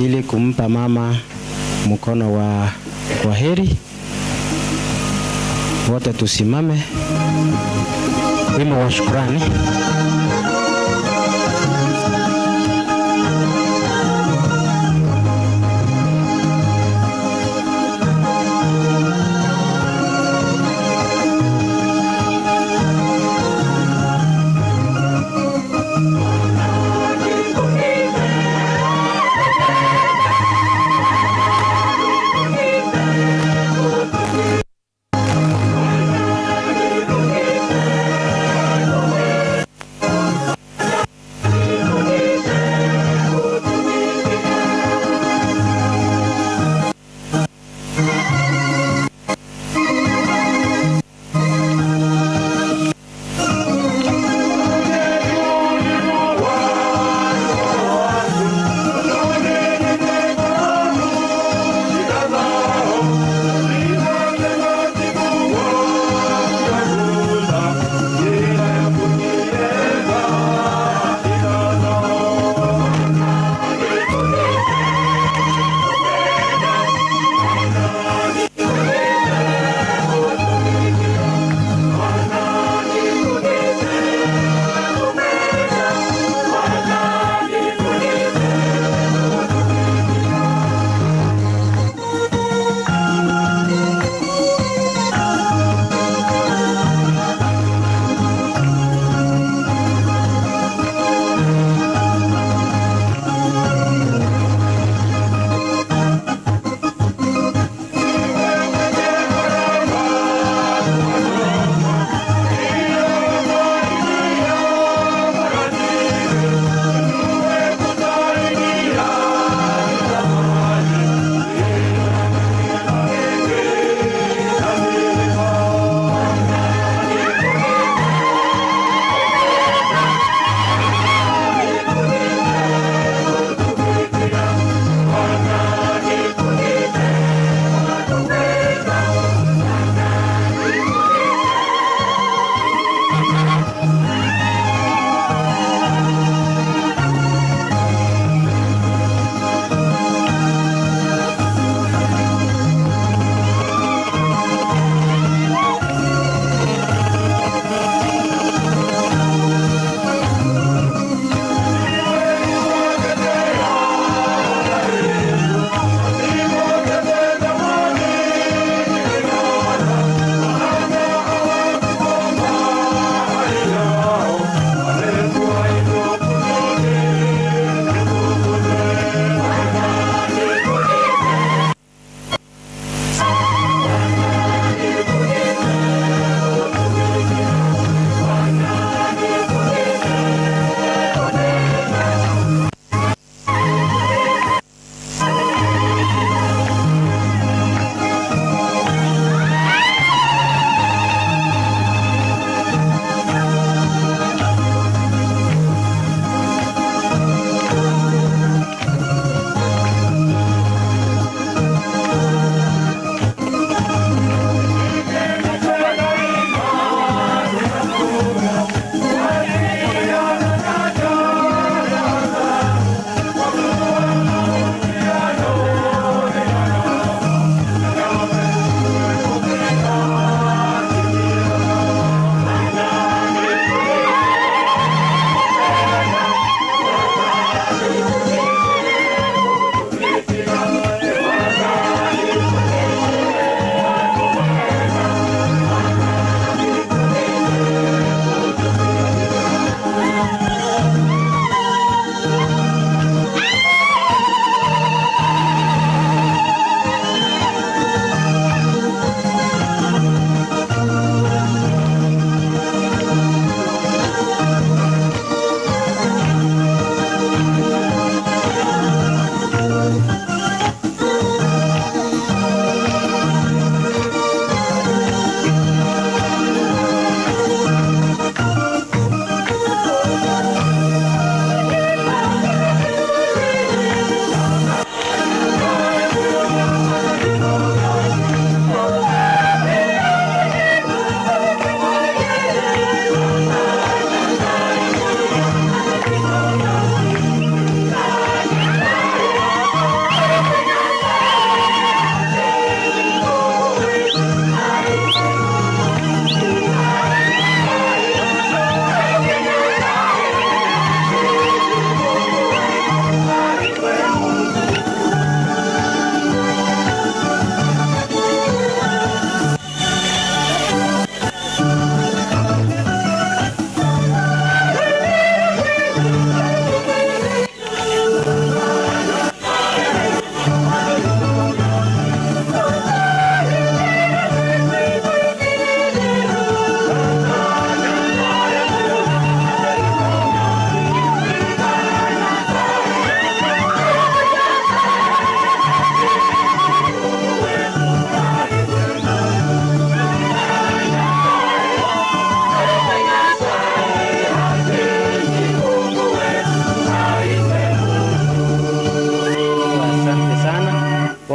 ili kumpa mama mkono wa kwaheri. Wote tusimame, wimbo wa shukurani.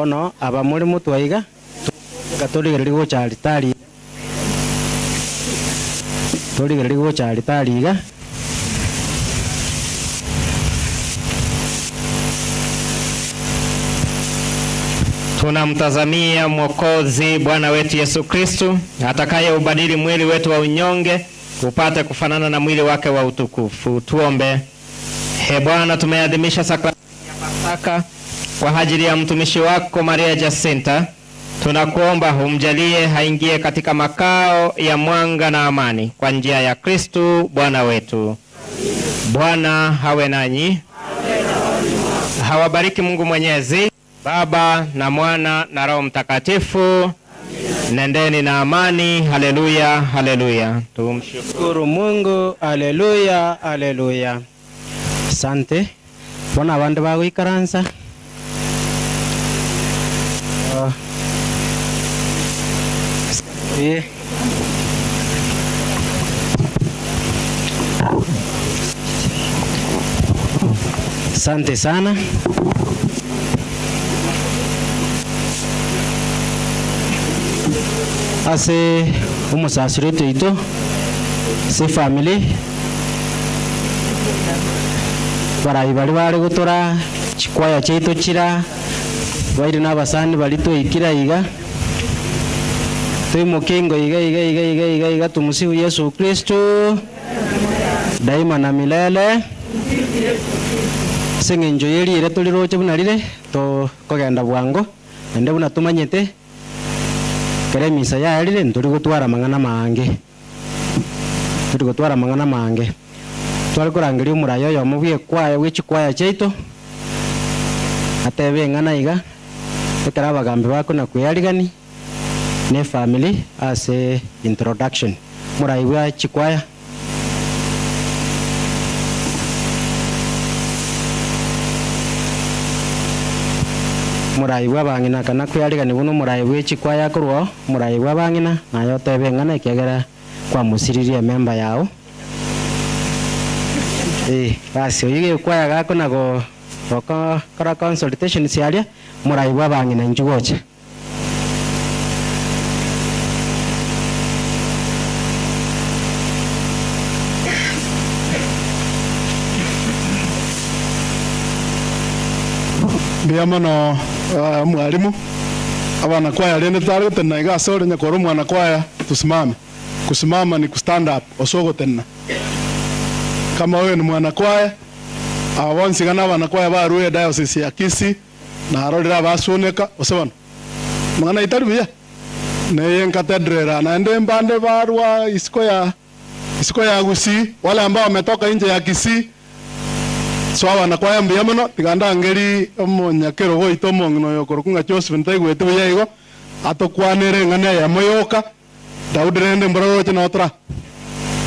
Bono aba more motwe aiga, togochaka torigererie gocha alitari iga, torigererie gocha alitari iga. Tunamtazamia Mwokozi Bwana wetu Yesu Kristu atakayeubadili mwili wetu wa unyonge upate kufanana na mwili wake wa utukufu. Tuombe. He Bwana, tumeadhimisha sakramenti ya Pasaka kwa ajili ya mtumishi wako Maria Jacinta. Tunakuomba umjalie haingie katika makao ya mwanga na amani kwa njia ya Kristu Bwana wetu. Bwana hawe nanyi. Hawabariki Mungu Mwenyezi, Baba na Mwana na Roho Mtakatifu. Nendeni na amani. Haleluya, haleluya. Tumshukuru Shukuru Mungu, haleluya, haleluya. Asante. Bono abande bagoikaransa. Ah. Eh. Asante sana. Ase omosasiroti oito, ase efamiri, abarai baria bare gotora chikwaya chiaito chira, baire na abasani baria twaikire aiga, toimoke ingo iga iga iga iga iga iga tumusifu Yesu Kristo daima na milele. Ase eng'encho ye riire toriroche buna rire, tokogenda bwango, naende buna tomanyete, ekero emisa yaerire ntori gotwara amang'ana amaange, tori gotwara amang'ana amaange. Tware korangeria omoraia oyomo bw'ekwaya bwe chikwaya chiaito, atebe eng'ana iga, ekero abagambi bakona kwearigani na efamiri ase introduction. Omorai bwa chikwaya. Omorai bw'abang'ina kana kwearigani buna omorai bwe chikwaya akorwa oo, omorai bw'abang'ina, naye otebe eng'ana ekiagera kwamosiririe ememba yao. Eh, basi oyio gekwaya gakona go gokora consultations aria, omorai bw'abang'ina inchuo gocha. Mbuya mono mwalimu. Abanakwaya rende totare gotenena iga ase ore nyakore omwanakwaya tusimame. Kusimama ni kustand up ase ogotenena. Kama wewe ni mwanakwaya, aba bonsi iga nabanakwaya barue ediocese ya Kisii. Narorire abasuneka, gose bono amang'ana aye tari buya, neye enkatedral aa, naende mbande barwa isiko ya isiko ya Gusii, wale ambao wametoka nje ya Kisii, so abanakwaya mbuya mono, tiga ndangeri omonyakerogo oito omong'ina oyo okorokwa ng'a Josephine taigweti buya igo, atokwanere eng'ana eyemo yoka, Daudi rende mbora roche noo tora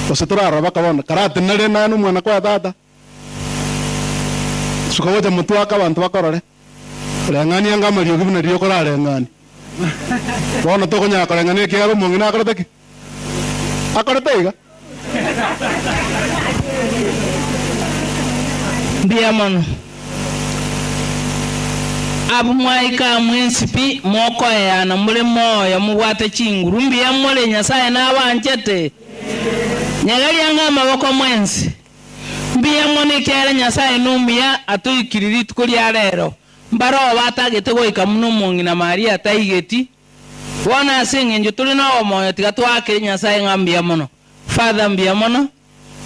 gose torarora baka bono, karatenena naye na omwanakwaya tata. Suka gocha motwe ake abanto bakorore, Reng'ania anga amariogi buna riria okorareng'anie. Bono tokonyara koreng'ania ekiagera omong'ina akorete ki? Akorete iga. Mbuya mono. Abwo mwaika aa mwensi pi, mokoeana more moyo, mobwate chinguru. Mbuya more, Nyasae nabanchete. Nyegeria anga amaboko mwensi. Mbuya mono ekiagera Nyasae nomuya atoikirie rituko ria rero. Mbaroo batagete goika buna omong'ina Maria ataigeti. Bono ase engencho tore nobomoyo tiga toakere Nyasae ng'a mbuya mono. Father mbuya mono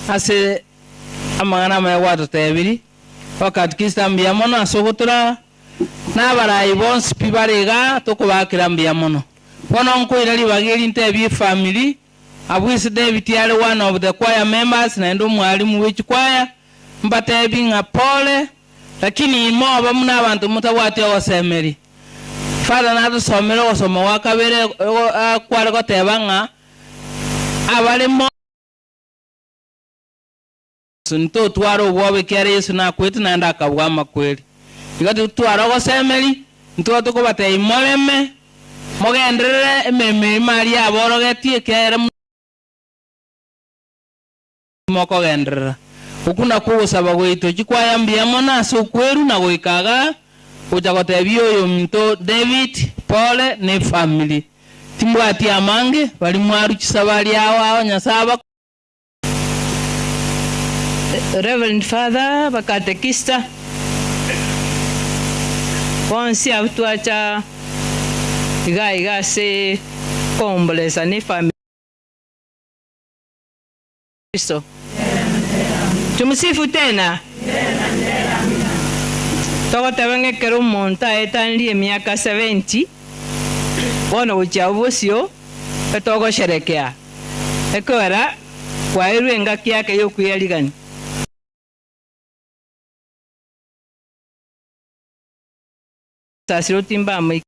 ase amang'ana amaya gwatotebirie. Abakatikista mbuya mono ase ogotoraa. Na abarai bonsi pi bare igaa tokobaakera mbuya mono. Bono nkoira ribaga eri ntebie efamiri Abwo ise David are one of the choir members naende omwalimu bwe chikwaya, mbatebi ng'a pole, lakini imoba buna abanto motabwati ogosemeria. Father natosomere ogosoma gwa kabere kware goteba ng'a abare mo. Ntotware obwoba ekiagera Yeso nakwete naende akabua amakweri. Igo titotwara ogosemeria, ntwo tokobatebia moreme, mogenderere emeremo erimo aria aborogetie, ekiagera mokogenderera. Okwo nakwo ogosaba gwaito. Chikwaya mbuya mono ase okwerwa na goika igaa. Gocha gotebia oyominto David, pole ne efamiri. Timbwati amange, baria mwarwa chisabari ao ao Nyasae abakonye. Reverend Father, abakatekista, bonsi abwo twacha iga iga ase koombolesa ne efamiri Kristo. Tumsifu tena. Togoteba ng'a ekero omonto aetanirie emiaka 70, bono gochia abwo bosio etogosherekea, ekiagera kwaeirwe engaki yake y'okweyarigania. Sasiroti mbamoike.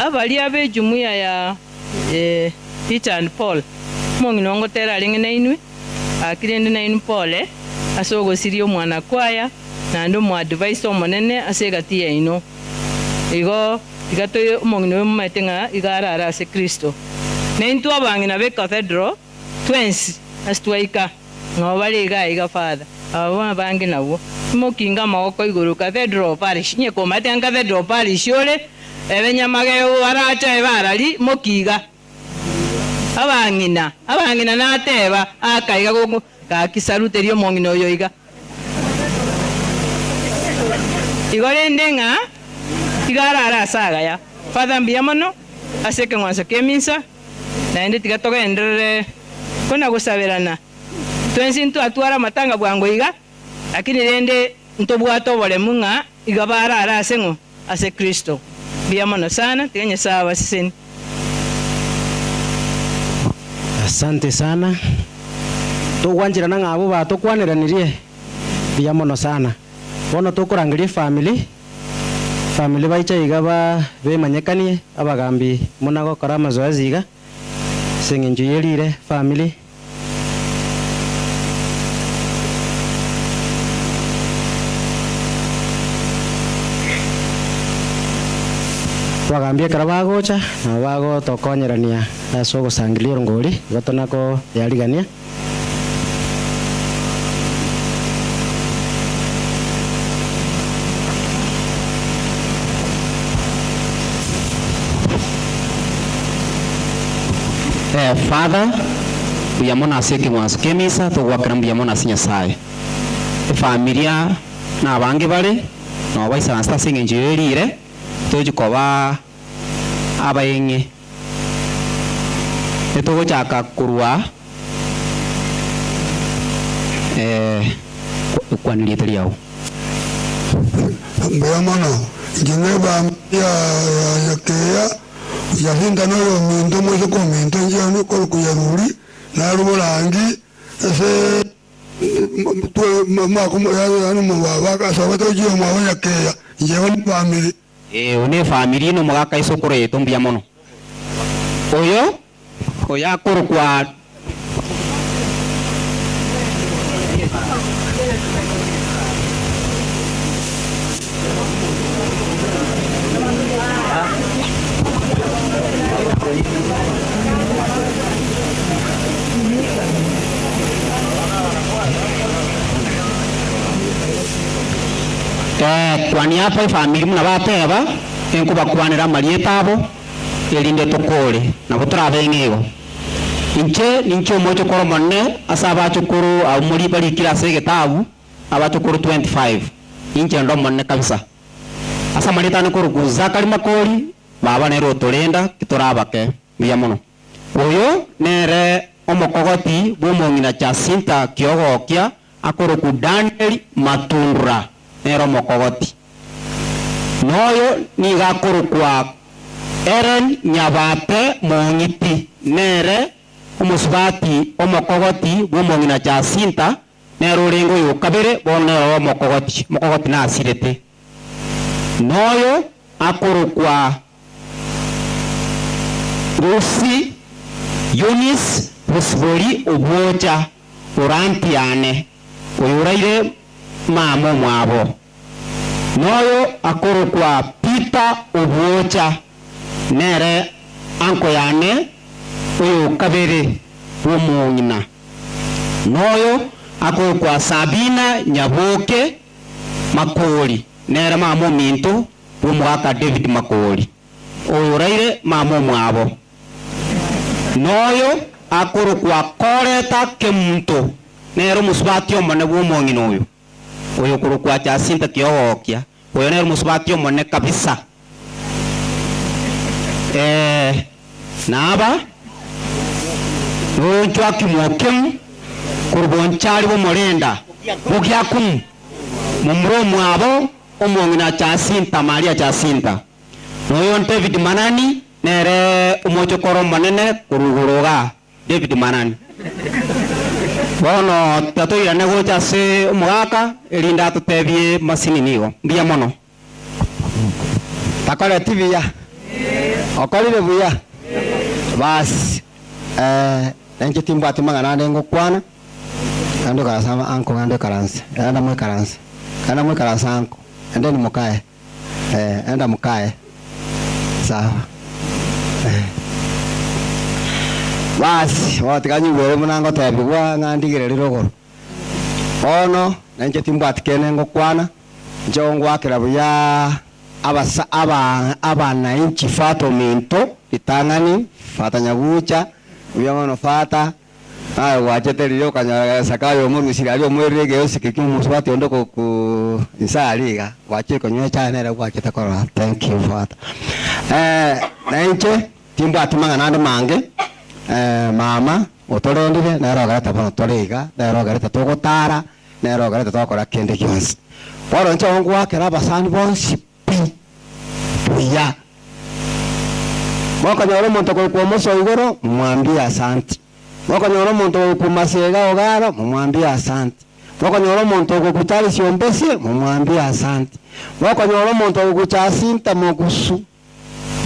Abaria ab'ejumuiya ya Peter and Paul, omong'ina oo ngotera arenge nainwe, gaki rende nainwe pole ase ogosiria omwana kwaya, naende omoadviser omonene ase egati yaino. Igo tiga toe omong'ina oyo momaete ng'a igo arare ase Kristo. Naintwe abang'ina be Cathedral twensi ase twaika, ng'ao bare iga aiga Father, aba abange nabwo. Imokinge amagoko igoro Cathedral Parish, onye komaete ng'a Cathedral Parish ore, ebe nyamagego barache ebe arari, mokiga. Abang'ina, abang'ina nateba, aka iga gogo, gaki salute eria omong'ina oyo iga. Igo rende ng'a tiga arare ase agaya. Father mbuya mono ase ekeng'wanso ki'eminsa, naende tiga togenderere kona gosaberana. Twensi ntwatware amatanga bwango iga, lakini rende ntobwate oboremu ng'a iga barare ase ng'o? Ase Kristo. Mbuya mono sana, tiga Nyasae abasesenie. Asante sana. Togwancherana ng'a abwo batokwaneranirie mbuya mono sana. Bono tokorangeria efamily, family baiche iga ba bemanyekanie abagambi muna gokora amazoezi iga ase eng'encho ye rire family. Abagaambi ekero bagocha, nabo bagotokonyerania ase ogosangereria orongori, igo tonakoyarigania. Father, mbuya mono ase ekeng'wanso ki'emisa, togoakera mbuya mono ase Nyasae. Efamilia nabange bare, nabo baisaransete ase eng'encho y'erire, tochi koba abaeng'e. Etogochaka korwa kwana erieta riao. Mbuya mono, inche nebambi ya Nyakeya, Jasinta noyominto, omoiseke ominto, inche korokwa Yaruri, narwe borangi ase asogete gochia omwabo Nyakeya, inche igo nefamiri. Ee, oyo nefamiri na omogaka ase okoro yaito mbuya mono. Oyo, oyo akorokwa. Kwania apa efamiri buna bateba, enkobakwanera amarieta abo. Erinde tokore, nabo torabe ng'a igo. Inche ninche omochokoro omonene ase abachokoro abwo mori barikire ase egetabu, abachokoro 25. Inche nde omonene kabisa. Ase amarieta ane korokwa Zakari Makori, baba nere otorenda ki tore abake. Mbuya mono. Oyo nere omokogoti bw'omong'ina Jacinta Kiogokia akorokwa Daniel Matundura, nere omokogoti. Noyo nigo akorokwa Ellen Nyabate Mong'iti, nere omosubati omokogoti bw'omong'ina Jacinta, nere orenge oyo okabere, bono nere omokogoti, omokogoti nasirete. Noyo akorokwa Lucy Eunice Bosibori Obwocha, orantiane, oyoraire mama omwabo. Noyo akorokwa Peter Obwocha, nere anko yane oyokabere bw'omong'ina. Noyo akorokwa Sabina Nyaboke Makori, nere mama ominto bw'omogaka David Makori, oyoraire mama omwabo. Noyo akorokwa Koreta Kemunto, nere omosubati omonene bw'omong'ina oyo, oyokorokwa Jacinta Kiogokia, oyo nere omosubati omonene kabisa. Ee, naba noyo Joakimu Okemu korwa bonchari bw'omorenda Bogiakumu, momura omwabo omong'ina Jacinta Maria Jacinta. Noyo David Manani nere omochokoro omonene korwa igoro igaa, David Manani. Bono tatoirane gocha ase omogaka, erinde atotebie masini nigo. Mbuya mono. Takoreti buya? Okorire buya? Basi, eh, nainche timbwati mang'ana ande ngokwana, naende okarasa anko naende oikaranse, enda moikaranse, enda moikaranse anko, endeni mokae. Eh, enda mokae. Sawa. Eh. Basi, bono tiga nyigwere buna ngotebigwa ng'a ndigereri rogoro. Bono, nainche timbwati kende ngokwana, inche ngwakera buya abasa aba abanainchi fata ominto ritang'ani, fata nyagucha, buya mono fata, Naye gwachete riria okanyora Zakayo omorusiri aria omoirire egeosike ki'omosubati onde okoku inse aria iga, gwachire konywa echae nere gwachete korora. Thank you Father. Eh, na inche timbwati mang'ana ande mange, eh, mama otorendire nere ogerete bono tore iga, nere ogerete togotara, nere ogerete togokora kende gionsi. Bono inche ngoakera abasani bonsi pi buya. Mokonyora omonto okorokwa omosa o igoro, momwambie asanti. Mokonyora omonto ogokwa masega ogaro, momwambie asanti. Mokonyora omonto ogokwa Charles Ombesie, momwambie asanti. Mokonyora omonto ogokwa Jacinta Mogusu,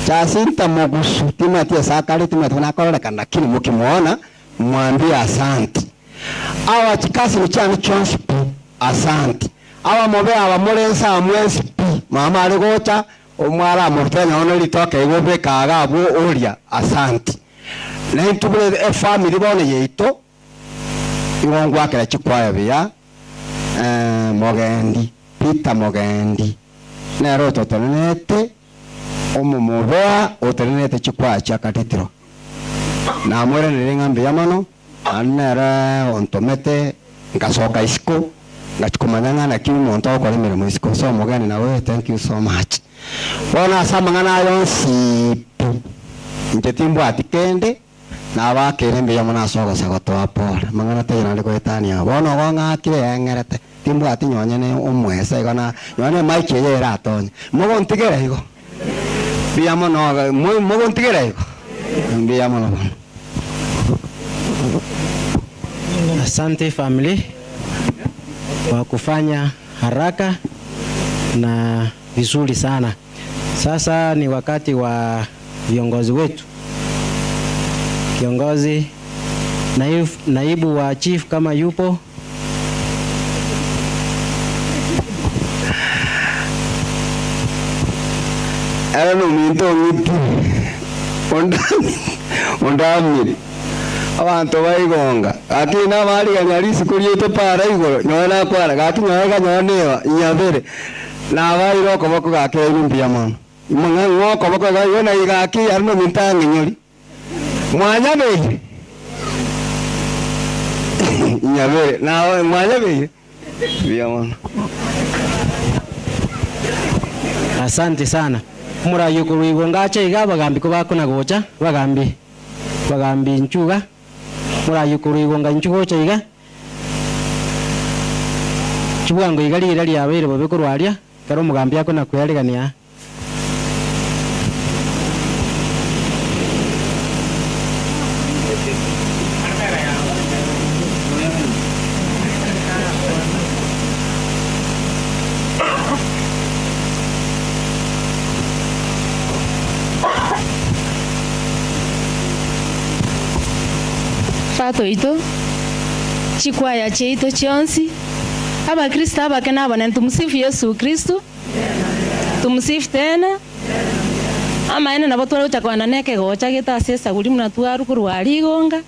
Jacinta Mogusu, timanyeti ase akare, timanyeti buna akororekana, lakini mokimoona, momwambie asanti. Awa chikasini chiane chionsi pi, asanti. Abamobe aba more inse aa mwensi pi, mama are gocha, omware amorutera nonye ne ritoke igo beka iga abwo oria, asanti. Naintwe buna efamiri bono yaito, igo ngwakera chikwaya buya, Mogendi, Peter Mogendi, nere ototenenete, omomobea otenenete chikwaya chia Cathedral. Namoiraneire ng'a mbuya mono, Naende nere ontomete ngasoka isiko, ngachia komanya ng'a naki omonto agokora emeremo isiko. So omogeni nawe thank you so much. Bono ase amang'ana aya onsi pi, inche timbwati kende, nabakeire mbuya mono ase ogosa gotoa pole. Amang'ana taiyo naende goetania abo. Bono igo ng'akire eng'erete, timbwati nonye ne omwesa igo na nonye ne emic eye eratonye. Mogontigera igo? Mbuya mono, mogontigera igo? Mbuya mono bono. Asante family kwa kufanya haraka na vizuri sana. Sasa ni wakati wa viongozi wetu. Kiongozi naibu, naibu wa chief kama yupo. Ere nominto ong'iti, ondamire, abanto baigonga, gaki nabarigania risiko riaito para igoro, nyowe nakwana, gaki nyowe iga nyowe neba, inyabere, nabaeire okoboko gaki yaino mbuya mono. Ng'a ng'a okoboko iga igo na iga aki aria nominto ang'inyori. Mwanyabeire? Inyabeire. Nawe mwanyabeire? Mbuya mono. Asante sana. Omoraia okorwa igo ngache iga abagambi kobakona gocha, abagambi, abagambi inchuo iga, omoraia okorwa igo nga inchuo gocha iga, chibwango iga riira riabeire bobe korwa aria, ekero omogambi akona kwearegania aa. Tata oito, chikwaya chiaito chionsi, Abakristo abake na abanene, Tumsifu Yesu Kristo. Tumsifu tena. Amaene nabo tware gocha kogenda nekegocha gete ase esaguri buna twarwa korwa rigonga,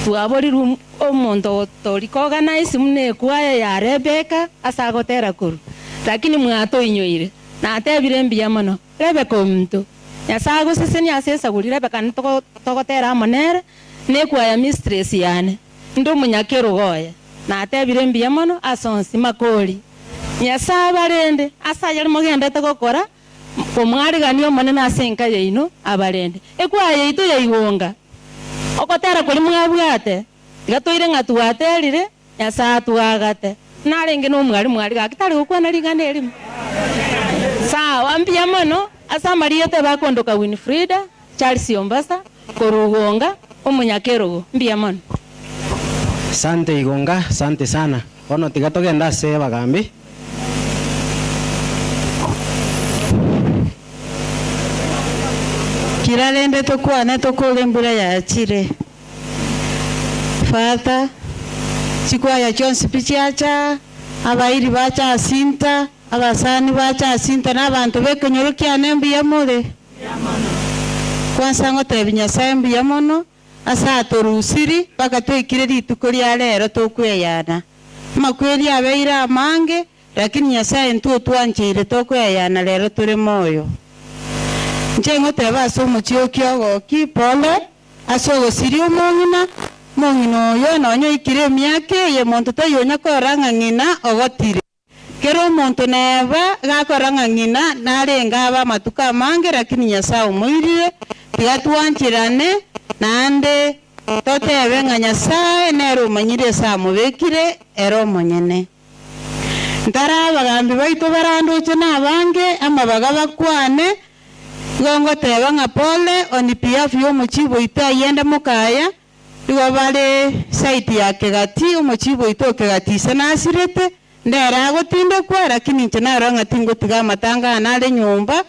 twaborirwe omonto tori koorganize buna ekwaya ya Rebecca ase agotera korwa, lakini mwatoinyoire. Natebire mbuya mono. Rebecca ominto, Nyasae agosesenie ase esaguri Rebecca ntogo togotera amo nere, nekwaya mistress yane. Inde omonyakerogo oye. Natebire mbuya mono ase onsi makori. Nyasae abarende ase ayare mogenderete gokora, komwarigania Omonene ase enka yaino abarende. Ekwaya yaito yaigonga ogotera koria mwabwate, tiga toire ng'a twaterire, Nyasae atwagate. Narenge nomwarimu aria gaki tari gokwana ring'ana erimo. Sawa, mbuya mono ase amarieta bakondoka Winfrida Charles Ombasa korwa Igonga, omonyakerogo. Mbuya mono. Sante Igonga, sante sana. Bono tiga togende ase abagambi. Kira rende tokwane tokore embura yachire. Father, chikwaya chionsi pi chiacha, abairi bacha asinta, abasani bacha asinta na abanto b'ekenyoro kiane mbuya more? Kwansa ngotebia Nyasae mbuya mono ase atorusiri mpaka twaikire rituko ria rero tokweyana. Amakweri abeire amange, lakini Nyasae intwe otwancheire tokweyana rero tore moyo. Inche ngoteba ase omochie o Kiogoki, pole ase ogosiria omong'ina, omong'ina oyo nonya oikire emiaka eye monto taiyo onya korora ng'a ng'ina ogotire. Kera omonto neba gakora ng'a ng'ina narenge abe amatuko amange, lakini Nyasae omoirire, tiga twancherane, naende totebe ng'a Nyasae nere omanyire ase amobekire ere omonyene. Ntare abagambi baito barandoche nabange, amabaga bakwane, igo ngoteba ng'a pole on behalf y'omochibu oito ayende mokaya, Igo bare side ya Kegati, omochibu oito o Kegati ise nasirete, nere agotindekwa, lakini inche narora ng'a tingotiga amatanga aya nare nyomba,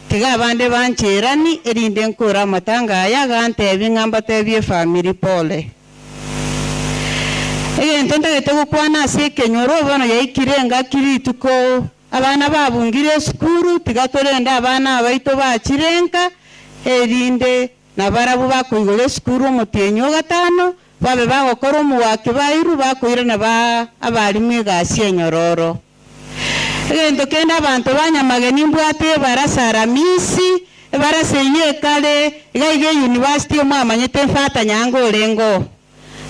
tiga abande bancherani, erinde nkore amatanga aya, agantebia ng'a mbatebie efamiri pole. Egento ntagete gokwana ase ekenyoro, bono yaikire engaki rituko abana babungire esukuru, tiga torende abana abaito bachire nka, erinde Nabarabwo bakoigora esukuru omotienyi o gatano, babe bagokora omogwake bairwe bakoirana baa abarimu egasi enyororo. Egento kende abanto ba Nyamageni mbwate ebarasa Aramisi, ebarasa eyio ekare iga iga eyunivasiti omwamanyete Fata Nyango orenge oo.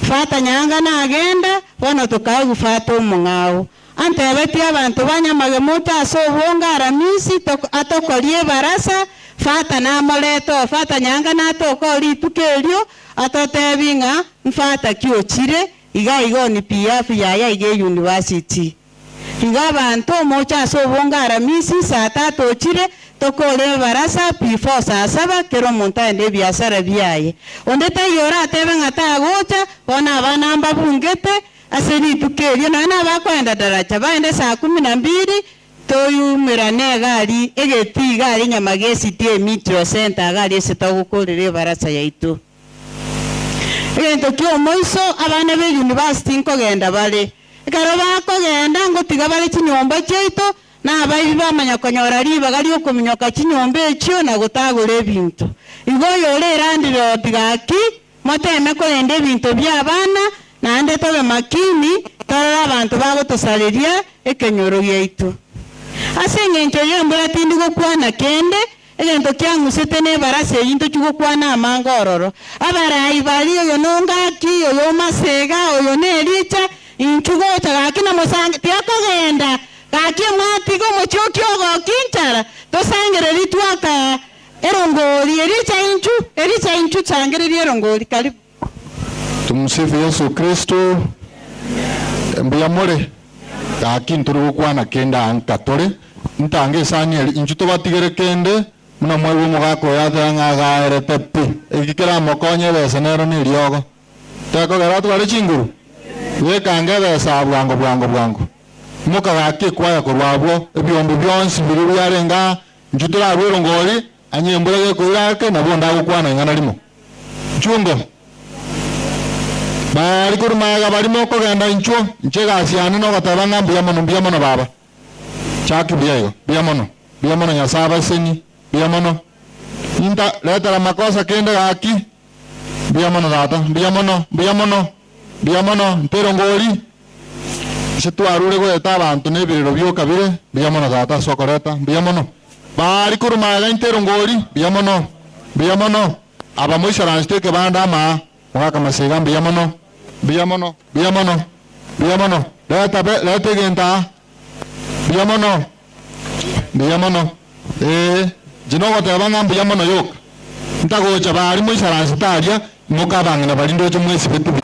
Fata Nyaanga nagenda, bono tokaegwa Fata omong'ao. Antebetie abanto ba Nyamagemoto ase obonge Aramisi atokorie ebarasa, Fata namorete oo. Fata Nyaanga natoke oo rituko erio, atotebi ng'a mfata ki ochire iga iga on behalf yaye iga eyunivasiti. Igo abanto moche ase obonge Aramisi saa tatu ochire, tokore ebarasa before saa saba kera omonto aende ebiasara biaye. Onde taiyo oratebe ng'a tagocha, bono abana mbabungete ase rituko erio, nonya nabakoenda daraja baende saa kumi na mbili, toyumerane egari egetii iga aria Nyamagesi Metro Centre iga aria ase togokorera ebarasa yaito. Egento ki'omoiso, abana be university nkogenda bare. Ekero bakogenda ngotiga bare chinyomba chiaito, na abaibi bamanya konyora ribaga ri'okominyoka chinyomba echio na gotagora ebinto. Igo oyore elandlord gaki, moteme korenda ebinto bi'abana, naende tobe makini torore abanto bagotosareria ekenyoro giaito. Ase engencho y'embura tindi gokwana kende. Egento kiang'usete na ebarasa eyio ntochia gokwana amange ororo. Abarai baria, oyo nongaki, oyo omasega, oyo nericha, inchuo gocha gaki na mosange, tiakogenda, gaki mwatiga omochie okia ogokia enchara, tosangererie twaka erongori, ericha inchuo, ericha inchuo sangereria erongori, karibu. Tumsifu Yesu Kristo. Mbuya more? Gaki ntori gokwana kende aa nka tore, ntange esani eri, inchuo tobatigere kende, buna mwaigwa omogaka oyo ateba ng'a agaerete pi. Eki keramokonye ebesa nero neriogo. Tekogera atware chinguru? Bekange ebesa aa bwango bwango bwango. Imoka gaki ekwaya korwa abwo, ebiombe bionsi biria biarenge aa, inchuo torarue erongori, Onye embura gekoira ake, nabo ndagokwana ing'ana rimo. Nchungo. Baria korwa magega baria mokogenda inchuo, inche egasi yane nogoteba ng'a mbuya mono, mbuya mono baba. Chaki buya igo. Mbuya mono. Mbuya mono Nyasae abasenie. Mbuya mono. Inta retera makosa kende gaki. Mbuya mono tata. Mbuya mono. Mbuya mono. Mbuya mono. Ntero ngori. Ase twarure goeta abanto na ebirero bioka bire, mbuya mono tata ase okoreta, mbuya mono. Baria korwa magega intero ngori, mbuya mono, mbuya mono. Aba moisaransete ekebanda amaa, mogaka masiga mbuya mono, mbuya mono, mbuya mono, mbuya mono. Reta be, reta egento aa, mbuya mono, mbuya mono. Ee, inche nogoteba ng'a mbuya mono yoka. Ntagocha baria moisaransete aria, imoka abang'ina baria ndoche mwesibeti buya.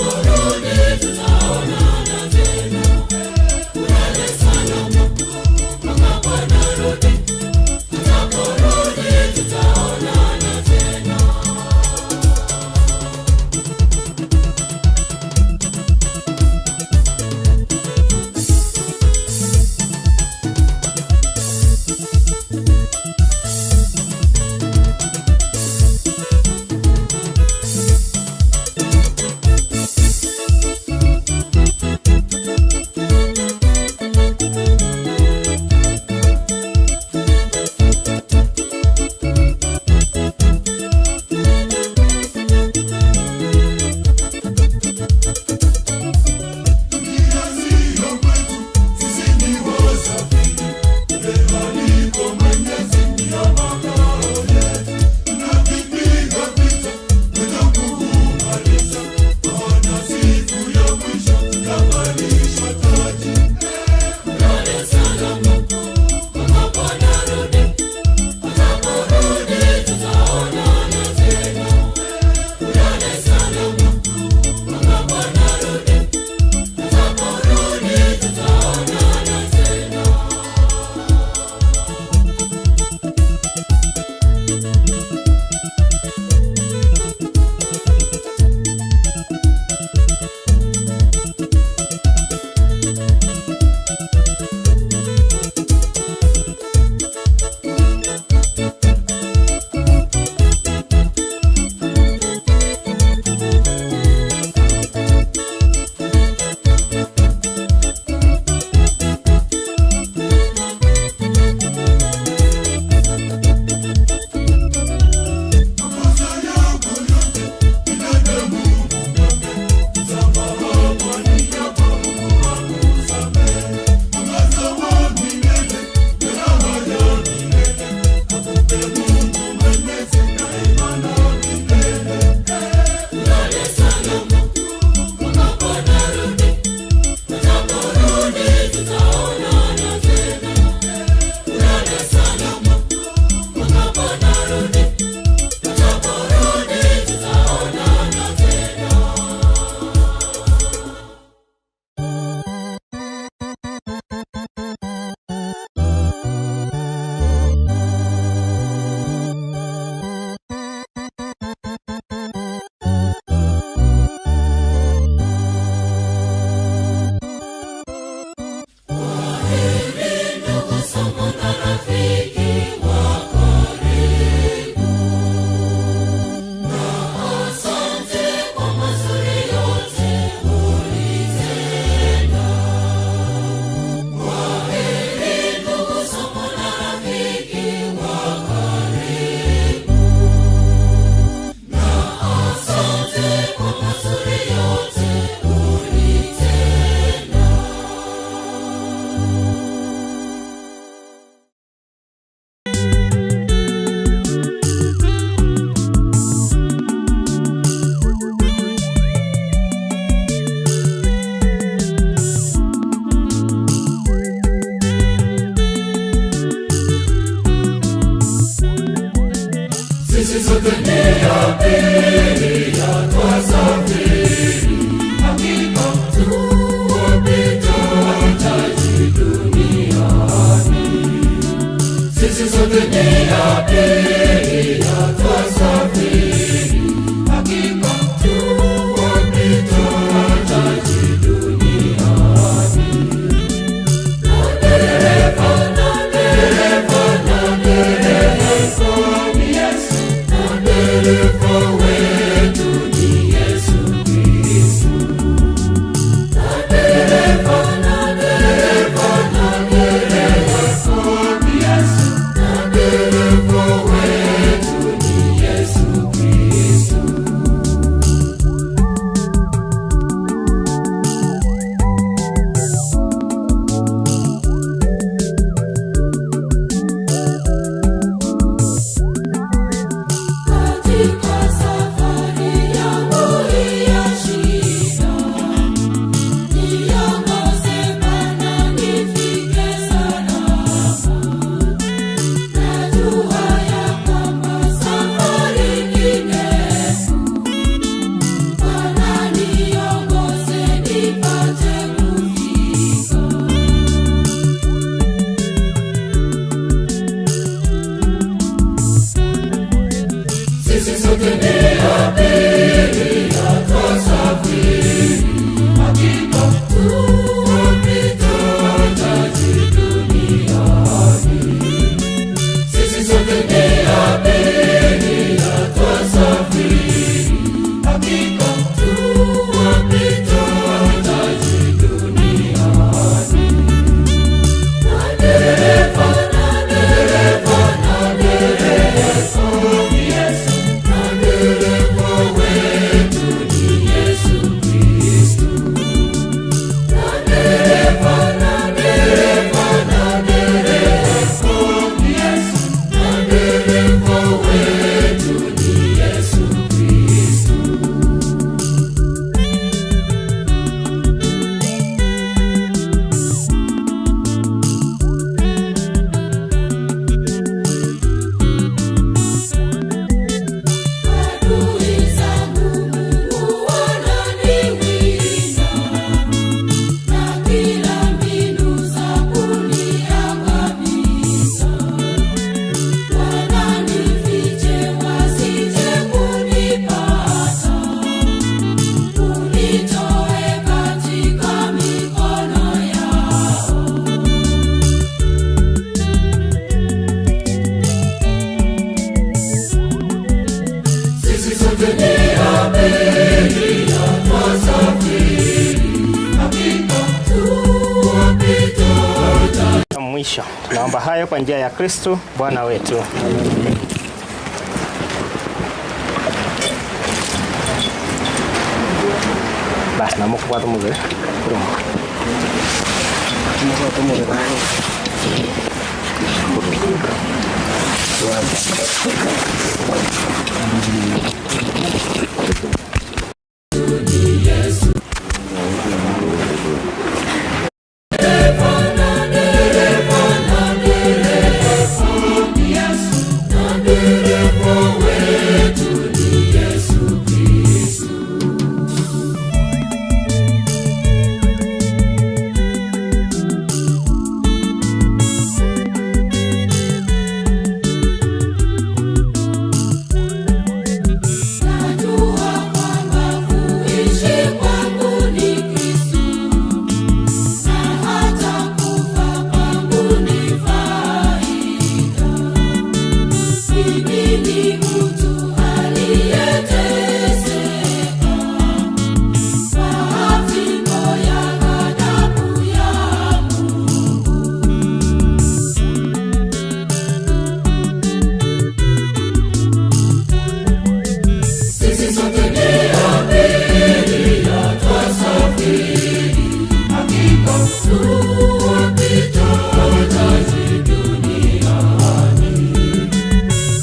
Atakaporudi tutaonana tena. Ulale salama mpaka Bwana arudi. Atakaporudi tutaonana tena. mwisho. Tunaomba hayo kwa njia ya Kristu Bwana wetu. Basi na Mungu kwa mubere. Najua kwamba kuishi kwangu ni Kristo, na hata kufa kwangu ni faida. Mimi ni mtu aliyeteseka kwa fimbo ya ghadhabu ya Mungu. Sisi sote ni abiria twasafiri, hakika tuwapita taji duniani.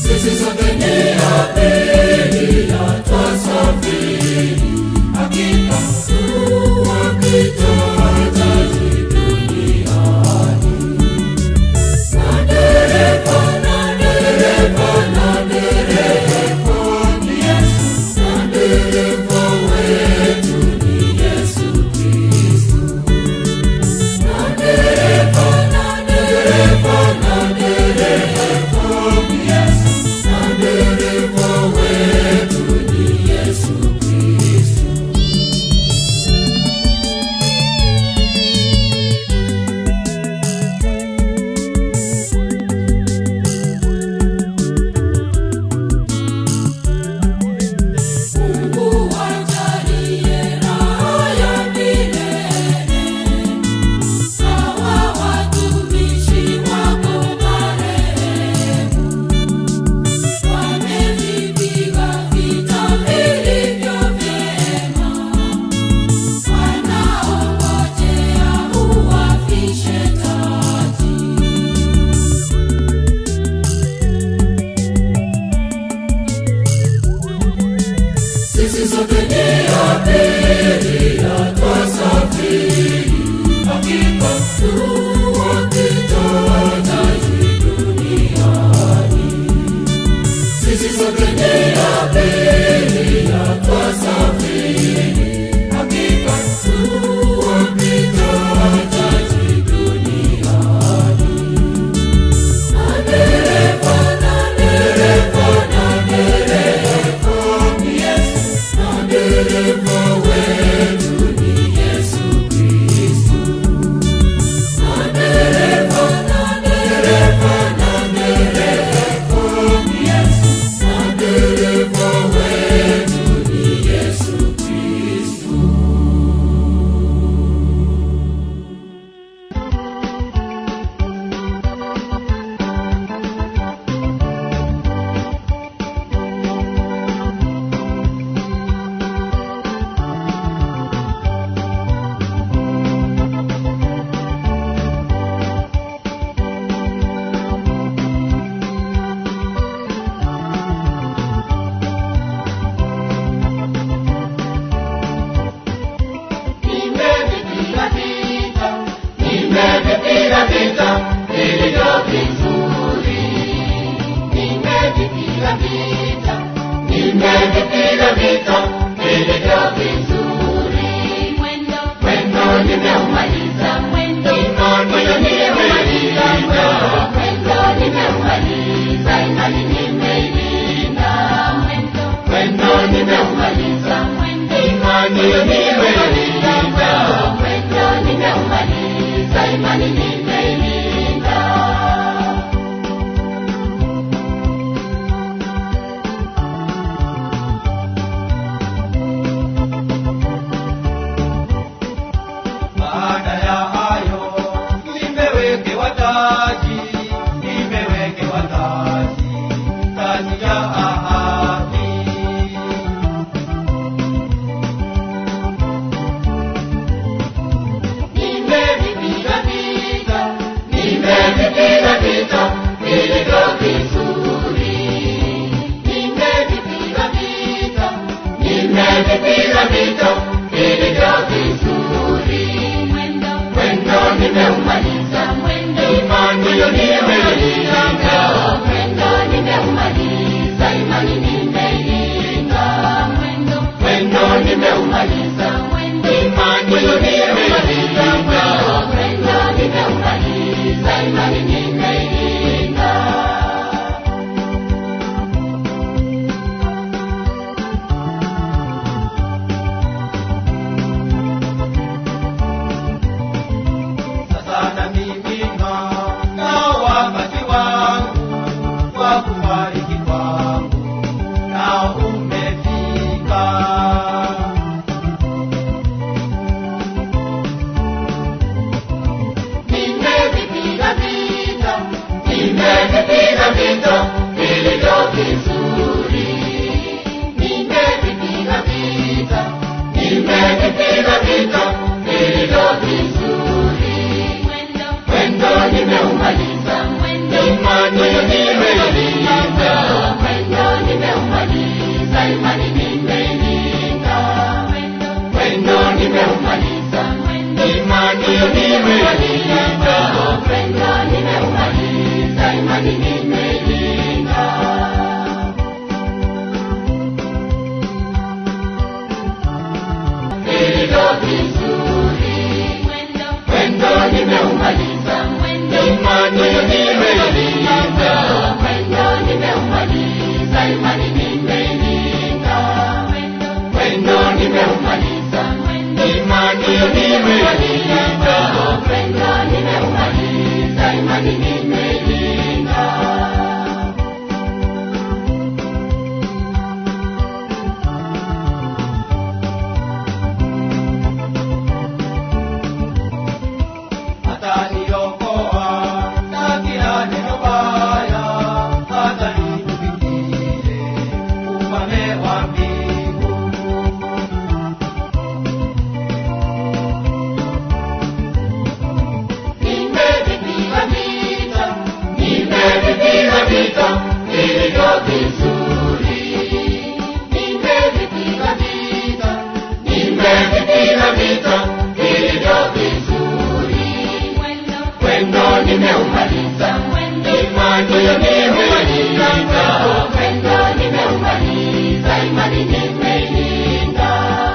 Sisi sote ni abiria twasafiri, hakika tuwapita taji duniani. Na dereva, na dereva, na dereva ni Yesu, na dereva wetu ni Yesu Kristo. Na dereva, na dereva, na dereva ni Yesu, na dereva wetu ni Yesu Kristo. Mungu wajalie raha ya milele hawa watumishi wako marehemu, wamevipiga vita vilivyo vyema, wanaongojea uwafishe taji. Sisi sote ni abiria twasafiri, hakika tuwapita taji duniani. Sisi sote ni abiria twasafiri, hakika tuwapita taji duniani. Na dereva, na dereva, na dereva ni Yesu, na dereva wetu ni Yesu Kristo. Na dereva, na dereva, na dereva ni Yesu, na dereva wetu ni Yesu Kristo. Nimevipiga vita, nimevipiga vita vilivyo vizuri. Nimevipiga vita, nimevipiga vita vilivyo vizuri. Mwendo, mwendo nimeumaliza, mwendo, mwendo nimeumaliza, mwendo nimeumaliza, imani nimeilinda, mwendo, mwendo nimeumaliza, mwendo, imani nimeilinda, mwendo nimeumaliza, imani nimeilinda. vita vilivyo vizuri. Nimevipiga vita, nimevipiga vita vilivyo vizuri. Mwendo, mwendo nimeumaliza, mwendo, imani nimeilinda, mwendo nimeumaliza, imani nimeilinda, mwendo, mwendo nimeumaliza, mwendo, imani nimeilinda, mwendo nimeumaliza, imani nimeilinda. Sasa na mimina na wakati wangu wa kufariki kwangu nao umefika. Nimevipiga vita, nimevipiga vita vilivyo vizuri. Nimevipiga vita, nimevipiga vita vilivyo vizuri. Mwendo, mwendo nimeumaliza, mwendo, imani nimeilinda, mwendo nimeumaliza, imani nimeilinda, mwendo, mwendo nimeumaliza, mwendo, imani nimeilinda, mwendo nimeumaliza, imani nimeilinda. Vilivyo vizuri, mwendo, mwendo nimeumaliza, mwendo, imani nimeilinda, mwendo nimeumaliza, imani nimeilinda, mwendo, mwendo nimeumaliza, mwendo, imani nimeilinda, mwendo nimeumaliza, imani nimeilinda. Ataniokoa na kila neno baya, hata nitufikie ufalme wa mbingu. Nimevipiga vita, nimevipiga vita vilivyo vizuri. Nimevipiga vita, nimevipiga vita vilivyo vizuri. Mwendo, mwendo nimeumaliza, mwendo, imani nimeilinda, mwendo nimeumaliza, imani nimeilinda,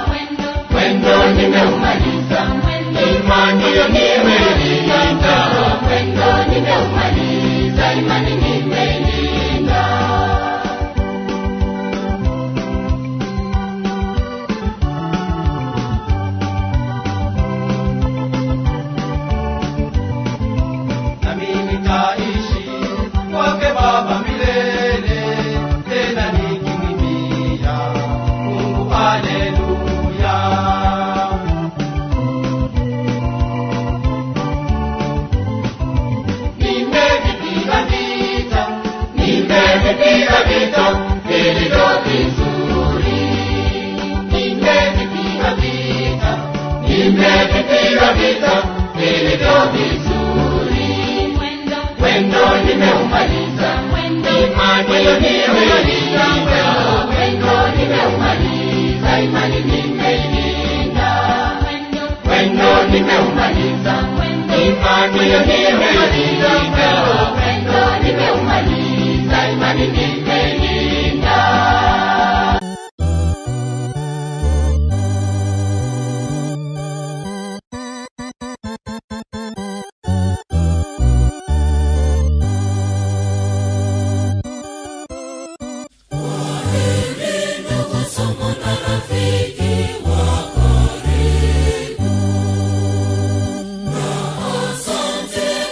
mwendo, mwendo nimeumaliza, mwendo, imani nimeilinda, mwendo nimeumaliza, imani nimeilinda. Nami nitaishi kwake Baba milele, tena nikimwimbia Mungu haleluya. Nimevipiga vita, nimevipiga vita vilivyo vizuri. Nimevipiga vita, nimevipiga vita vilivyo vizuri. Mwendo, mwendo nimeumaliza, mwendo, imani nimeilinda, mwendo nimeumaliza, imani nimeilinda, mwendo, mwendo nimeumaliza, mwendo, imani nimeilinda, mwendo nimeumaliza, imani nimeilinda. Asante.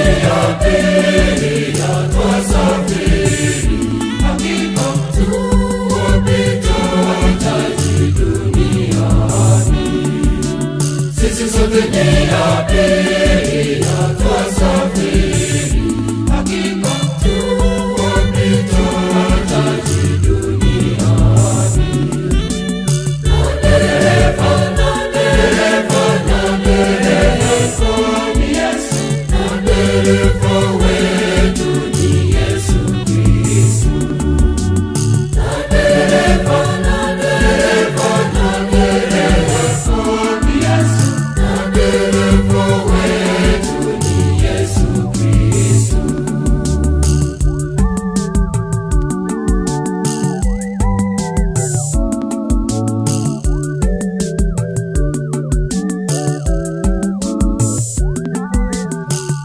ni abiria twasafiri, hakika tuwapita taji duniani. Sisi sote ni abiria twasafiri, hakika tuwapita taji duniani. Na dereva, na dereva, na dereva ni Yesu, na dereva wetu ni Yesu Kristo. Na dereva, na dereva, na dereva ni Yesu, na dereva wetu ni Yesu Kristo.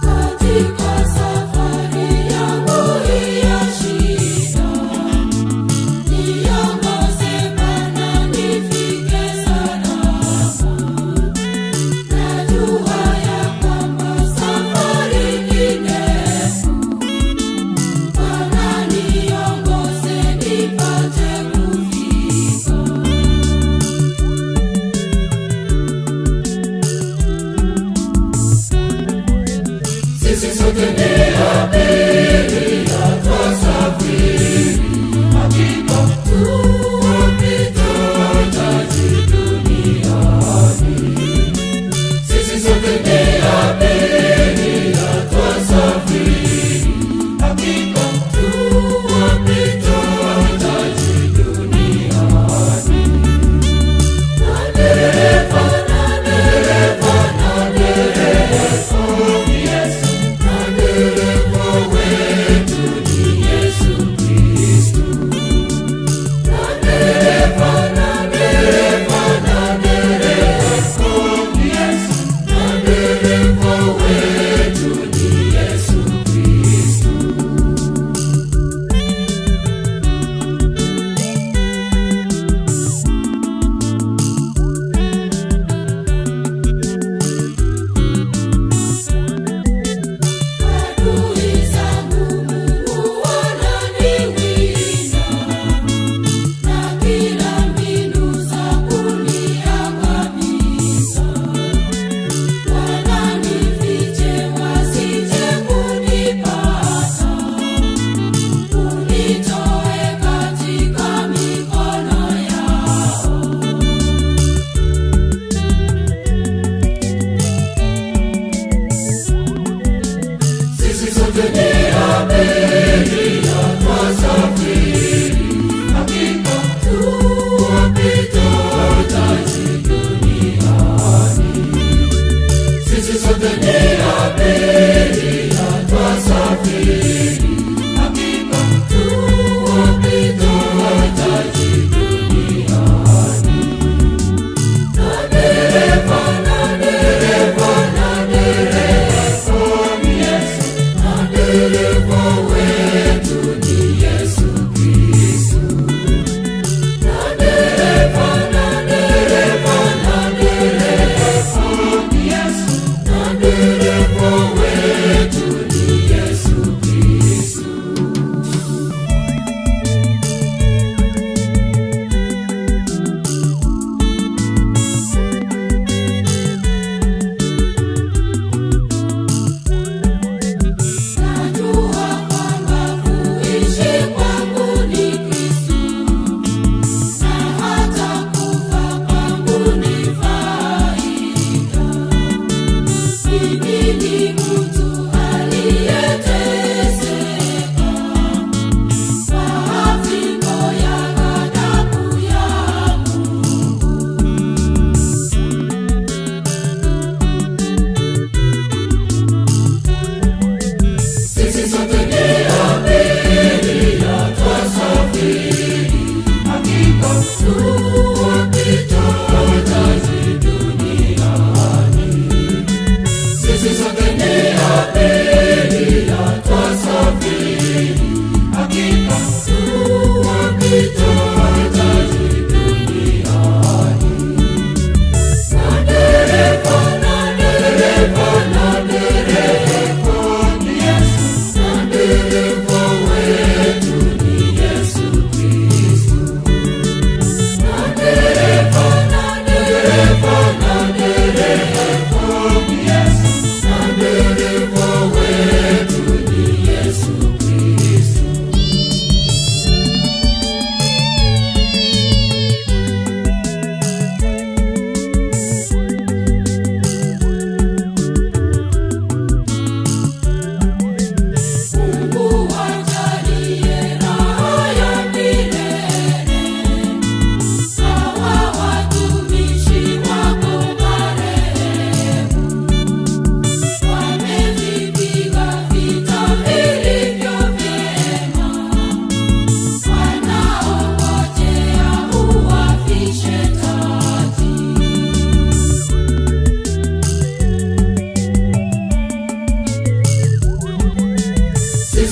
Katika safari yangu hii ya shida, niongoze Bwana nifike salama. Najua ya kwamba safari ni ndefu, Bwana niongoze nipate kufika. Sisi sote ni abiria twasafiri, hakika tuwapita taji duniani. Sisi sote ni abiria twasafiri, hakika tuwapita taji duniani. Na dereva, na dereva, na dereva ni Yesu, na dereva wetu ni Yesu Kristo. Na dereva, na dereva, na dereva ni Yesu, na dereva wetu ni Yesu Kristo. Adui zangu Mungu wananiwinda, na kila mbinu za kuniangamiza. Wananifiche wasije kunipata, unitoe katika mikono yao. Sisi sote ni abiria twasafiri, hakika tuwapita taji duniani. Sisi sote ni abiria twasafiri, hakika tuwapita taji duniani. Na dereva, na dereva, na dereva ni Yesu, na dereva wetu ni Yesu Kristo. Na dereva, na dereva, na dereva ni Yesu, na dereva wetu ni Yesu Kristo. Najua kwamba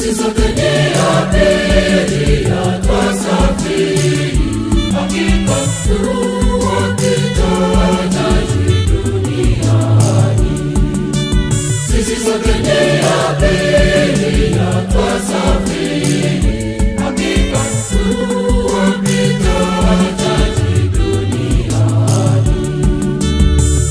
Sisi sote ni abiria twasafiri, hakika tuwapita taji duniani. Sisi sote ni abiria twasafiri, hakika tuwapita taji duniani.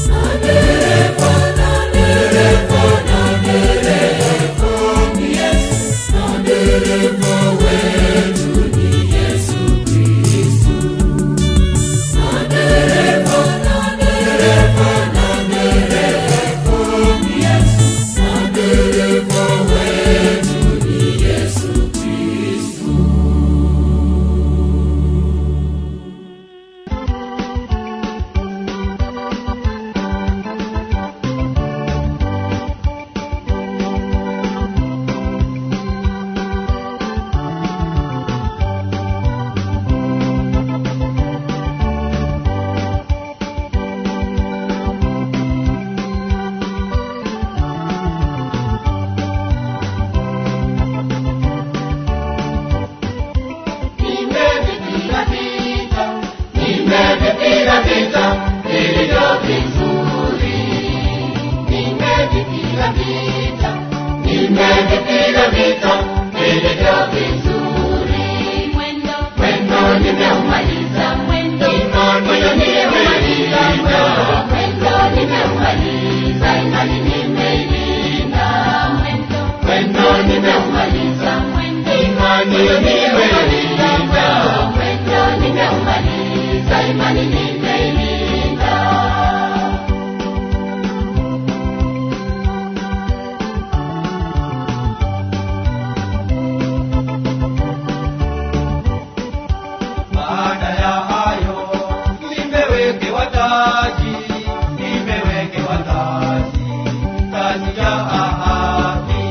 Na dereva, na dereva, na dereva ni Yesu, na dereva wetu ni Yesu Kristu. Na dereva, na dereva, na dereva ni Yesu, na dereva wetu ni Yesu Kristu. Nimevipiga vita, nimevipiga vita vilivyo vizuri. Nimevipiga vita, nimevipiga vita vilivyo vizuri. Mwendo, mwendo nimeumaliza, mwendo, mwendo nimeumaliza, mwendo nimeumaliza, imani nimeilinda, mwendo, mwendo nimeumaliza, mwendo, imani nimeilinda, mwendo nimeumaliza, imani nimeilinda. Baada ya hayo nimewekewa taji, nimewekewa taji, taji ya ahadi.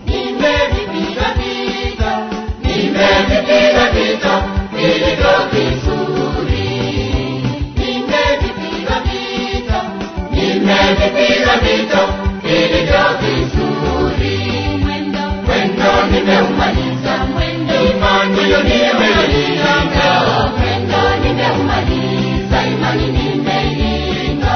Nimevipiga vita, nimevipiga vita vilivyo vizuri. Nimevipiga vita, nimevipiga vita vilivyo vizuri. Mwendo, mwendo nimeumaliza, mwendo, imani nimeilinda, mwendo nimeumaliza, imani nimeilinda,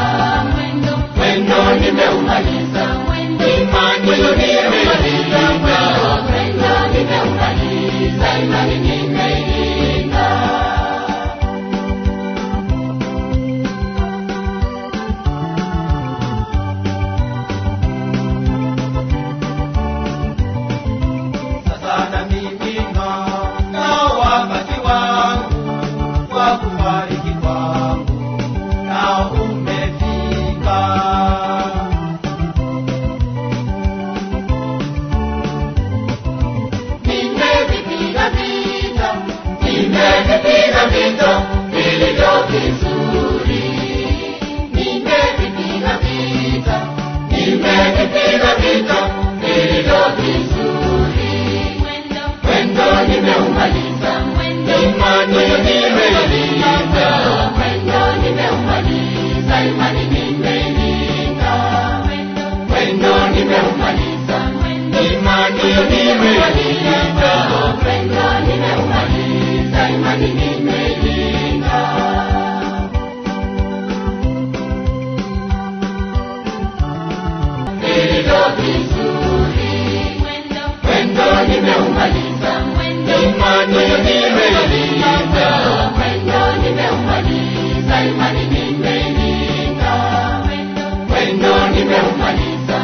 mwendo, mwendo nimeumaliza, mwendo, imani nimeilinda, mwendo nimeumaliza, imani nimeilinda. Sasa namiminwa na wakati wangu wa kufariki kwangu nao umefika. Nimevipiga vita, nimevipiga vita vilivyo vizuri. Nimevipiga vita, nimevipiga vita vilivyo vizuri. Mwendo nimeumaliza, imani nimeilinda, mwendo nimeumaliza, imani nimeilinda, mwendo nimeumaliza, imani nimeilinda, mwendo nimeumaliza, imani nimeilinda. Vilivyo vizuri, mwendo nimeumaliza, imani nimeilinda, mwendo nimeumaliza, imani nimeilinda, mwendo nimeumaliza,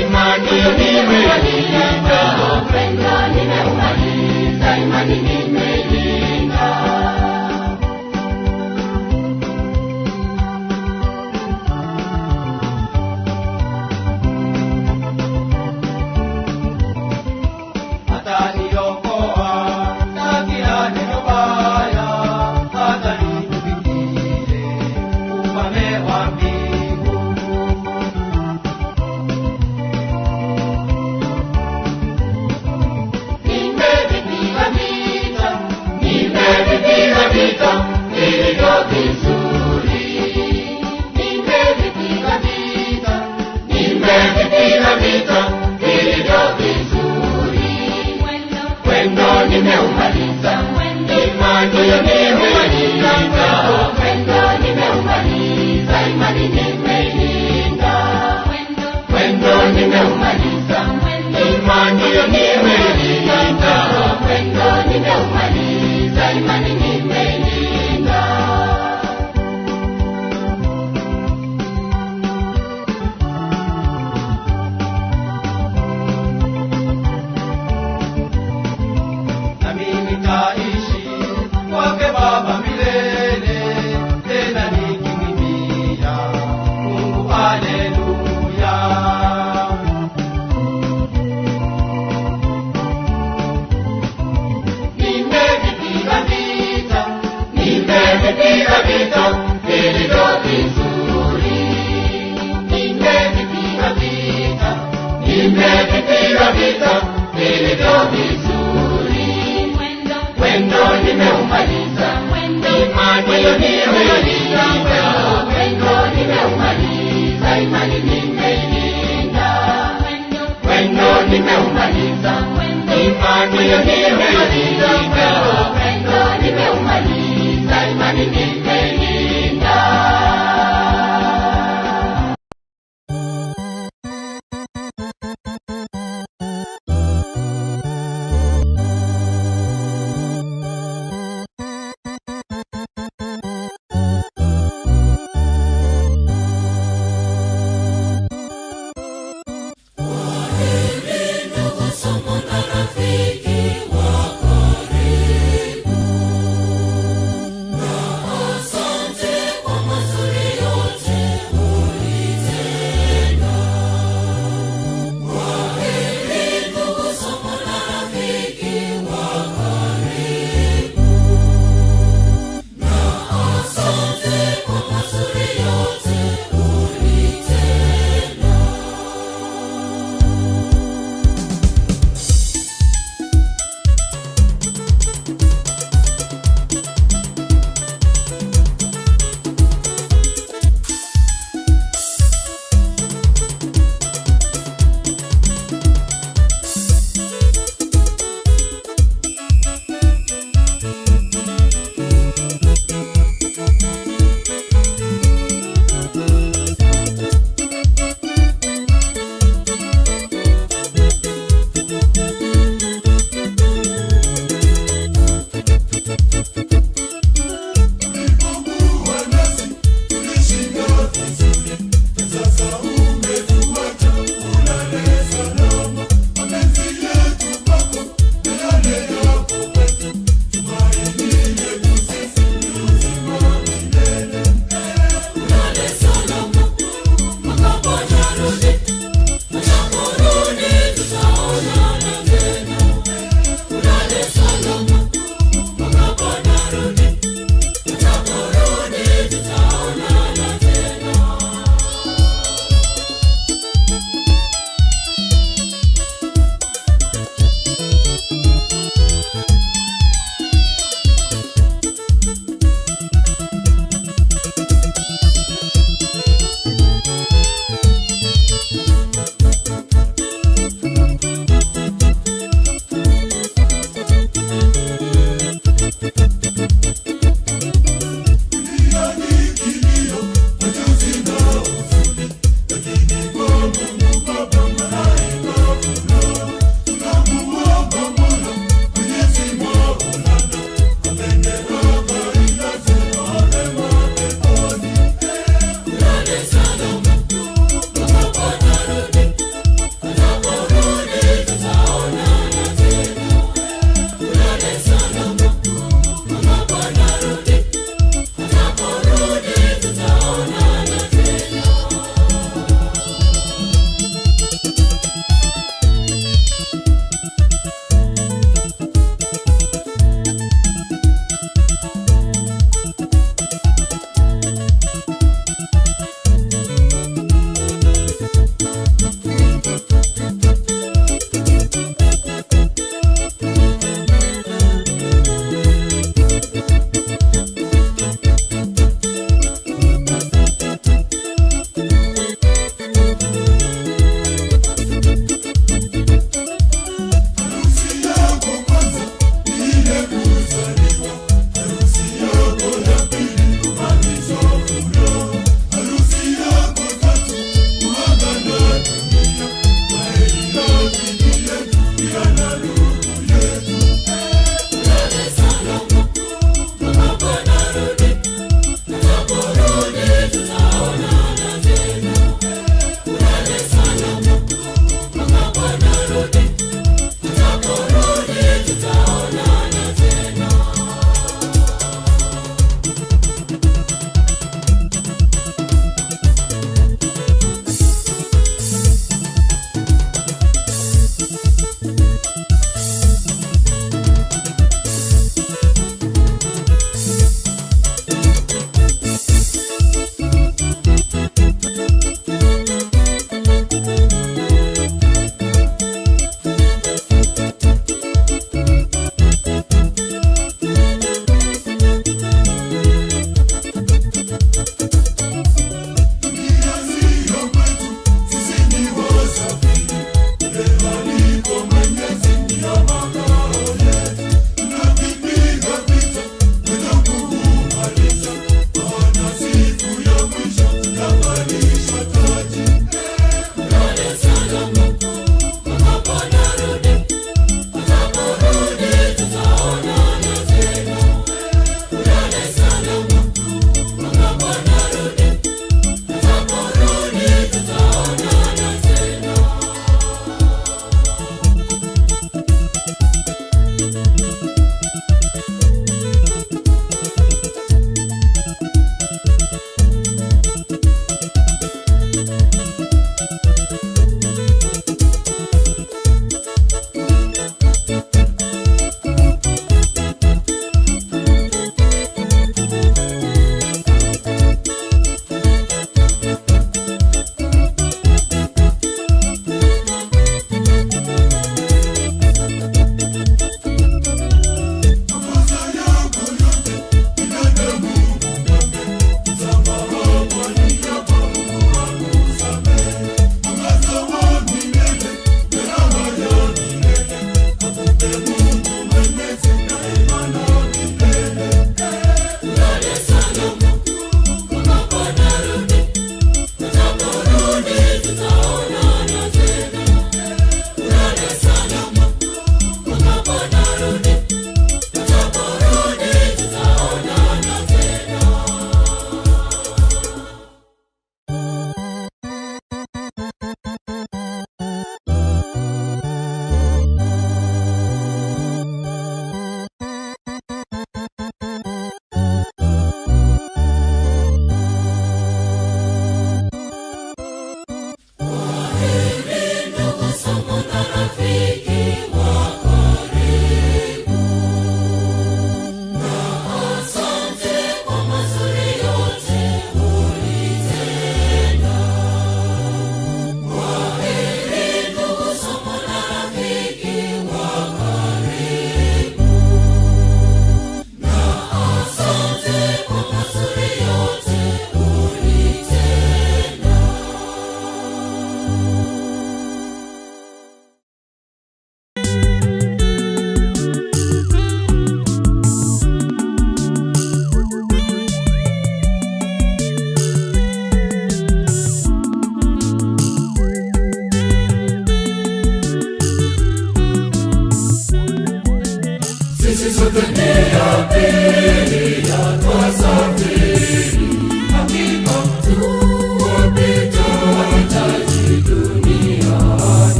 imani nimeilinda, mwendo nimeumaliza, imani nimeilinda. Ataniokoa na kila neno baya, hata nitufikie ufalme wa mbingu. Nimevipiga vita, nimeumaliza, imani nimeilinda, mwendo nimeumaliza, imani nimeilinda, mwendo nimeumaliza, imani nimeilinda, mwendo nimeumaliza, imani nimeilinda. Nami nitaishi kwake Baba milele, tena nikimwimbia Mungu haleluya. Nimevipiga vita, nimevipiga vita vilivyo vizuri. Nimevipiga vita, nimevipiga vita vilivyo vizuri. Mwendo nimeumaliza, imani nimeilinda, mwendo nimeumaliza, imani nimeilinda. Mwendo nimeumaliza, imani nimeilinda, mwendo nimeumaliza, imani nimeilinda. Somo na rafiki wa karibu, na asante kwa mazuri yote ulitenda. Kwaheri ndugu, somo na rafiki wa karibu, na asante kwa mazuri yote ulitenda. Ulale salama, utakaporudi, utakaporudi tutaonana tena. Ulale salama, utakaporudi, utakaporudi tutaonana tena.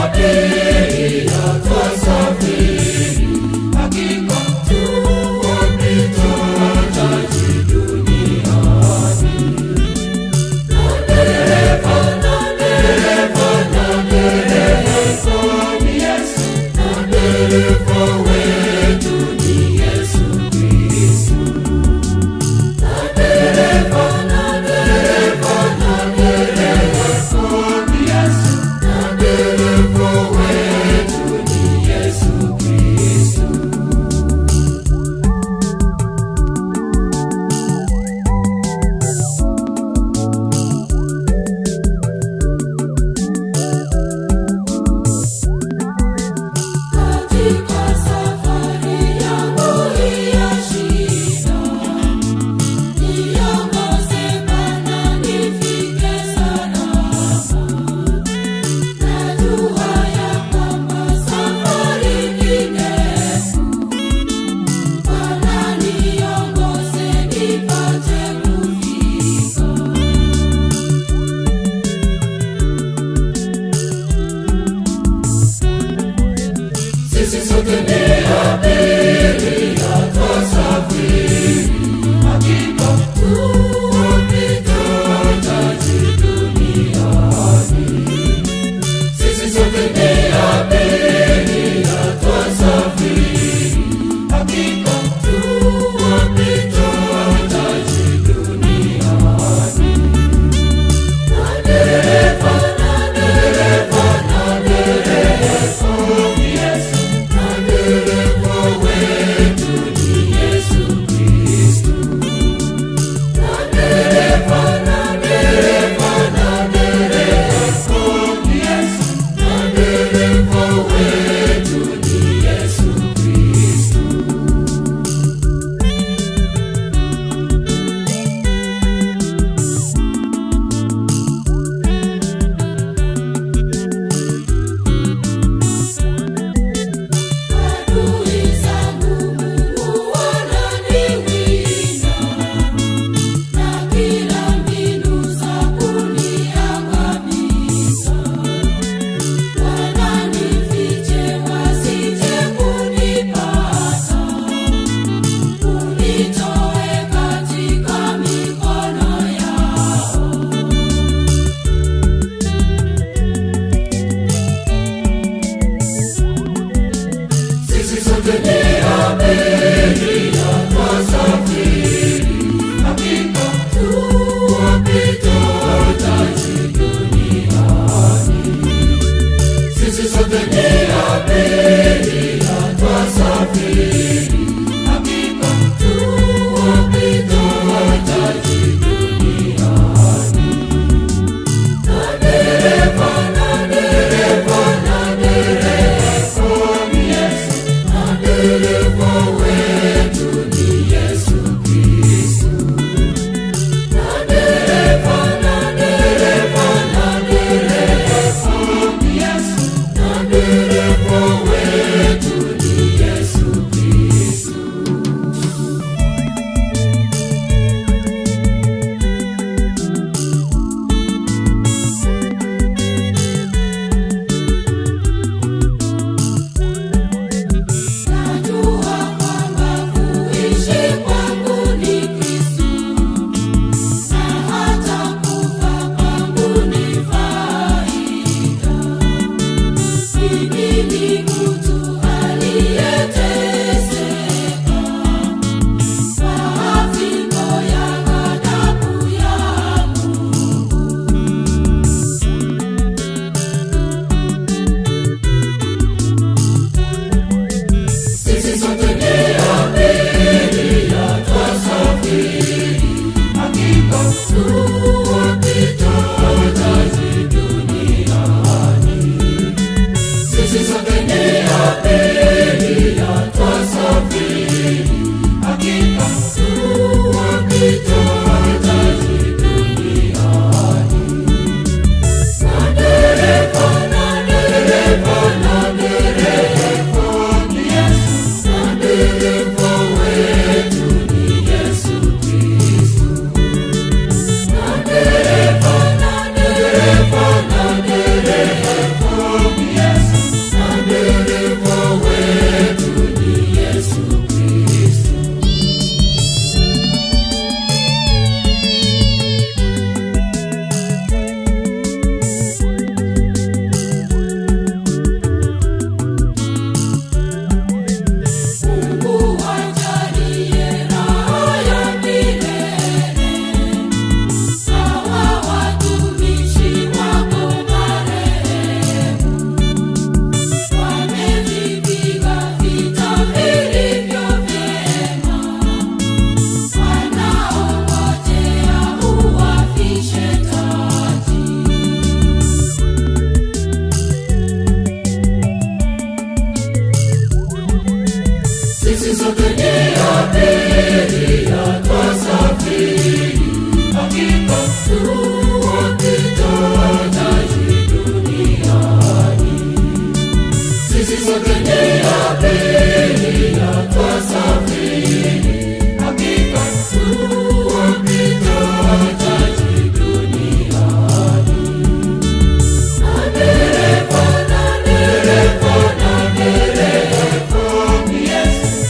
Abiria twasafiri, hakika tuwapita taji duniani. Na dereva, na dereva, na dereva ni Yesu, na dereva wetu ni Yesu Kristo. Na dereva, na dereva, na dereva ni Yesu, na dereva wetu. Tuwapita taji duniani. Sisi sote